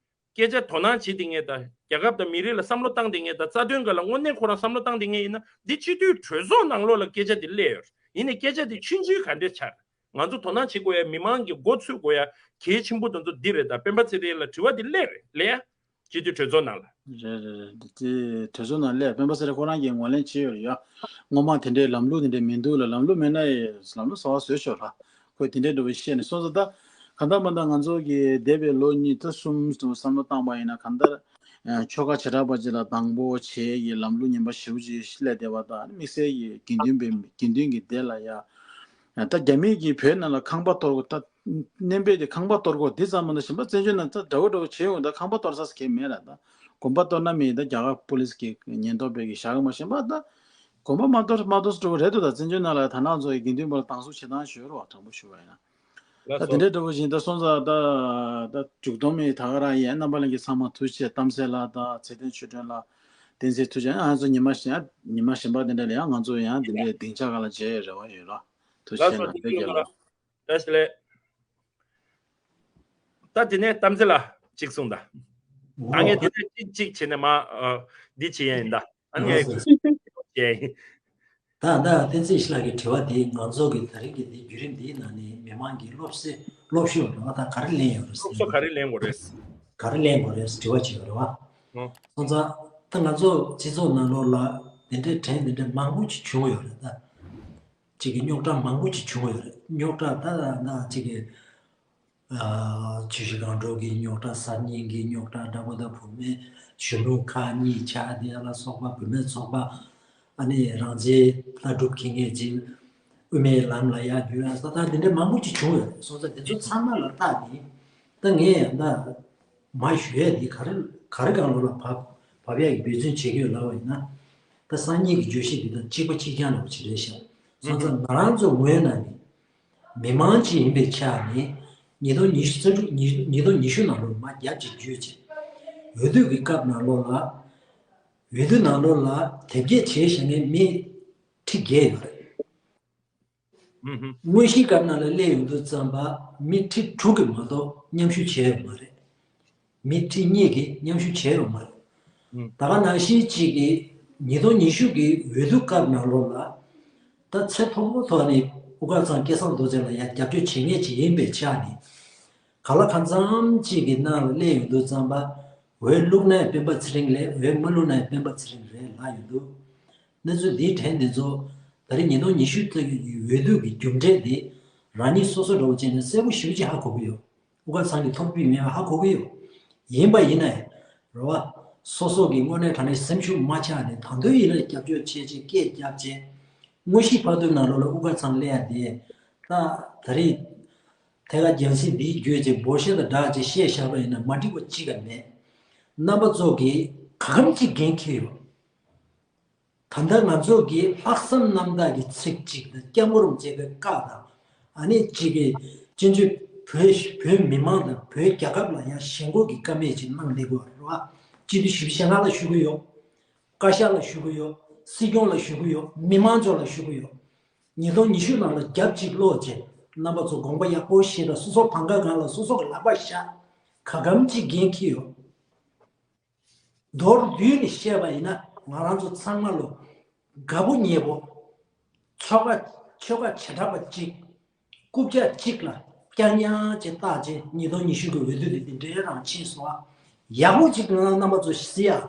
སྐད་ཆ་དོ་སྣང་བྱེད་དེ་ངས་ད་རྒྱལ་ཁབ་དང་མི་རིགས་ལ་བསམ་བློ་བཏང་དེ་ངས་ད་རྩ་དོན་སྒང་ལ་དངོས་གནས་ཁོ་རང་བསམ་བློ་བཏང་དེ་ངས་ཡིན་ན་འདི་སྤྱི་འཐུས་གྲོས་ཚོགས་ནང་ལོགས་ལ་སྐད་ཆ་དེ་སླེབས་ཡོད་རེད། ཡིན་ནའི་སྐད་ཆ་དེ་ཆུང་ཆུང་ག་འདྲས་ཆགས་རེད། ང་ཚོ་དོ་སྣང་བྱེད་དགོས་ཡ་མི་མང་གི་མགོ་ཚོས་དགོས་ཡ་གལ་ཆེན་པོ་དེ་ཚོ་འདི་རེད། ད་སྤེན་པ་ཚེ་རིང་ལ་དྲི་བ་འདི་སླེབས་རེད་ལབ་ཡ། སྤྱི་འཐུས་གྲོས་ཚོགས་ནང་ལ། རེད་རེད་རེད། འདི་དེ་གྲོས་ཚོགས་ནང་སླེབས་སྤེན་པ་ཚེ་རིང་ཁོ་རང་གིས་ངོས་ལེན་བྱས་ཡོད་རེད་ཡ། སྔོན་མ་དེ་འདྲའི་ལམ་ལུགས་དེ་འདྲའི་མི་འདུག་ལ། ལམ་ལུགས་མེད་ན་ཡི་ལམ་ལུགས་གསར་པ་བཟོས་ཆོག་ལ། ཁོས་དེ་འདྲའི་འདྲ་བོ་བཤད་ནས་སོང་ཙང་ད་གང་ལྟར་མ་ལྟར་ང་ཚོ་གི་འདས་པའི་ལོ་གཉིས་ད་གསུམ་དུ་བསམ་བློ་བཏང་པ་ཡིན་ན་གང་ལྟར་ཨ་ཆོལ་ཁ་བྱེ་བྲག་པ་ཅིག་ལ་སྡང་པོ་བྱེད་ཀྱི་ལམ་ལུགས་ངན་པ་ཞེ་པོ་ཅིག་སླེབས་བསྡད་པ་དང་དམིགས་བསལ་གྱི་དགེ་འདུན་པའི་དགེ་འདུན་གྱི་སྡེ་ལ་ཡ། ད་རྒྱ་མིས་ཀྱིས་བོད་ནང་ལ་ཁང་པ་གཏོར་དགོས། ད་གནོན་པས་དེ་ཁང་པ་གཏོར་དགོས་འདི་ཙམ་མ་གཏོགས་གཞན་པ་བཙན་བྱོལ་ནང་ད་འདྲ་བོ་འདྲ་བོ་བྱེད་ཡོང་། ད་ཁང་པ་གཏོར་ས་གང་ཡང་མེད་ལ། ད་དགོན་པ་གཏོར་ན་མེད། ད་རྒྱ་གར་པུ་ལིས་ཀྱི་ཉེན་རྟོག་པས་ཀྱི་བཞག་གི་མ། གཞན་པ་ད་དགོན་པ་མ་གཏོར་མ་གཏོར་འགྲོ་གི་རེད་འདུག་ད་བཙན་བྱོལ་ནང་ལ་ད་ནང་ཚོ་ཡི་དགེ་འདུན་པ་ལ་སྡང་ཟུག་བྱེད་སྟངས་ཤོད་རོགས། དྲང་པོ་ཞུ་བ་ཡིན་ན། ད་དེ་འདྲའི་འདྲ་བོ་བཞིན་ད་སོང་ཙང་ད་ད་མཇུག་སྡོམ་ཡི་ད་ག་རང་ཡིན། རྣམ་པ་ལྷན་རྒྱས་ཚང་མ་ཐུགས་རྗེ་ཆེ། གཏམ་གསལ་ལགས་དང་ཚེ་བརྟན་ཆོས་སྒྲོན་ལགས། བསྟན་འཛིན་ཐུགས་རྗེ། ང་ཚོ་ཉི་མ་གཞན་ཉི་མ་གཞན་པ་དེ་འདྲ་ལ་ཡང་ང་ཚོ་ཡང་དེ་འདྲའི་སྡིངས་ཆ་སྒང་ལ་མཇལ་ཡའི་རེ་བ་ཡོད་ལ། ཐུགས་རྗེ་ཆེ་གནང་། བཀྲ་ཤིས་བདེ་ལེགས། ད་དེ་ནས་གཏམ་གསལ་ལགས་གཅིག་གསུངས་དང་། ད་ངས་དེ་ནས་གཅིག་གཅིག་བྱས་ནས་མ་འདི་བྱེད་ཡ་ཡིན་ད། ཨ་ནི་ངས་བྱེད་ཡ་ཡིན། ད་ལྟ་བསྟན་འཛིན་ཞི་ལགས་ཀྱི་དྲི་བ་དེ་ང་ཚོ་གི་ད་རིང་གི་འདི་བརྒྱུད་རིམ་འདིའི་ནང་ནས་མི་མང་གི་སློབ་གསོ་སློབ་ཞུ་རེ་བ་ད་ག་རེ་ལེན་ཡོད་རེད་ཟེར། སློབ་གསོ་ག་རེ་ལེན་དགོས་རེད། ག་རེ་ལེན་དགོས་རེད་དྲི་བ་ཅིག་ཡོད་རེད་བ། ཨོ། སོང་ཙང་ད་ང་ཚོ་སྤྱི་ཚོགས་ནང་ལོགས་ལ་དེ་འདྲའི་དྲན་དེ་འདྲའི་མང་པོ་ཅིག་བྱུང་ཡོད་རེད་ད། ཅིག་གི་རྙོག་དྲ་མང་པོ་ཅིག་བྱུང་ཡོད་རེད། རྙོག་དྲ་ད་ད་ད་ཅིག་གི་ཆུ་བཞི་སྒང་དྲུག་གི་རྙོག་དྲ། གསར་རྙིང་གི་རྙོག་དྲ། དགྲ་བོ་དང་བུ་མོ། གཞོན་ནུ་ཁག་གཉིས་ཆགས་དེ་ལ་སོགས་པ། བུད་མེད་ཚོགས་པ། ཨ་ནི་རང་བཙན་ལྟ་གྲུབ་འཁྱེར་མཁན་ཅིག་དབུ་མའི་ལམ་ལ་ཡར་བསྒྱུར་ཡ་ས་ད་དེ་འདྲ་མང་པོ་ཅིག་བྱུང་ཡོད་རེད། སོང་ཙང་དེ་ཚོ་ཚང་མ་ལ་བལྟས་ནས་ད་ངས་ཡང་ད་མ་ཞུ་ཡས་འདི་ག་རེ་ག་རེ་སྒང་ལོགས་ལ་བབས་བབས་ཡས་ཀྱི་འབད་བརྩོན་བྱེད་ཀྱི་ཡོད་ལབ་པ་ཡིན་ན། ད་སང་ཉིན་གྱི་བརྗོད་གཞི་འདི་དང་གཅིག་པ་གཅིག་རྐྱང་འདྲ་པོ་ཅིག་རེད་ཤག་སོང་ཙང་ང་རང་ཚོ་ངོས་ནས་ནི་མི་མང་ཅིག་ཡིན་པའི་ཆ་ནས་ཉིས་སྟོང་ཉི་ཤུ་རྩ་དྲུག་ཉིས་ཉིས་སྟོང་ཉི་ཤུ་ནང་ལོགས་མར་རྒྱབ་ཅིག་བརྒྱུད་ཅིག་འོས་བསྡུ་གི་སྐབས་ནང་ལོགས་ལ། འོས་བསྡུ་ནང་ལོགས་ལ་དེབ་སྐྱེལ་བྱས་བཞག་མཁན་མི་ཁྲི་བརྒྱད་ཡོད་རེད། ཨུ་ཧུམ། དངོས་གཞིའི་སྐབས་ནང་ལ་སླེབས་ཡོང་དུས་ཙམ་པ་མི་ཁྲི་དྲུག་གིས་མ་གཏོགས་མཉམ་ཞུགས་བྱས་ཡོད་མ་རེད། མི་ཁྲི་གཉིས་ཀྱིས་མཉམ་ཞུགས་བྱས་ཡོད་མ་རེད། ཨུ། ད་ག་ནང་བཞིན་གཅིག་གིས་ཉིས་སྟོང་ཉི་ཤུ་གི་འོས་བསྡུ་སྐབས་ནང་ལོགས་ལ་ད་ཚད་མཐོ་པོ་ཐོག་ནས་དབུ་དཀར་ཚང་སྐལ་བཟང་རྡོ་རྗེ་ལ་ཡང་རྒྱབ་སྐྱོར་བྱེད་མཁན་ཅིག་ཡིན་པའི་ཆ་ནས། ག་ལ་གང་འཚམ་གཅིག་གི་ནང་ལ་སླེབས་ཡོང་དུས་ཙམ་པ། འོས་བླུགས་ན་ཡང་སྤེན་པ་ཚེ་རིང་ལས། འོས་མ་བླུགས་ན་ཡང་སྤེན་པ་ཚེ་རིང་རེད་ལབ་ཡོང་དུས། གནས་ཚུལ་འདིའི་གྲས་འདི་ཚོ་ད་རེས་ཉིས་སྟོང་ཉི་ཤུ་ཙམ་གྱི་འོས་བསྡུ་གི་རྒྱུ་འབྲས་འདི་རང་ཉིད་སོ་སོ་འདྲ་བོ་བྱས་ནས་གསལ་པོ་ཞེ་པོ་ཅིག་ཧ་གོ་གི་ཡོད། དབུ་དཀར་ཚང་གི་ཐོབ་ཐུབ་མེད་པ་ཧ་གོ་གི་ཡོད། ཡིན་པ་ཡིན་ན་ཡང་རེད་བ། སོ་སོ་གི་དངོས་གནས་དྲང་གནས་སེམས་ཤུགས་མ་ཆག་ནས་ད་དུང་ཡིན་ན་རྒྱབ་སྐྱོར་བྱས་བྱས་སྐད་རྒྱབ་བྱས། དངོས་གཞི་བར་དོའི་ནང་ལོགས་ལ་དབུ་དཀར་ཚང་སླེབས་ཡ་དེ་ད་ད་རེས་ཐད་ཀར་རྒྱང་སྲིང་འདིའི་བརྒྱུད་བྱས་འབོར་ཤེས་དང་སྦྲགས་བྱས་བཤད་བཞག་པ་ཡིན་ན་མ་འགྲིག་པ་གཅིག་ཀྱང་མེད། རྣམ་པ་ཚོ་གིས་ག་གམ་གཅིག་འགན་འཁྱེར་ཡོད། ད་ལྟ་ང་ཚོ་གིས་ལྷག་བསམ་རྣམ་དག་གི་ཚིག་གཅིག་དང་སྐྱབས་མགོན་རིན་པོ་ཆེ་གི་བཀའ་དང་། ཨ་ནི་གཅིག་གིས་སྤྱི་འཐུས་བོད་བོད་མི་མང་དང་བོད་རྒྱལ་ཁབ་ལ་ཡང་ཞེན་ཁོག་གི་བཀའ་མོལ་ཅིག་གནང་བསྡད་དགོས་རེད་བ། སྤྱི་འཐུས་བཞི་བཅུ་ཞེ་ལྔ་ལ་ཞུ་གི་ཡོད། བཀའ་ཤག་ལ་ཞུ་གི་ཡོད། སྲིད་སྐྱོང་ལ་ཞུ་གི་ཡོད། མི་མང་ཚོ་ལ་ཞུ་གི་ཡོད། ཉིས་སྟོང་ཉི་ཤུ་ནང་ལ་རྒྱབ་གཅིག་ལོག་བྱས། རྣམ་པ་ཚོ་དགོངས་པ་ཡག་པོ་བཞེས་དང་། སོ་སོ་བང་ཁ་སྒང་ལ་སོ་སོ་གི་ལག་པ་བཞག་ག་གམ་གཅིག་འགན་འཁྱེར་ཡོད། མདོར་བསྡུས་ནས་བཤད་པ་ཡིན་ན་ང་རང་ཚོ་ཚང་མ་ལོ་དགའ་པོ་ཉེ་པོ། ཆོལ་ཁ་ཆོལ་ཁ་བྱེ་བྲག་པ་གཅིག་རྐུབ་བཀྱག་གཅིག་ལ་རྐྱང་རྐྱང་བྱས་བཏགས་བྱས་ཉིས་སྟོང་ཉི་ཤུ་གི་འོས་བསྡུ་དེ་འདི་འདྲའི་རང་ཕྱིན་སོང་ཨ། ཡག་པོ་གཅིག་ང་རྣམ་པ་ཚོ་གཟིགས་ཨ།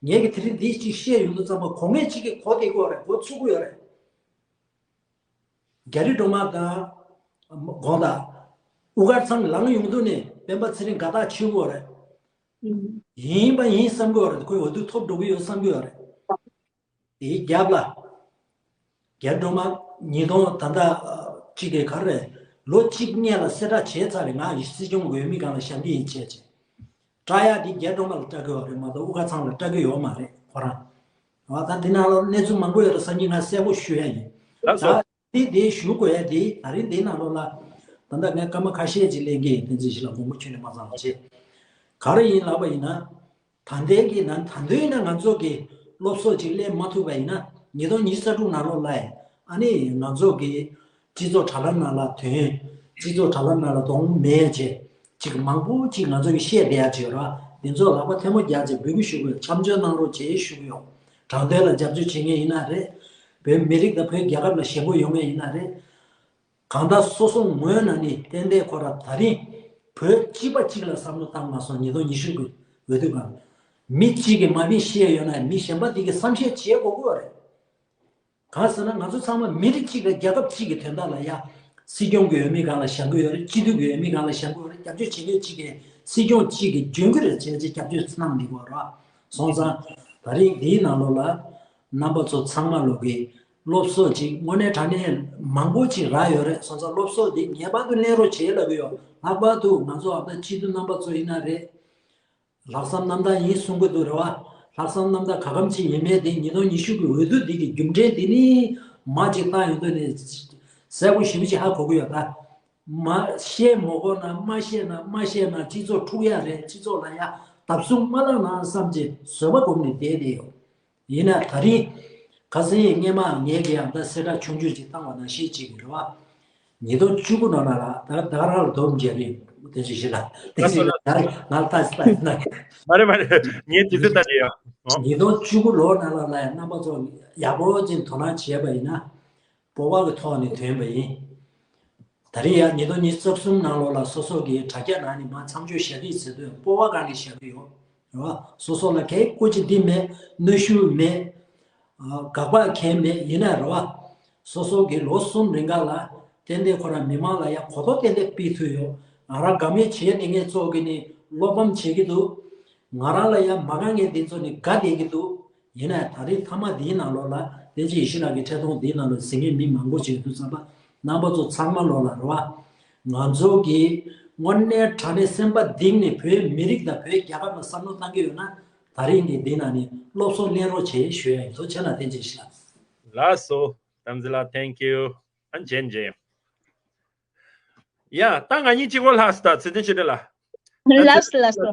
ངས་ཀྱི་དེ་རིང་འདི་གཅིག་བཤད་ཡོང་དུས་ཙམ་པ་གོ་ངེས་གཅིག་གིས་གོ་བདེ་གི་ཡོད་རེད། གོ་ཚུགས་ཀྱི་ཡོད་རེད། རྒྱ་རི་སྒྲོལ་མ་དང་། དགོངས་དག་དབུ་དཀར་ཚང་ལངས་ཡོང་དུས་ནས་སྤེན་པ་ཚེ་རིང་དགའ་ཐག་ཆོད་ཀྱི་ཡོད་རེད། ཡིན་པ་ཡིན་བསམ་གྱི་ཡོད་རེད། ཁོས་འོས་བསྡུ་ཐོབ་འགྲོ་གི་ཡོད་བསམ་གྱི་ཡོད་རེད། དེའི་རྒྱབ་ལ། རྒྱ་རི་སྒྲོལ་མ་ཉིས་སྟོང་ད་ལྟ་གཅིག་གི་ག་རེ་རེད། ལོ་གཅིག་སྔོན་ལ་གསལ་བསྒྲགས་བྱས་ཚར་རེད། ང་ཡི་སྲིད་སྐྱོང་འོས་མི་སྒང་ལ་བཞེངས་ཀྱི་ཡིན་བྱས་བྱས། སྐྲག་ཡག་འདི་རྒྱ་རི་སྒྲོལ་མ་ལ་སྐྲག་གི་ཡོད་རེད་མ་གཏོགས་དབུ་དཀར་ཚང་ལ་སྐྲག་གི་ཡོད་མ་རེད་ཁོ་རང་། འོ་ད་འདི་ནང་ལ་གནས་ཚུལ་མང་པོ་ཡོད་རེད། སང་ཉིན་ང་གསལ་པོ་ཞུ་ཡ་ཡིན། ལགས་སོ། ད་འདི་འདི་ཞུ་དགོས་ཡ་འདི་ད་རིང་འདི་ནང་ལོགས་ལ། ད་ལྟ་ངས་སྐར་མ་ཁ་ཤས་ཅིག་ལེན་གྱི་ཡིན། བསྟན་འཛིན་ཞི་ལགས་དགོངས་པ་ཁྱོན་ནས་མ་ཚོམ་བྱེད། ག་རེ་ཡིན་ལབ་པ་ཡིན་ན། ད་ལྟའི་གི་ན་ད་ལྟའི་ན་ང་ཚོ་གི་སློབ་གསོ་ཅིག་ལེན་མ་ཐུབ་པ་ཡིན་ན་ཉིས་སྟོང་ཉི་ཤུ་རྩ་དྲུག་ནང་ལོགས་ལ་ཨ་ནི་ང་ཚོ་གི་སྤྱི་ཚོགས་དྲ་ལམ་ནང་ལ་ཐོན། སྤྱི་ཚོགས་དྲ་ལམ་ནང་ལ་གདོང་མེད་བྱས། ཅིག་མང་པོ་ཅིག་ང་ཚོ་གི་བཤད་བསྡད་ཡ་ཅིག་ཡོད་ར། འདི་ཚོ་ལག་པ་ཐལ་མོ་སྦྱར་བྱས་འབོད་སྐུལ་ཞུ་གི་ཡོད། མཆན་འཇོག་གནང་རོགས་བྱེད་ཞུ་གི་ཡོད། དྲང་དོན་ལ་རྒྱབ་སྐྱོར་བྱེད་མཁན་ཡིན་ན་རེད། བོད་མི་རིགས་དང་བོད་རྒྱལ་ཁབ་ལ་ཞེན་ཁོག་ཡོད་མཁན་ཡིན་ན་རེད། གང་ལྟར་སོ་སོ་ངོས་ནས་ནི་ཏན་ཏན་ཁོ་ར་ད་རིང་བོད་གཅིག་པ་གཅིག་ལ་བསམ་བློ་བཏང་མ་སོང་། ཉིས་སྟོང་ཉི་ཤུ་གི་འོས་བསྡུ་སྒང་མི་གཅིག་གིས་མ་ཕན་བཤད་ཡོད་ན་མི་གཞན་པ་དེ་གིས་བསམ་ཤེས་བྱེད་དགོས་ཀྱི་ཡོད་རེད། གང་ཟེར་ན་ང་ཚོ་ཚང་མ་མི་རིགས་གཅིག་དང་རྒྱལ་ཁབ་གཅིག་གི་དོན་དག་ལ་ཡ། སྲིད་སྐྱོང་གི་འོས་མི་སྒང་ལ་བཞེངས་ཀྱི་ཡོད་རེད། སྤྱི་འཐུས་ཀྱི་འོས་མི་སྒང་ལ་བཞེངས་ཀྱི་ཡོད་རེད། རྒྱབ་སྐྱོར་བྱེད་མཁན་གཅིག་གིས་སྲིད་སྐྱོང་གཅིག་གིས་འཇོན་གྱི་རེད་བྱས་བྱས་རྒྱབ་སྐྱོར་གནང་བསྡད་ཀྱི་ཡོད་རེད། སོང་ཙང་ད་རིང་འདིའི་ནང་ལོགས་ལ་རྣམ་པ་ཚོ་ཚང་མ་ལོག་གི་སློབ་གསོ་ཅིག་དངོས་གནས་དྲང་གནས་མང་པོ་ཅིག་རག་ཡོད་རེད། སོང་ཙང་སློབ་གསོ་འདི་ངེས་པར་དུ་ལེན་རོགས་བྱེད་ལབ་ཀྱི་ཡོད། ལྷག་པར་དུ་ང་ཚོ་ཨ་ད་སྤྱི་འཐུས་རྣམ་པ་ཚོ་ཡིན་ན་རེད། ལྷག་བསམ་རྣམ་དག་ཡིན་གསུང་གི་འདུག་རེད་བ། ལྷག་བསམ་རྣམ་དག་ག་གམ་ཅིག་ཡིན་མིན་དེ་ཉིས་སྟོང་ཉི་ཤུ་གི་འོས་བསྡུ་འདི་གི་རྒྱུ་འབྲས་འདི་ནི་མ་ཅིག་བཏང་ཡོང་དུས་ནི་གསལ་པོ་ཞེ་པོ་ཅིག་ཧ་གོ་གི་ཡོད་ད། མ་བཤད་མ་གོ་ན་མ་བཤད་ན་མ་བཤད་ན་སྤྱི་ཚོགས་འཁྲུག་ཡ་རེད། སྤྱི་ཚོགས་ལ་ཡ་བརྡབ་གསུམ་མ་བརླག་ན་བསམ་བྱས་བཟོད་པ་སྒོམ་ནས་བསྡད་བསྡད་ཡོད། ཡིན་ན་ད་རིང་ཁ་སང་སྔས་མ་ངས་ཀྱི་ཡང་ད་གསལ་བསྒྲགས་ཆུང་ཆུང་ཅིག་བཏང་བ་ནང་བཞིན་ཅིག་གི་རེད་བ། ཉིས་སྟོང་བཅུ་དགུ་ནང་ལ་ལ་ད་ད་རང་ལ་དོམ་རྒྱབ་ཡིན། དེ་ཅི་ཞིག་ལ་དེ་ཅི་ལ་ང་ལ་ལྟ་ཞིག་ལ་ན། མ་རེད་མ་རེད། ངས་དེ་ཚོ་ལྟ་དེ་ཡང་། ཉིས་སྟོང་བཅུ་དགུ་ལོ་ནང་ལ་ལ་ཡང་རྣམ་པ་ཚོ་ཡག་པོ་ཅིག་དོ་སྣང་བྱས་པ་ཡིན་ན། སྤོབས་པ་གི་ཐོག་ནས་ཐོན་པ་ཡིན། ད་རེས་ཡང་ཉིས་སྟོང་ཉི་ཤུ་རྩ་གསུམ་ནང་ལོགས་ལ་སོ་སོ་གི་དྲ་རྒྱ་ནང་ནས་མར་མཚམས་སྦྱོར་བཞག་གི་ཟེར་དུས་སྤོབས་པ་གང་གིས་བཞག་གི་ཡོད་རེད་བ། སོ་སོ་ལ་གལ་སྐུ་ཅི་འདི་མེད། གནོན་ཤུགས་མེད། དགག་པ་གང་མེད་ཡིན་ན་རེད་བ། སོ་སོ་གི་ལོ་གསུམ་རིང་ག་ལ་ཏན་ཏན་ཁོ་རང་མི་མང་ལ་ཡང་གོ་རྟོགས་ཏན་ཏན་སྤེལ་ཐུབ་ཡོད། ང་རང་དགའ་མོས་བྱས་ནས་ངས་ཚོགས་ཀྱི་ནི་བློ་ཕམ་བྱེད་ཀྱི་འདུག་ང་རང་ལ་ཡང་མ་དགའ་མཁན་འདི་ཚོ་ནི་དགའ་བསྡད་ཀྱི་འདུག་ཡིན་ན་ད་རེས་མཐའ་མ་འདིའི་ནང་ལོགས་ལ་བསྟན་འཛིན་ཡེ་ཤེས་ལགས་ཀྱི་འཕྲིན་ཐུང་འདིའི་ནང་ལ་གཟིགས་མཁན་མི་མང་པོ་ཅིག་འདུག་ཙམ་པ་རྣམ་པ་ཚོ་ཚང་མ་ལོགས་ལ་རེད་བ། ང་ཚོ་གིས་དངོས་གནས་དྲང་གནས་སེམས་པ་གཏིང་ནས་བོད་མི་རིགས་དང་བོད་རྒྱལ་ཁབ་ལ་བསམ་བློ་བཏང་གི་ཡོད་ན་ད་རེས་འདི་འདི་ནང་ནས་སློབ་གསོ་ལེན་རོགས་བྱེད་ཞུ་ཡ་ཡིན། ཐུགས་རྗེ་གནང་བསྟན་འཛིན་ཡེ་ཤེས་ལགས། ལགས་སོ། དམ་ཚིག་ལགས། Thank you. ཨ་ཇེན་ཇེན། ཡ་ད་ང་གཉིས་གཅིག་པོ་ལྷག་སོང་། ད་ཚེ་བརྟན་ཆོས་སྒྲོན་ལགས། ད་ལགས་སོ་ལགས་སོ།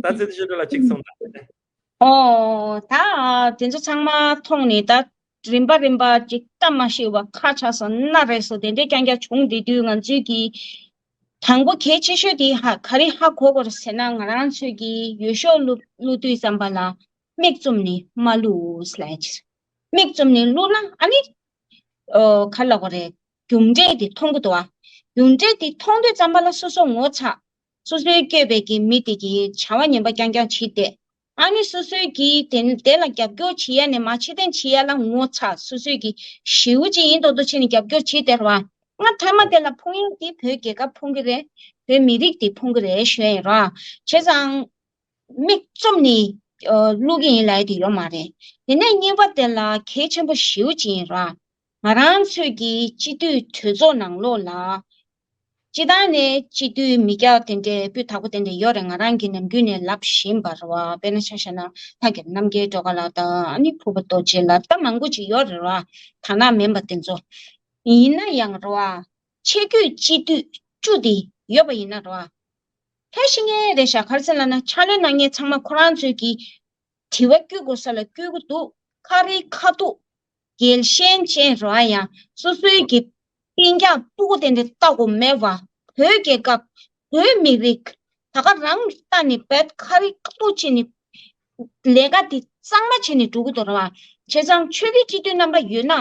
ད་ཚེ་བརྟན་ཆོས་སྒྲོན་ལགས་གཅིག་གསུངས་དང་། ཨོ་ད་དེ་ཚོ་ཚང་མ་མཐོང་ནས་ད་རིམ་པ་རིམ་པ་ཅིག་ད་མ་ཤེས་པ་ཁ་ཆག་སོང་ན་རེད་སོ། དེ་འདྲའི་རྐྱང་རྐྱང་བྱུང་བསྡད་དུས་ང་ཚོས་ཀྱིས་དང་པོ་གལ་ཆེ་ཤོས་དེ་ཧ་ག་རེ་ཧ་གོ་དགོས་རེད་ཟེར་ན། ང་རང་ཚོས་ཀྱིས་འོས་ཤོག་བླུག་བླུག་དུས་ཙམ་པ་ལ་མིག་བཙུམ་ནས་མ་བླུགས་ལབ་ཡ་ཅིག་མིག་བཙུམ་ནས་བླུགས་ན་ཨ་ནི། ཨོ་ག་ལབ་དགོས་རེད། རྒྱུ་འབྲས་དེ་མཐོང་གི་འདུག་ཨ། རྒྱུ་འབྲས་དེ་མཐོང་དུས་ཙམ་པ་ལ་སོ་སོ་ངོ་ཚ། སོ་སོའི་བསྐོས་པའི་གི་མི་དེ་གི་བྱ་བ་ངན་པ་རྐྱང་རྐྱང་བྱེད་བསྡད། ཨ་ནི་སོ་སོའི་གི་དེ་དེ་ལ་རྒྱབ་སྐྱོར་བྱེད་ཡ་ནས་མ་ཕྱིར་འཐེན་བྱེད་ཡ་ལ་ངོ་ཚ། སོ་སོའི་གི་ཞེའུ་ཅིག་ཡིན་མདོག་མདོག་བྱས་ནས་རྒྱབ་སྐྱོར་བྱེད་བསྡད་ར། ང་མཐའ་མ་དེ་ལ་ཕུང་ཡ་དེ་བོད་རྒྱལ་ཁབ་ཕུང་གི་རེད། བོད་མི་རིགས་དེ་ཕུང་གི་རེད་ཞུ་ཡ་ཡིན་ར། བྱས་ཙང་། མིག་བཙུམ་ནས་ཨ་བླུག་གི་ཡིན་ལབ་ཡ་དེ་ཡོད་མ་རེད། དེ་ནས་གཉིས་པ་དེ་ལ་གལ་ཆེན་པོ་ཞེ་པོ་ཅིག་ཡིན་ར། ང་རང་ཚོས་ཀྱི་སྤྱི་འཐུས་གྲོས་ཚོགས་ནང་ལོགས་ལ། སྤྱི་བཏང་ནས་སྤྱི་འཐུས་མི་སྐྱ་དེ་འདྲའི་སྤུས་དག་པོ་དེ་འདྲ་ཡོད་རེད། ང་རང་གིས་ནམ་རྒྱུན་ནས་ལབ་བཞིན་པ་རེད་བ། དཔེར་ན་ཆ་བཞག་ན་ལྷ་རྒྱལ་རྣམ་རྒྱལ་སྒྲོལ་དཀར་ལགས་དང་ཨ་ནི་ཕུར་པ་རྡོ་རྗེ་ལགས་ད་མང་པོ་ཅིག་ཡོད་རེད་བ། དག་སྣང་མིན་པ་དེ་ཚོ། ཡིན་ན་ཡང་རེད་བ། ཆེད་བསྐོས་སྤྱི་འཐུས་བཅུ་དེ་ཡོད་པ་ཡིན་ན་རེད་བ། ཧེ་ཤི་ངེས་རེད་ཤག་ག་རེ་ཟེར་ལབ་ན་ཕྱག་ལས་གནང་མཁན་ཚང་མ་ཁོ་རང་ཚོས་ཀྱི་དྲི་བ་བསྐྱུར་དགོས་ས་ལ་བསྐྱུར་གྱི་འདུག་ཁ་རི་ཁ་ཐུག་རྒྱལ་ཞེན་ཅན་རེད་ཡང་སོ་སོའི་གི་སྤུན་ཀྱག་སྤུ་གུ་དེ་འདྲ་ལྟ་དགོས་མེད་པ། བོད་རྒྱལ་ཁབ་བོད་མི་རིགས་ད་ག་རང་ལྟ་ནས་བེད་ཁ་རི་ཁ་ཐུག་བྱས་ནས་ལས་ཀ་དེ་གཙང་མ་བྱས་ནས་འགྲོ་གི་འདུག་རེད་བ། བྱས་ཙང་ཆོས་བརྒྱུད་སྤྱི་འཐུས་རྣམ་པ་ཡོད་ན་ཨ་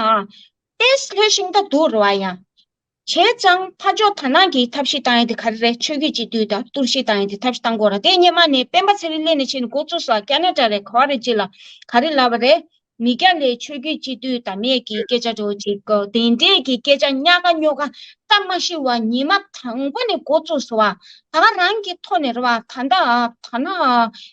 ཏེས་ལྷོད་ཤིང་ད་འདུག་རེད་བ་ཡང་། བྱས་ཙང་ཕར་ཕྱོགས་དར་ནག་གིས་ཐབས་ཤེས་བཏང་ཡ་དེ་ག་རེ་རེད། ཆོས་བརྒྱུད་སྤྱི་འཐུས་དང་གཏོར་བཤིག་བཏང་ཡ་དེ་ཐབས་ཤེས་བཏང་དགོས་ར། དེ་སྔོན་མ་ནས་སྤེན་པ་ཚེ་རིང་སླེབས་ནས་ཕྱིན་ནས་འགོ་བཙུགས་སོང་། ཁ་ན་ཌ་རེད་ག་བ་རེད་ཅིག་ལ་ག་རེ་ལབ་པ་རེད། མི་སྐྱ་ལས་ཆོས་བརྒྱུད་སྤྱི་འཐུས་དམ་ཡས་ཀྱི་སྐད་ཆ་འདྲ་བོ་ཅིག་གོ། དེ་འདྲས་ཀྱི་སྐད་ཆ་ཉག་ག་ཉོག་ག་ད་མ་ཤི་བ་ཉི་མ་དང་པོ་ནས་འགོ་བཙུགས་སོང་བ། ད་ག་རང་གི་ཐོག་ནས་རེད་བ། ད་ལྟ་ད་ན་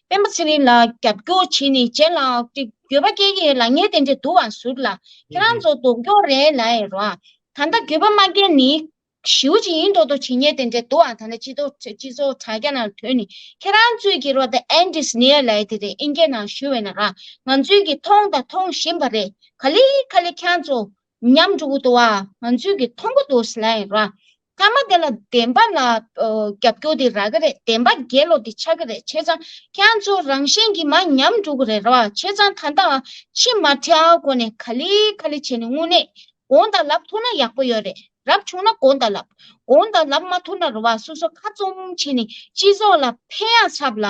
སྤེན་པ་ཚེ་རིང་ལ་རྒྱབ་སྐྱོར་བྱས་ནས་རྗེས་ལ་ཅིག་འགྱོད་པ་སྐྱེ་གི་ཡོད་ལབ་མཁན་དེ་འདྲས་འདུག་བ། ཟུར་ལ་ཁྱེད་རང་ཚོ་སྡུག་སྦྱོང་རེད་ལབ་ཡ་རེད་བ། ད་ལྟ་འགྱོད་པ་མ་སྐྱེ་ནི། ཞེ་པོ་ཅིག་ཡིན་མདོག་མདོག་བྱེད་མཁན་དེ་འདྲས་འདུག་ཨ། ད་ལྟ་སྤྱི་ཚོགས་སྤྱི་ཚོགས་དྲ་རྒྱ་ནང་ཐོན་ནས་ཁྱེད་རང་ཚོས་ཀྱི་རོ་the end is near ལབ་ཡ་དེ་རེད། ཨིན་སྐད་ནང་ཞུ་བས་ན་ར། ང་ཚོས་ཀྱི་མཐོང་དང་མཐོང་བཞིན་པ་རེད། ག་ལེ་ག་ལེ་ཁྱེད་རང་ཚོ་ཉམས་འགྲོ་གི་འདུག་ཨ། ང་ཚོས་ཀྱི་མཐོང་གི་འདུག་ཟེར་ལབ་ཡ་ར། ཐ་མ་དེ་ལ་བདེན་པ་ལ་རྒྱབ་སྐྱོར་དེ་རག་གི་རེད། བདེན་པ་རྒྱལ་ལོ་དེ་ཆགས་ཀྱི་རེད། བྱས་ཙང་ཁྱེད་རང་ཚོ་རང་བཞིན་གྱིས་མར་ཉམས་འགྲོ་གི་རེད་ར། བྱས་ཙང་ད་ལྟ་ཕྱི་མ་ཁྲལ་སྒོ་ནས་ག་ལེ་ག་ལེ་བྱས་ནས་དངོས་གནས། དགོངས་དག་ལབ་ཐུབ་ན་ཡག་པོ་ཡོད་རེད། རབ་བྱུང་ན་དགོངས་དག་ལབ། དགོངས་དག་ལབ་མ་ཐུབ་ན་རེད་བ། སོ་སོ་ཁ་བཙུམ་བྱས་ནས་སྤྱི་ཚོགས་ལ་ཕན་ཡག་ཚབ་ལ་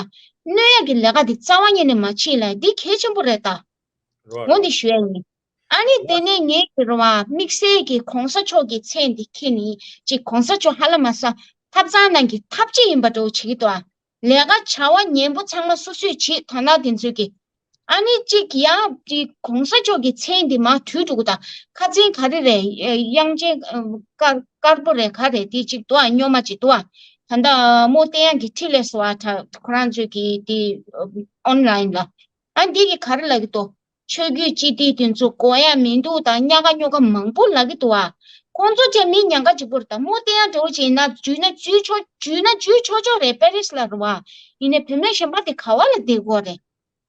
གནོད་ཡག་གི་ལས་ཀ་དེ་རྩ་བ་ཉིད་ནས་མ་བྱེད་ལ་འདི་གལ་ཆེན་པོ་རེད་ད། རོ་འོ་འདི་ཞུ་ཡ་ཡིན། ཨ་ནི་དེ་ནས་ངས་ཀྱི་རེད་བ་དམིགས་བསལ་གྱི་གོང་ས་མཆོག་གི་མཚན་འདི་ཁྱེར་ནས་ཅིག་གོང་ས་མཆོག་ཧ་ལམ་ས་ཐབ་ཚང་ནང་གི་ཐབ་ཆས་ཡིན་པ་འདྲ་བོ་བྱེད་ཀྱི་འདུག་ཨ། ལས་ཀ་བྱ་བ་ཉན་པོ་ཚང་མ་སོ་སོས་བྱེད་དོན་དག་དེ་ཚོས་ཀྱི། ཨ་ནི་གཅིག་ཡང་དེ་གོང་ས་མཆོག་གི་མཚན་འདི་མར་བྲུས་འགྲོ་གི་དང་ཁ་ཚན་ག་རེ་རེད། དབྱངས་ཅན་དཀར་དཀར་པོ་རེད་ག་རེད་དེ་གཅིག་འདུག་ཨ། སྨྱོན་མ་གཅིག་འདུག་ཨ། ད་ལྟ་རྨོ་བསྟན་དབྱངས་ཀྱི་ཁྲིད་ལས་སུ་ཨ་ཁོ་རང་ཚོས་ཀྱི་དེ་ཨོན་ལན་ལ་ཨ་འདི་གི་ག་རེ་ལབ་ཀྱི་འདུག་ཆོས་བརྒྱུད་སྤྱི་འཐུས་དེ་ཚོ་དགོས་ཡ་མི་འདུག་དང་ཉག་ག་ཉོག་ག་མང་པོ་ལབ་ཀྱི་འདུག་ཨ། ཁོང་ཚོ་ཅག་མི་ཉག་ག་གཅིག་པོ་རེད། ད་རྨོ་བསྟན་དབྱངས་འདྲ་བོ་ཅིག་ཡིན་ན་འཇུས་ན་འཇུས་ཆོག་འཇུས་ན་འཇུས་ཆོག་ཆོག་རེད། པེ་རིས་ལ་རེད་བ། ཡིན་ནའི་བུད་མེད་གཞན་པ་དེ་ག་བ་ལ་བསྡད་དགོས་རེད།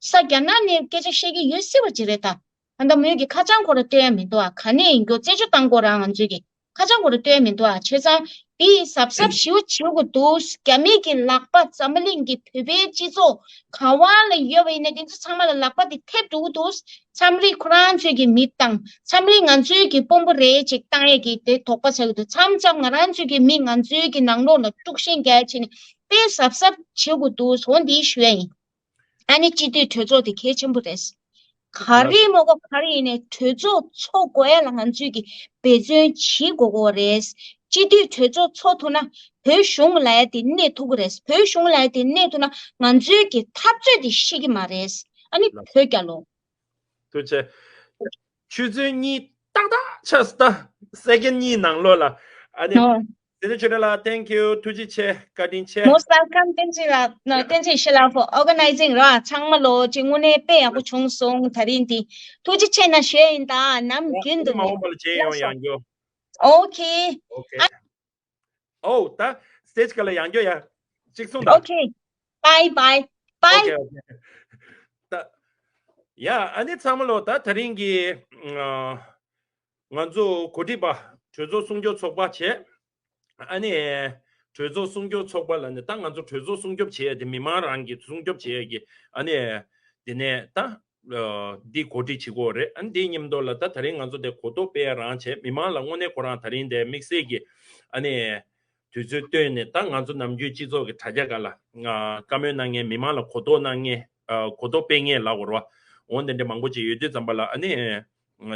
ས་རྒྱ་ནག་ནས་སྐད་ཆ་བཤད་ཀྱི་ཡོད་སྲིད་པ་ཅིག་རེད་ད། ད་ལྟ་མོས་ཀྱི་ཁ་བྱང་ཁོ་ར་སྟོན་ཡ་མི་འདུག་ཨ། ག་ནས་ཡིན་རྒྱུ་རྩད་གཅོད་བཏང་དགོས་ར་ང་ཚོས་ཀྱི། ཁ་བྱང་སྐོར་ལ་ལྟོས་མི་འདུག་ཨ། བྱས་ཙང་དེ་གཟབ་གཟབ་ཞེ་པོ་བྱེད་དགོས་འདུག་རྒྱ་མི་གི་ལག་པ་འཛམ་བུ་གླིང་གི་བོད་པའི་སྤྱི་ཚོགས་ག་བ་ལ་ཡོད་པ་ཡིན་ན་དེ་ཚོ་ཚང་མ་ལ་ལག་པ་དེ་ཐེབས་འགྲོ་གི་འདུག་མཚམས་རེ་ཁོ་རང་ཚོའི་གི་མི་དང་མཚམས་རེ་ང་ཚོའི་གི་དཔོན་པོ་རེད་ཅིག་བཏང་ཡས་ཀྱི་དེ་དོགས་པ་ཟ་གི་འདུག་མཚམས་མཚམས་ང་རང་ཚོའི་གི་མི་ང་ཚོའི་གི་ནང་ལོགས་ལ་དཀྲུག་ཤིང་རྒྱག་བྱས་ནས་དཔེ་གཟབ་གཟབ་བྱེད་དགོས་འདུག་འོ་འདི་ཞུ་ཡ་ཡིན། ཨ་ནི་སྤྱི་འཐུས་གྲོས་ཚོགས་དེ་གལ་ཆེན་པོ་རེད། ག་རེ་མོ་གོ་ག་རེ་ཡིན་ནའི་གྲོས་ཚོགས་ཚོགས་དགོས་ཡ་ལ་ང་ཚོས་ཀྱི་འབད་བརྩོན་བྱེད་དགོས་གོ་རེད། སྤྱི་འཐུས་གྲོས་ཚོགས་ཚོགས་ཐུབ་ན་བོད་གཞུང་ལ་ཡ་དེ་གནས་ཐུབ་ཀྱི་རེད། བོད་གཞུང་ལ་ཡ་དེ་གནས་ཐུབ་ན་ང་ཚོའི་ཀྱི་འཐབ་རྩོད་དེ་ཤི་གི་མ་རེད། ཨ་ནི་བོད་རྒྱལ་ལོ། ཐུགས་རྗེ་ཆེ། ཆུ་ཚོད་གཉིས་ཏག་ཏག་ཆགས་སོང་ད། སེ་ཀེན་གཉིས་ནང་ལོགས་ལ། ཨ་ནི། ཨོ། དེ་ནས་ཆོས་སྒྲོན་ལགས། Thank you. ཐུགས་རྗེ་ཆེ། བཀའ་དྲིན་ཆེ། Most welcome. བསྟན་འཛིན་ལགས། ན། བསྟན་འཛིན་ཤེས་ལགས་for organizing ར། ཚང་མ་ལོ་ཅིག་དངོས་གནས་དཔེ་ཡག་པོ་བྱུང་སོང་ད་རིང་འདི། ཐུགས་རྗེ་ཆེ་ན་ཞུ་ཡ་ཡིན་ད། ནམ་རྒྱུན་དུ་མ་འོངས་པ་ལ་མཇལ་ཡོང་། ཡག་ཤོས། ཡང་བསྐྱར། Okay. Okay. ཨ། ཨོ་ད་སི་ཊེ་ཇི་སྒང་ལ་ཡང་བསྐྱར་ཡ། གཅིག་གསུངས་དང་། Okay. Bye bye. Bye. Okay, okay. ད། ཡ་ཨ་ནི་ཚང་མ་ལོ་ད་ད་རིང་གི། ཨ། ང་ཚོ་གོ་སྒྲིག་པ་གྲོས་ཚོགས་སྲུང་སྐྱོབ་ཚོགས་པ་བྱས། ཨ་ནི། གྲོས་ཚོགས་སྲུང་སྐྱོབ་ཚོགས་པ་ལ་ནི་ད་ང་ཚོ་གྲོས་ཚོགས་སྲུང་སྐྱོབ་བྱེད་ཡ་དེ་མི་མང་རང་གི་སྲུང་སྐྱོབ་བྱེད་ཡ་གི་ཨ་ནི། དེ་ནས་ད། འདི་གོ་སྒྲིག་བྱེད་དགོས་རེད། ཨ་ནི་འདིའི་མཉམ་དུ་ལ་ད་ད་རིང་ང་ཚོ་དེ་གོ་རྟོགས་སྤེལ་ཡ་རང་བྱས། མི་མང་ལ་དངོས་གནས་ཁོ་རང་ད་རིང་དེ་དམིགས་བསལ་གྱི་ཨ་ནི་དུས་ཚོད་བཏོན་ནས་ད་ང་ཚོ་ནམ་རྒྱུན་སྤྱི་ཚོགས་ཀྱི་དྲ་རྒྱ་སྒང་ལ་བཀའ་མོལ་གནང་མཁན། མི་མང་ལ་གོ་རྟོགས་གནང་མཁན། གོ་རྟོགས་སྤེལ་མཁན་ལབ་དགོས་རེད་བ། འོ་དེ་འདྲ་མང་པོ་ཅིག་ཡོད་དུས་ཙམ་པ་ལ་ཨ་ནི་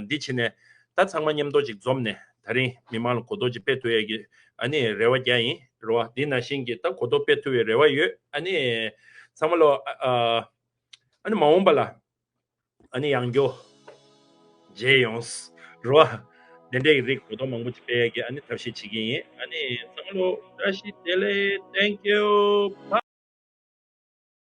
འདི་བྱས་ནས་ད་ཚང་མ་མཉམ་དུ་ཅིག་འཛོམས་ནས་ད་རིང་མི་མང་ལ་གོ་རྟོགས་ཅིག་སྤེལ་ཐུབ་ཡ་གི་ཨ་ནི་རེ་བ་རྒྱག་ཡིན་རེད་བ། འདི་ནང་བཞིན་གྱི་ད་གོ་རྟོགས་སྤེལ་ཐུབ་པའི་རེ་བ་ཡོད། ཨ་ནི་ཚང་མ་ལོ། ཨ་ནི་མ་འོངས་པ་ལ་ཨ་ནི་ཡང་བསྐྱར་མཇལ་ཡོང་། རེད་བ། དེ་འདྲའི་རིགས་གོ་རྟོགས་མང་པོ་ཅིག་སྤེལ་ཡ་གི་ཨ་ནི་ཐབས་ཤེས་བྱེད་ཀྱི་ཡིན། ཨ་ནི་ཚང་མ་ལོ་བཀྲ་ཤིས་བདེ་ལེགས། Thank you. Bye.